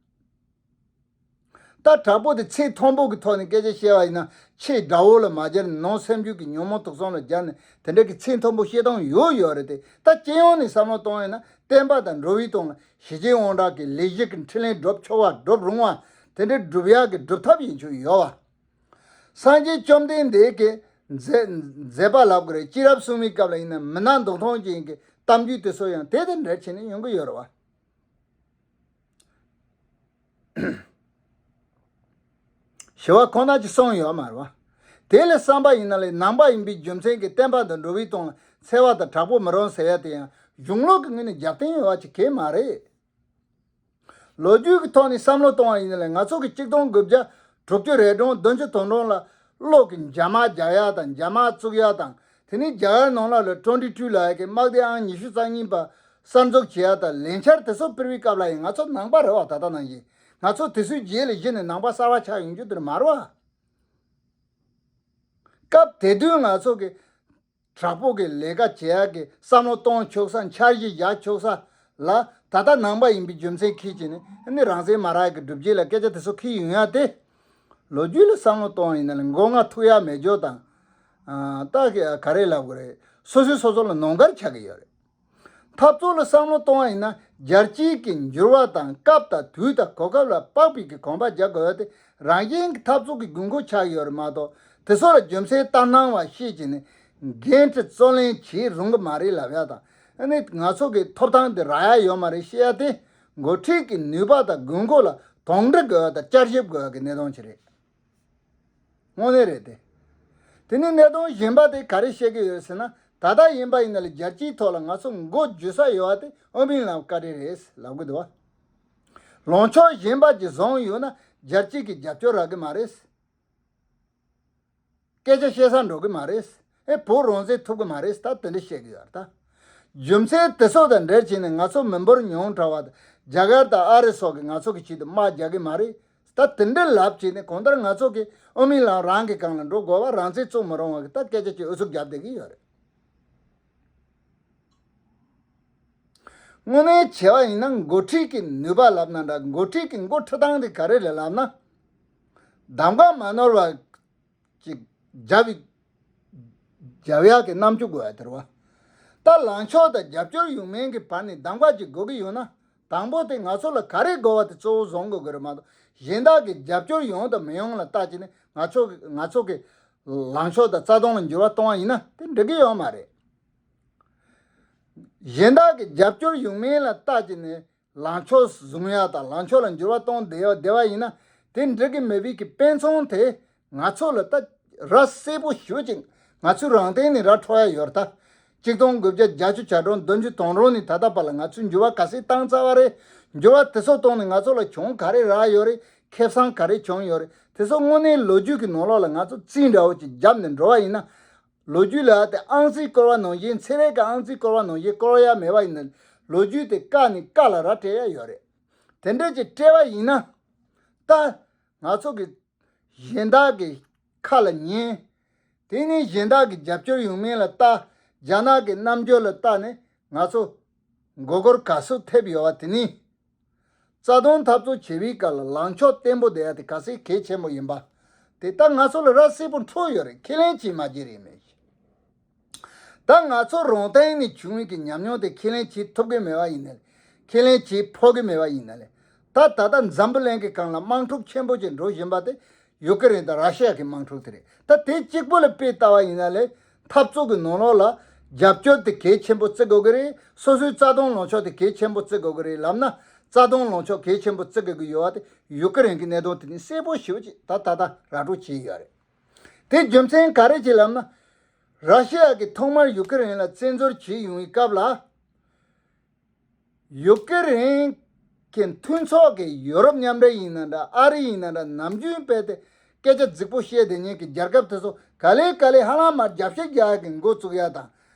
ད་དྲག་པོ་དེ་ཚིག་མཐོན་པོ་གི་ཐོག་ནས་སྐད་ཆ་བཤད་པ་ཡིན་ན། ཕྱི་དགྲ་བོ་ལ་མ་སྦྱར་ནས་ནང་སེམས་རྒྱུད་ཀྱི་ཉོན་མོངས་དུག་གསུམ་ལ་སྦྱར་ནས་དེ་འདྲ་གི་ཚིག་མཐོན་པོ་བཤད་སྟངས་ཡོད་ཡོད་རེད་དེ། ད་སྤྱི་ཡོངས་ནས་བསམ་བློ་གཏོང་ཡིན་ན་བསྟན་པ་དང་འགྲོ་བའི་དོན་ལ་ཞི་རྒྱས་དབང་དྲག་གི་ལས་གཞི་གི་འཕྲིན་ལས་སྒྲུབ་ཆོག་པ་སྒྲུབ་རུང་བ་དེ་འདྲ་སྒྲུབ་ཡག་གི་སྒྲུབ་ཐབས་ཡིན་ཆོག་ཡོད་བ། སངས་རྒྱས་བཅོམ་ལྡན་འདས་ཀྱི་མཛད་མཛད་པ་ལབ་དགོས་རེད། སྤྱི་རབས་གསུམ་པའི་སྐབས་ལ་ཡིན་ན་མི་ནག་མདོག་མཐོང་ཅན་གྱི་གཏམ་རྒྱུད་དེ་ཚོ་ཡང་དེ་དང་འབྲེལ་བྱས་ནས་ཡོང་གི་ཡོད་རེད་བ། ཞི་བ་ཁོ་ན་གྱིས་གསུངས་ཡོད་མ་རེད་བ། དེ་ལས་བསམ་པ་ཡིན་ན་ལས་ནང་པ་ཡིན་པའི་རྒྱུ་མཚན་གྱིས་བསྟན་པ་དང་འགྲོ་བའི་དོན་ལ་འཚེ་བ་དང་དྲག་པོ་མི་རུང་ཟེར་ཡ་དེ་ཡང་གཞུང་ལུགས་ཀྱི་ངོས་ནས་རྒྱབ་རྟེན་ཡོད་པ་ཅིག་གང་ཡང་མ་རེད། ལོ་རྒྱུས་ཀྱི་ཐོག་ནས་བསམ་བློ་གཏོང་བ་ཡིན་ན་ལས་ང་ཚོ་གི་གཅིག་སྟོང་དགུ་བརྒྱ་དྲུག་ཅུ་རེ་གྲངས་བདུན་ཅུ་དོན་གྲངས་ལ་གློག་གི་འཇབ་དམག་རྒྱག་ཡ་དང་འཇབ་དམག་བཙུགས་ཡ་དང་། དེ་ནས་རྒྱ་གར་ནང་ལ་ལ་ཊོན་ཊི་ཊུ་ལབ་ཡ་གི་དམག་སྡེ་ཨང་ཉི་ཤུ་རྩ་གཉིས་པ་གསར་འཛུགས་བྱེད་ཡ་དང་ལས་འཆར་དེ་ཚོ་སྤེལ་བའི་སྐབས་ལ་ཡང་ང་ཚོ་ནང་པ་རེད་བ། ད་ལྟ་ནང་བཞིན་ང་ཚོ་དེ་ཚོའི་རྗེས་ལ་གཞི་ནས་ནང་པ་གསར་བ་ཆགས་ཡོང་རྒྱུ་དེ་མ་རེད་བ། སྐབས་དེ་དུས་ང་ཚོ་གི་དྲག་པོ་གི་ལས་ཀ་བྱེད་ཡ་གི་བསམ་བློ་གཏོང་ཆོག་ས། འཆར་གཞི་བཞག་ཆོག་ས་ལ་ད་ལྟ་ནང་པ་ཡིན་པའི་རྒྱུ་མཚན་ཁྱེར་བྱས་ནས་ཨ་ནི་རང་བཙན་མ་རག་གི་སྒྲུབ་བྱེད་ལ་སྐད་ཆ་དེ་ཚོ་ཁྱེར་ཡོང་ཡ་དེ། ལོ་རྒྱུས་ལ་བསམ་བློ་གཏོང་བ་ཡིན་ན་ལ་མགོ་རྔ་ཐུག་ཡ་མེད་འཇོག་དང་། ཨ། ད་ག་རེ་ལབ་དགོས་རེད། སོ་སོས་སོ་སོ་ལ་ནོར་འགལ་ཆགས་ཀྱི་ཡོད་རེད། འཐབ་རྩོད་ལ་བསམ་བློ་གཏོང་བ་ཡིན་ན་རྒྱལ་སྤྱིའི་གི་འགྱུར་བ་དང་སྐབས་དང་དུས་དང་གོ་སྐབས་ལ་དཔག་པའི་གི་གོམ་པ་རྒྱག་དགོས་ཡ་དེ། རང་བཞིན་གྱི་འཐབ་རྩོད་ཀྱི་དགོས་མཁོ་ཆགས་ཡོད་རེད་མ་གཏོགས། དེ་ཚོ་ལ་རྒྱུ་མཚན་ལྟར་སྣང་བ་ཤེས་བྱས་ནས་འགན་འཁྲི་བརྩོན་ལེན་བྱེད་རུང་གི་མ་རེད་ལབ་ཡ་དང་། ཨ་ནི་ང་ཚོ་གི་ཐོབ་ཐང་དེ་རག་ཡ་ཡོད་མ་རེད་བཤད་ཡ་དེ། འགོ་ཁྲིད་ཀྱི་ནུས་པ་དང་དགོས་མཁོ་ལ་དོགས་འདྲི་དགོས་ཡ་དང་བསྐྱར་ཞིབ་དགོས་ཡ་གི་གནད་དོན་ཅིག་རེད། དངོས་གནས་རེད་དེ། དེ་ནས་གནད་དོན་གཞན་པ་དེ་ག་རེ་བཤད་ཀྱི་ཡོད་ཟེར་ན། ད་ལྟ་ཡིན་པ་ཡིན་ན་ལ་རྒྱལ་སྤྱིའི་ཐོག་ལ་ང་ཚོ་མགོ་འཇུ་ས་ཡོད་པ་དེ་ཨོ་མིན་ལམ་བཀའ་དྲིན་རེད་ལབ་གི་འདུག་བ། ལངས་ཕྱོགས་གཞན་པ་ཅིག་བཟུང་ཡོད་ན་རྒྱལ་སྤྱི་གི་རྒྱབ་སྐྱོར་རག་གི་མ་རེད། སྐད་ཆ་བཤད་ས་འགྲོ་གི་མ་རེད། ཨེ། བོད་རང་བཙན་ཐོབ་གི་མ་རེད། ད་དེ་འདྲ་བཤད་གི་ཡོད་རེད་ད། རྒྱུ་མཚན་དེ་ཚོ་དང་འབྲེལ་བྱས་ནས་ང་ཚོ་མི་འབོར་ཉུང་དྲགས་པ་དང་རྒྱ་གར་དང་ཨ་རི་སོགས་ཀྱིས་ང་ཚོ་གི་ཆེད་དུ་དམག་རྒྱག་གི་མ་རེད། ད་དེ་འདྲ་ལབ་བྱས་ནས་གང་ལྟར་ང་ཚོ་གི་ཨོ་མི་ལང་རང་གི་སྒང་ལ་འགྲོ་དགོས་པ། རང་བཙན་བཙུགས་མི་རུང་བ་གི་ད་སྐད་ཆ་ཅིག་ཨུ་ཚུགས་རྒྱབ་བསྡད་ཀྱི་ཡོད་རེད། དངོས་གནས་བྱས་པ་ཡིན་ན་འགོ་ཁྲིད་ཀྱི་ནུས་པ་ལབ་ན་འདྲ། འགོ་ཁྲིད་ཀྱི་འགོ་ཁྲིད་སྟངས་དེ་ག་རེ་རེད་ལབ་ན། གདམ་ག་མ་ནོར་བ་ཅིག་རྒྱབ་རྒྱབ་ཡག་གི་རྣམ་འགྱུར་དགོས་ཡ་དེ་རེད་བ། ད་ལངས་ཕྱོགས་དང་རྒྱབ་སྐྱོར་ཡོང་མིན་གྱི་བར་ནས་གདམ་ག་ཅིག་དགོས་ཀྱི་ཡོད་ན། དང་པོ་དེ་ང་ཚོ་ལ་ག་རེ་དགོས་པ་དེ་གཙོ་བོ་བཟུང་དགོས་ཀྱི་རེད་མ་གཏོགས། གཞན་དག་གི་རྒྱབ་སྐྱོར་ཡོང་དང་མི་ཡོང་ལ་བལྟ་བྱས་ནས་ང་ཚོ་གི་ང་ཚོ་གི་ལངས་ཕྱོགས་དང་རྩ་དོན་ལ་འགྱུར་བ་གཏོང་བ་ཡིན་ན་དེ་འགྲིག་གི་ཡོད་མ་རེད། གཞན་དག་གི་རྒྱབ་སྐྱོར་ཡོང་མིན་ལ་བལྟ་བྱས་ནས་ལངས་ཕྱོགས་བཟུང་ཡ་དང་ལངས་ཕྱོགས་ལ་འགྱུར་བ་གཏོང་བསྡད་བསྡད་པ་ཡིན་ན་དེ་འགྲིག་གི་མེད་པའི་གི་དཔེ་མཚོན་དེ་ང་ཚོ་ལ་ད་ར་གསལ་པོ་ཞེ་པོ་ཅིག་ང་ཚོའི་རང་སྟེང་ནས་ར་འཕྲོད་ཡ་ཡོད་རེད་ད། གཅིག་སྟོང་དགུ་བརྒྱ་བརྒྱད་ཅུ་གྱ་གྲངས་བདུན་ཅུ་དོན་གྲངས་ནས་ད་ལྟ་བར་ལ་ང་ཚོས་འགྱུར་བ་ག་ཚད་བཏང་ཚར་བ་རེད། འགྱུར་བ་དེ་ཚོ་གཏོང་ནས་ང་ཚོ་ལ་གྱོང་ག་རེ་རག་ཡོད་རེད། ཁེ་བཟང་ག་རེ་བྱུང་ཡོད་རེད། དེ་ཚོ་དངོས་གནས་ལོ་རྒྱུས་ཀྱི་ནང་ལོགས་ལ་ང་ཚོ་རྩིས་འདྲ་བོ་ཅིག་བརྒྱབ་ནས་འགྲོ་བ་ཡིན་ན། ལོ་རྒྱུས་ལ་དེ་ཨང་རྩིས་བསྐོར་བ་ནང་བཞིན། ཚན་རིག་གི་ཨང་རྩིས་བསྐོར་བ་ནང་བཞིན་བསྐོར་ཡ་མེད་པ་ཡིན་ན། ལོ་རྒྱུས་དེ་ཀ་ནས་ཀ་ལ་ར་སྤྲད་ཡ་ཡོད་རེད། དེ་འདྲ་ཅིག་སྤྲད་པ་ཡིན་ན། ད་ང་ཚོ་གི་གཞན་དག་གི་ཁ་ལ་ཉན། དེ་ནས་གཞན་དག་གི་རྒྱབ་སྐྱོར་ཡོང་མིན་ལ་ལྟ། རྒྱ་ནག་གི་རྣམ་འགྱུར་ལ་ལྟ་ནས་ང་ཚོ་མགོ་སྐོར་ག་ཚོད་ཐེབས་ཡོད་པ་དེ་ནི། རྩ་དོན་འཐབ་རྩོད་བྱེད་པའི་སྐབས་ལ་ལངས་ཕྱོགས་བརྟན་པོ་བསྡད་ཡ་དེ་ག་ཚད་གལ་ཆེན་པོ་ཡིན་པ། དེ་ད་ང་ཚོ་ལ་ར་གསལ་པོ་འཕྲོད་ཡོད་རེད། ཁས་ལེན་བྱེད་མ་བྱེད་རེད་མེད། ད་ང་ཚོ་རང་སྟེང་ནས་བྱུང་བའི་གི་ཉམས་མྱོང་དེ་ཁས་ལེན་བྱེད་ཐུབ་ཀྱི་མེད་པ་ཡིན་ན་ལས། ཁས་ལེན་བྱེད་ཕོད་ཀྱི་མེད་པ་ཡིན་ན་ལས། ད་ད་ལྟ་འཛམ་བུ་གླིང་གི་སྒང་ལ་དམག་འཁྲུག་ཆེན་པོ་ཅིག་འགྲོ་བཞིན་པ་དེ་ཡུ་ཀེ་རེན་དང་ར་ཤི་ཡ་གི་དམག་འཁྲུག་དེ་རེད། ད་དེ་གཅིག་པུ་ལ་དཔེ་ལྟ་བ་ཡིན་ན་ལས། འཐབ་རྩོད་ཀྱི་ནང་ལོགས་ལ་རྒྱབ་སྐྱོར་དེ་གལ་ཆེན་པོ་བརྩི་དགོས་ཀྱི་རེད། སོ་སོའི་རྩ་དོན་ལངས་ཕྱོགས་དེ་གལ་ཆེན་པོ་བརྩི་དགོས་ཀྱི་རེད་ལབ་ན། རྩ་དོན་ལངས་ཕྱོགས་གལ་ཆེན་པོ་བརྩི་དགོས་ཀྱི་ཡོད་པ་དེ་ཡུ་ཀེ་རེན་གྱི་གནད་དོན་དེ་ནི་གསལ་པོ་ཞེ་པོ་ཅིག་ད་ད་ལྟ་ར་སྤྲོད་བྱས་ཡོད་རེད། དེ་རྒྱུ་མཚན་ག་རེ་བྱས་ལབ་ན། ར་ཤི་ཡ་གིས་ཐོག་མར་ཡུ་ཀེ་རེན་ལ་བཙན་འཛུལ་བྱས་ཡོང་བའི་སྐབས་ལ། ཡུ་ཀེ་རེན་གྱི་མཐུན་ཚོགས་ཀྱི་ཡོ་རོབ་མཉམ་འབྲེལ་ཡིན་ན་འདྲ། ཨ་རི་ཡིན་ན་འདྲ། ནམ་རྒྱུན་དཔེ་དེ་སྐད་ཆ་རྫིག་པོ་བཤད་བསྡད་མཁན་གྱི་རྒྱལ་ཁབ་དེ་ཚོ་ག་ལེ་ག་ལེ་ཧ་ལམ་མར་རྒྱབ་བཤད་རྒྱག་ཡག་གི་འགོ་བཙུགས་ཡ་དང་།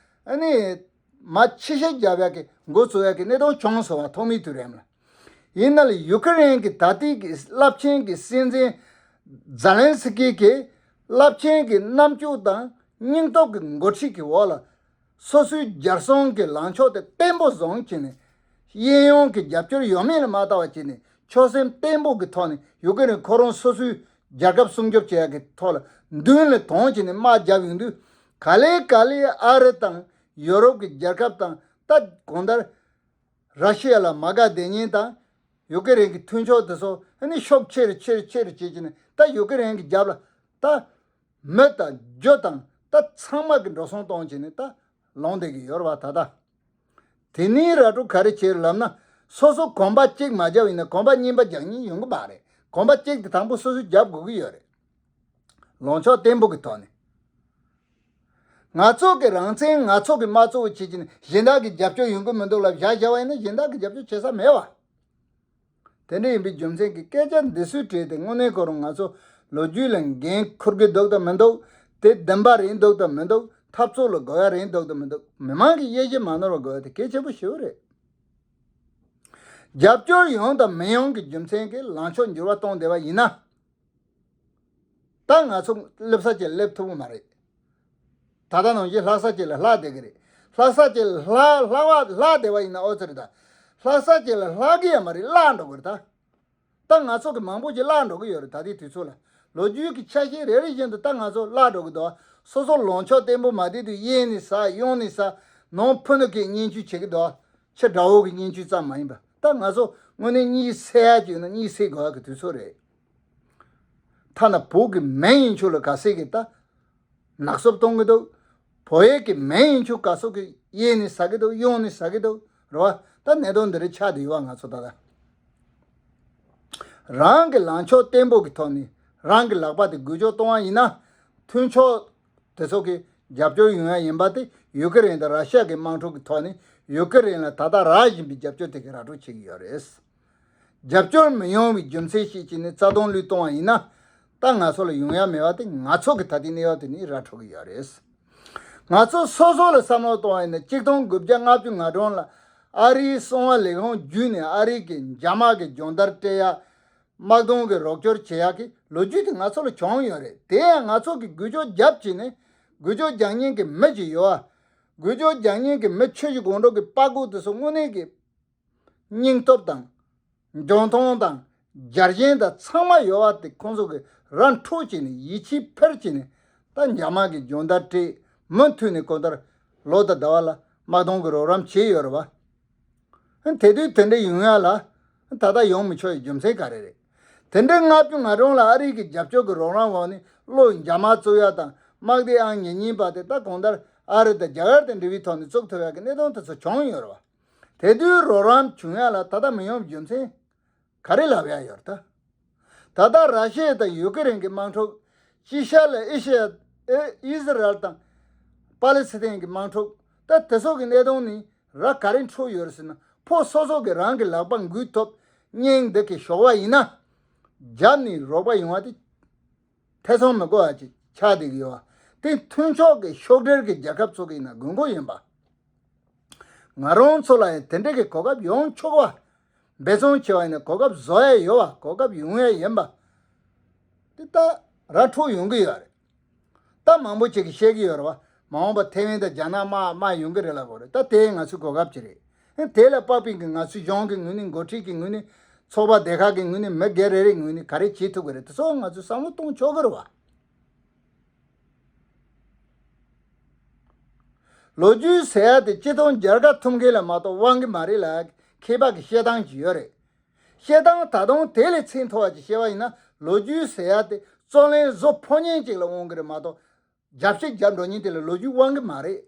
ཨ་ནི། མར་ཕྱི་བཤད་རྒྱབ་ཡག་གི་འགོ་བཙུགས་ཡག་གི་གནད་དོན་བྱུང་སོང་བ། ཐོག་མའི་དུས་རིམ་ལ། ཡིན་ན་ལས་ཡུ་ཀེ་རེན་གྱི་ད་ལྟའི་གི་རླབས་ཆེན་གྱི་སྲིད་འཛིན་ཛེ་ལན་སི་ཀི་གི་རླབས་ཆེན་གྱི་རྣམ་དཔྱོད་དང་སྙིང་སྟོབས་ཀྱི་འགོ་ཁྲིད་ཀྱི་འོག་ལ། སོ་སོའི་རྒྱལ་སྲུང་གི་ལངས་ཕྱོགས་དེ་བརྟན་པོ་བཟུང་བྱས་ནས། གཡས་གཡོན་གྱི་རྒྱབ་སྐྱོར་ཡོད་མེད་ལ་མ་ལྟ་བ་བྱས་ནས། ཆོད་སེམས་བརྟན་པོ་གི་ཐོག་ནས་ཡུ་ཀེ་རེན་ཁོ་རང་སོ་སོའི་རྒྱལ་ཁབ་སྲུང་སྐྱོབ་བྱེད་ཡག་གི་ཐོག་ལ་མདུན་ལ་དོང་བྱས་ནས་དམག་བརྒྱབ་ཡོང་དུས། ག་ལེ་ག་ལེ་ཨ་རི་དང་ཡོ་རོབ་ཀྱི་རྒྱལ་ཁབ་དང་། ད་གང་ལྟར་ར་ཤི་ཡ་ལ་མ་དགའ་བསྡད་མཁན་དང་། ཡུ་ཀེ་རེན་གྱི་མཐུན་ཕྱོགས་དེ་ཚོ་ཨ་ནི་ཤུགས་ཆེ་རུ་ཆེ་རུ་ཆེ་རུ་བྱེད་ཀྱི་ནས། ད་ཡུ་ཀེ་རེན་གྱི་རྒྱབ་ལ་ད་མི་དང་རྒྱུ་དང་ད་ཚང་མ་གི་འགྲོ་སོང་གཏོང་བྱས་ནས་ད་ལངས་བསྡད་ཀྱི་ཡོད་རེད་བ། ད་ད་དེ་ནས་ར་སྤྲོད་ག་རེ་བྱས་ལབ་ན། སོ་སོ་གོམ་པ་གཅིག་མ་བརྒྱབ་ཡིན་ན་གོམ་པ་གཉིས་པ་རྒྱག་མཁན་ཡོང་གི་མ་རེད། གོམ་པ་གཅིག་དེ་དང་པོ་སོ་སོས་རྒྱབ་དགོས་ཀྱི་ཡོད་རེད། ལངས་ཕྱོགས་བརྟན་པོ་གི་ཐོག་ནས། ང་ཚོ་གི་རང་བཙན་ང་ཚོ་གི་མ་གཙོ་བོ་བྱེད་ཀྱི་ནས་གཞན་དག་གི་རྒྱབ་སྐྱོར་ཡོང་གི་མི་འདུག་ལབ་བཞག་བཞག་པ་ཡིན་ན་གཞན་དག་གི་རྒྱབ་སྐྱོར་བྱེད་ས་མེད་བ། དེ་འདྲ་ཡིན་པའི་རྒྱུ་མཚན་གྱིས་སྐད་ཆ་འདི་ཚོའི་གྲས་དེ་དངོས་གནས་ཁོ་རང་ང་ཚོ་ལོ་རྒྱུས་ལ་འགན་འཁུར་གི་འདུག་དང་མི་འདུག་དེ་བདེན་པ་རེད་འདུག་དང་མི་འདུག་འཐབ་རྩོད་ལ་དགོས་ཡ་རེད་འདུག་དང་མི་འདུག་མི་མང་གི་དབྱེ་ཞིབ་མ་ནོར་བ་དགོས་ཡ་དེ་གལ་ཆེན་པོ་ཞེ་པོ་རེད། རྒྱབ་སྐྱོར་ཡོང་དང་མི་ཡོང་གི་རྒྱུ་མཚན་གྱིས་ལངས་ཕྱོགས་འགྱུར་བ་གཏོང་བསྡད་པ་ཡིན་ན། ད་ང་ཚོ་སླེབས་ས་ཅིག་སླེབས་ཐུབ་ཀྱི་མ་རེད། ད་ལྟ་ནང་བཞིན་ལྷག་ས་ཅིག་ལ་ལྷག་བསྡད་ཀྱི་རེད། ལྷག་ས་ཅིག་ལ་ལྷག་ལྷག་བ་ལྷག་བསྡད་པ་ཡིན་ན་ཨོ་ཙི་རེད་ད། ལྷག་ས་ཅིག་ལ་ལྷག་གི་ཡ་མ་རེད། བརླག་འགྲོ་གི་རེད་ད། ད་ང་ཚོ་གི་མང་པོ་ཅིག་བརླག་འགྲོ་གི་ཡོད་རེད། ད་ལྟའི་དུས་ཚོད་ལ་ལོ་རྒྱུས་ཀྱི་ཆ་ཤས་རེ་རེ་བཞིན་དུ་ད་ང་ཚོ་བརླག་འགྲོ་གི་འདུག་སོ་སོ་ལངས་ཕྱོགས་བརྟན་པོ་མ་བསྡད་དུས་གཡས་ནས་ཟ་གཡོན་ནས་ཟ། ནང་ཕུ་ནུ་གིས་བརྙས་བཅོས་བྱེད་ཀྱི་འདུག་ཕྱི་དགྲ་བོ་གིས་བརྙས་བཅོས་ཙམ་མ་ཡིན་པ། ད་ང་ཚོ་དངོས་གནས་གཉིད་སད་ཡ་ཅིག་ཡོད་ན་གཉིད་སད་དགོས་ཡ་གི་དུས་ཚོད་རེད། ཐ་ན་བོད་ཀྱི་མི་ཡིན་ཆོག་ལ་ག་ཟེ་གི་ད་ནག་སོབ་གཏོང་གི་འདུག་བོད་ཡིག་གི་མི་ཡིན་ཆོག་ག་སོགས་ཀྱི་གཡས་ནས་ཟ་གི་འདུག་གཡོན་ནས་ཟ་གི་འདུག་རེད་བ། ད་གནད་དོན་འདི་རིགས་ཆགས་བསྡད་ཡོད་བ། ང་ཚོ་ད་ལྟ་རང་གི་ལངས་ཕྱོགས་བརྟན་པོ་གི་ཐོག་ནས་རང་གི་ལག་པ་དེ་འགུལ་སྐྱོད་གཏོང་བ་ཡིན་ན། མཐུན་ཕྱོགས་དེ་ཚོ་གི་རྒྱབ་སྐྱོར་ཡོང་ཡ་ཡིན་པ་དེ་ཡུ་ཀེ་རེན་དང་ར་ཤི་ཡ་གི་དམག་འཁྲུག་གི་ཐོག་ནས་ཡུ་ཀེ་རེན་ལ་ད་ལྟ་རག་བཞིན་པའི་རྒྱབ་སྐྱོར་དེ་གི་ར་སྤྲོད་བྱེད་ཀྱི་ཡོད་རེད། རྒྱབ་སྐྱོར་མི་ཡོང་བའི་རྒྱུ་མཚན་ཤེས་བྱས་ནས་རྩ་དོན་བློས་གཏོང་བ་ཡིན་ན། ད་ང་ཚོ་ལ་ཡོང་ཡ་མེད་པ་དེ་ང་ཚོ་གི་ད་ལྟའི་གནས་བབ་དེ་ནི་ར་འཕྲོད་ཀྱི་ཡོད་རེད། ང་ཚོ་སོ་སོ་ལ་བསམ་བློ་གཏོང་བ་ཡིན་ན་གཅིག་སྟོང་དགུ་བརྒྱ་ལྔ་བཅུ་ང་གྲངས་ལ་ཨ་རིའི་གསང་བ་ལས་ཁུངས་བརྒྱུད་ནས་ཨ་རི་གི་རྒྱ་དམག་གི་སྦྱོང་བརྡར་སྤྲད་ཡ། དམག་དོན་གྱི་རོགས་སྐྱོར་བྱེད་ཡག་གི་ལོ་རྒྱུས་དེ་ང་ཚོ་ལ་བྱུང་ཡོད་རེད། དེ་ཡང་ང་ཚོ་གིས་འགུལ་སྐྱོད་རྒྱབ་བྱས་ནས་འགུལ་སྐྱོད་རྒྱག་མཁན་གྱི་མི་ཅིག་ཡོད་ཨ། འགུལ་སྐྱོད་རྒྱག་མཁན་གྱི་མི་ཆོས་བཞིན་སྒོམ་རུང་གི་པགས་ཀོ་དེ་ཚོ་དངོས་གནས་ཀྱི་ སྙིང་སྟོབས་དང་། འཇོན་ཐང་དང་། རྒྱལ་ཞེན་དང་ཚང་མ་ཡོད་པ་དེ་ཁོང་ཚོ་གི་ར་འཕྲོད་བྱས་ནས་ཡིད་ཆེས་འཕེར་བྱས་ནས། ད་འཇབ་དམག་གི་སྦྱོང་བརྡར་སྤྲད། མུ་མཐུད་ནས་གང་ལྟར་ལོ་དང་ཟླ་བ་ལ་དམག་དོན་གྱི་རོགས་རམ་བྱས་ཡོད་རེད་བ། དེ་དུས་དེ་འདྲ་ཡོང་ཡ་ལ་ད་ལྟ་ཡོང་མི་ཆོག་པའི་རྒྱུ་མཚན་ག་རེ་རེད། དེ་འདྲའི་ལྔ་བཅུ་ང་གྲངས་ལ་ཨ་རི་གི་རྒྱབ་སྐྱོར་གྱི་རོགས་རམ་འོག་ནས་བློ་འཇབ་དམག་བཙུགས་ཡ་དང་དམག་སྡེ་ཨང་ཉེར་གཉིས་པ་དེ་ད་གང་ལྟར་ཨ་རི་དང་རྒྱ་གར་དང་འབྲེལ་བའི་ཐོག་ནས་བཙུགས་ཐུབ་ཡ་གི་གནད་དོན་དེ་ཚོ་བྱུང་ཡོད་རེད་བ། དེ་དུས་རོགས་རམ་བྱུང་ཡ་ལ་ད་ལྟ་མི་ཡོང་རྒྱུ་མཚན་ག་རེ་ལབ་ཡ་ཡོད་རེད་ད། ད་ལྟ་ར་ཤི་ཡ་དང་ཡུ་ཀེ་རེན་གྱི་དམག་འཁྲུག་སྤྱི་བཤད་ལ་ཨི་ཤི་ཡ་ཨི་ཨི་ཟི་རལ་དང་པ་ལི་སི་ཐན་གྱི་དམག་འཁྲུག་ད་དེ་སོགས་ཀྱི་གནད་དོན་ནི་ར་ག་རེ་འཕྲོད་ཡོད་རེད་ཟེར་ན། ཕོ་སོ་སོ་གི་རང་གི་ལག་པ་འགུལ་ཐུབ་སྙིང་འདི་གི་ཞོགས་པ་ཡིན་ན། རྒྱབ་ནས་རོགས་པ་ཡོང་བ་དེ་ཐེ་ཚོམ་མི་དགོས་པ་ཅིག་ཆགས་བསྡད་ཀྱི་ཡོད་པ། དེ་མཐུན་ཕྱོགས་ཀྱི་ཤོག་སྒྲིལ་གྱི་རྒྱལ་ཁབ་ཚོ་གི་ཡིན་ན་དགོས་མཁོ་ཡིན་པ། ང་རང་ཚོ་ལ་ཡང་དེ་འདྲ་གི་གོ་སྐབས་ཡོང་ཆོག་པ། འབད་བརྩོན་བྱས་པ་ཡིན་ན་གོ་སྐབས་བཟོ་ཡ་ཡོད་པ། གོ་སྐབས་ཡོང་ཡ་ཡིན་པ། དེ་ད་ར་འཕྲོད་ཡོང་གི་ཡོད་རེད། ད་མང་པོ་ཅིག་གིས་བཤད་ཀྱི་ཡོད་རེད་བ། མ་འོངས་པ་ཐེ་ཝན་དང་རྒྱ་ནག་དམག་དམག་ཡོང་གི་རེད་ལབ་ཀྱི་རེད། ད་དེ་ང་ཚོའི་གོ་སྐབས་ཅིག་རེད། དེ་ལ་དཔག་པའི་གི་ང་ཚོའི་གཞུང་གི་ངོས་ནས། འགོ་ཁྲིད་ཀྱི་ངོས་ནས། ཚོགས་པ་སྡེ་ཁག་གི་ངོས་ནས། མི་སྒེར་རེ་རེའི་ངོས་ནས་ག་རེ་བྱེད་ཐུབ་ཀྱི་རེད། དེ་ཚོ་ང་ཚོས་བསམ་བློ་གཏོང་ཆོག་གི་རེད་བ། ལོ་རྒྱུས་ཟེར་ཡ་དེ་སྤྱི་དང་རྒྱལ་ཁབ་ཐུག་མཁན་ལ་མ་གཏོགས་དབང་གི་མ་རེད་ལབ་མཁས་པ་གི་བཤད་སྟངས་ཅིག་ཡོད་རེད། བཤད་སྟངས་ད་དུང་དེ་ལས་ཚད་མཐོ་བ་ཅིག་བཤད་པ་ཡིན་ན། ལོ་རྒྱུས་ཟེར་ཡ་དེ་རྩོད་ལེན་བཟོ་ཕོད་མཁན་ཅིག་ལ་དབང་གི་རེད་མ་གཏོགས། རྒྱབ་བཤིག་རྒྱབ་འགྲོ་མཁན་དེ་ལ་ལོ་རྒྱུས་དབང་གི་མ་རེད།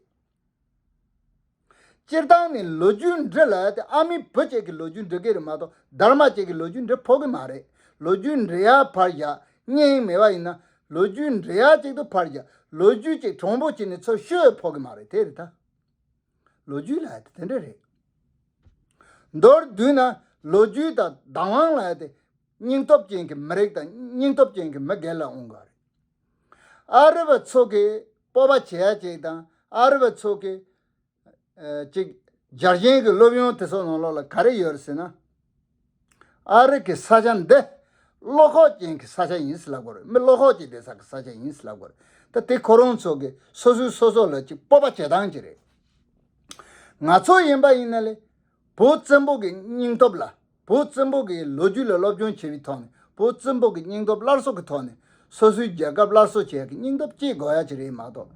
སྤྱིར་བཏང་ནས་ལོ་རྒྱུས་འབྲི་ལབ་ཡ་དེ་ཨ་མའི་བུ་གཅིག་གིས་ལོ་རྒྱུས་འབྲི་གི་རེད་མ་གཏོགས། སྡར་མ་གཅིག་གིས་ལོ་རྒྱུས་འབྲི་ཕོད་གི་མ་རེད། ལོ་རྒྱུས་འབྲི་ཡ་ཕར་བཞག་སྙིང་མེད་པ་ཡིན་ན། ལོ་རྒྱུས་འབྲི་ཡ་གཅིག་ཏུ་ཕར་བཞག་ལོ་རྒྱུས་གཅིག་དྲང་པོ་བྱས་ནས་ཚུར་ཤོད་ཕོད་གི་མ་རེད། དེ་རེད་ད། ལོ་རྒྱུས་ལབ་ཡ་དེ་དེ་འདྲ་རེད། མདོར་བསྡུས་ན་ལོ་རྒྱུས་དང་བདག་དབང་ལབ་ཡ་དེ་སྙིང་སྟོབས་ཅན་གྱི་མི་རིགས་དང་སྙིང་སྟོབས་ཅན་གྱི་མི་སྒེར་ལ་དབང་གི་རེད། ཨ་རི་བ་ཚོ་གིས་སྤོབས་པ་བྱེད་ཡ་ཅིག་དང་། ཨ་རི་བ་ཚོ་གིས་ཨ་ཅིག་རྒྱལ་ཞེན་གྱི་སློབ་ཡོན་དེ་ཚོ་ནང་ལོགས་ལ་ག་རེ་ཡོད་རེད་ཟེར་ན། ཨ་རི་གི་ས་ཆ་འདི་བློ་ཁོག་ཅན་གྱི་ས་ཆ་ཡིན་ཟེར་ལབ་ཀྱི་རེད། མི་བློ་ཁོག་ཅིག་བསྡད་ས་གི་ས་ཆ་ཡིན་ཟེར་ལབ་ཀྱི་རེད། ད་དེ་ཁོ་རང་ཚོ་གི་སོ་སོས་སོ་སོ་ལ་ཅིག་སྤོབས་པ་བྱེད་སྟངས་ཅིག་རེད། ང་ཚོ་ཡིན་པ་ཡིན་ན་ལས། བོད་བཙན་པོ་གི་སྙིང་སྟོབས་ལ། བོད་བཙན་པོ་གི་ལོ་རྒྱུས་ལ་སློབ་སྦྱོང་བྱས་པའི་ཐོག་ནས། བོད་བཙན་པོ་གི་སྙིང་སྟོབས་སླར་གསོ་གི་ཐོག་ནས། སོ་སོའི་རྒྱལ་ཁབ་སླར་གསོ་བྱེད་ཡག་གི་སྙིང་སྟོབས་སྐྱེ་དགོས་ཡ་ཅིག་རེད་མ་གཏོགས།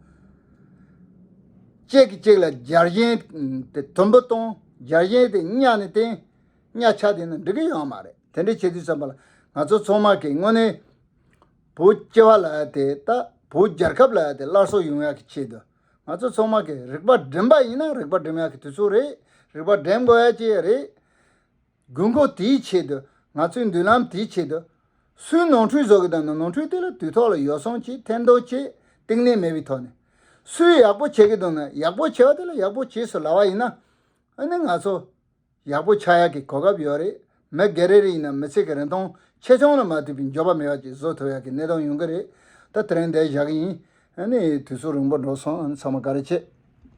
གཅིག་གིས་གཅིག་ལ་རྒྱལ་ཞེན་དེ་དུམ་བུ་གཏོང་། རྒྱལ་ཞེན་དེ་གཉའ་ནས་བསྟན། གཉའ་ཆག་བསྡད་ན་འགྲིག་གི་ཡོད་མ་རེད། དེ་འདྲ་བྱེད་དུས་ཙམ་པ་ལ་ང་ཚོ་ཚང་མ་གིས་དངོས་གནས་བོད་སྤྱི་པ་ལབ་ཡ་དེ། ད་བོད་རྒྱལ་ཁབ་ལབ་ཡ་དེ་སླར་གསོ་ཡོང་ཡག་གི་ཆེད་དུ། ང་ཚོ་ཚང་མ་གིས་རིག་པ་སྒྲིམ་པ་ཡིན་ན་རིག་པ་སྒྲིམ་ཡག་གི་དུས་ཚོད་རེད། རིག་པ་སྒྲིམ་དགོས་ཡ་ཅིག་རེད། དགོས་མཁོ་དེའི་ཆེད་དུ། ང་ཚོའི་མདུན་ལམ་དེའི་ཆེད་དུ། སུས་ནོར་འཁྲུལ་བཟོ་གི་འདུག་ན་ནོར་འཁྲུལ་དེ་ལ་དུས་ཐོག་ལ་ཡོ་བསྲང་བྱེད། འཐེན་ཐོག་བྱེད། གཏིང་ནས་མེད་པའི་ཐོག་ནས། སུས་ཡག་པོ་བྱེད་ཀྱི་འདུག་ན་ཡག་པོ་བྱེད་པ་དེ་ལ་ཡག་པོ་བྱེད་ཟེར་ལབ་པ་ཡིན་ན། ཨ་ནི་ང་ཚོ་ཡག་པོ་ཆགས་ཡག་གི་གོ་སྐབས་ཡོད་རེད། མི་སྒེར་རེ་རེ་ཡིན་ན་མི་ཚེ་གི་རིན་ཐང་ཆེ་ཆུང་ལ་མ་ལྟོས་པའི་འགྱོད་པ་མེད་པ་ཅིག་བཟོ་ཐུབ་ཡག་གི་གནས་སྟངས་ཡོང་གི་རེད། ད་དེ་རིང་འདིར་བཞག་གི་ཡིན། ཨ་ནི་དུས་ཚོད་རིང་པོ་འགྲོ་སོང་། ཨ་ནི་ཚང་མ་བཀའ་དྲིན་ཆེ།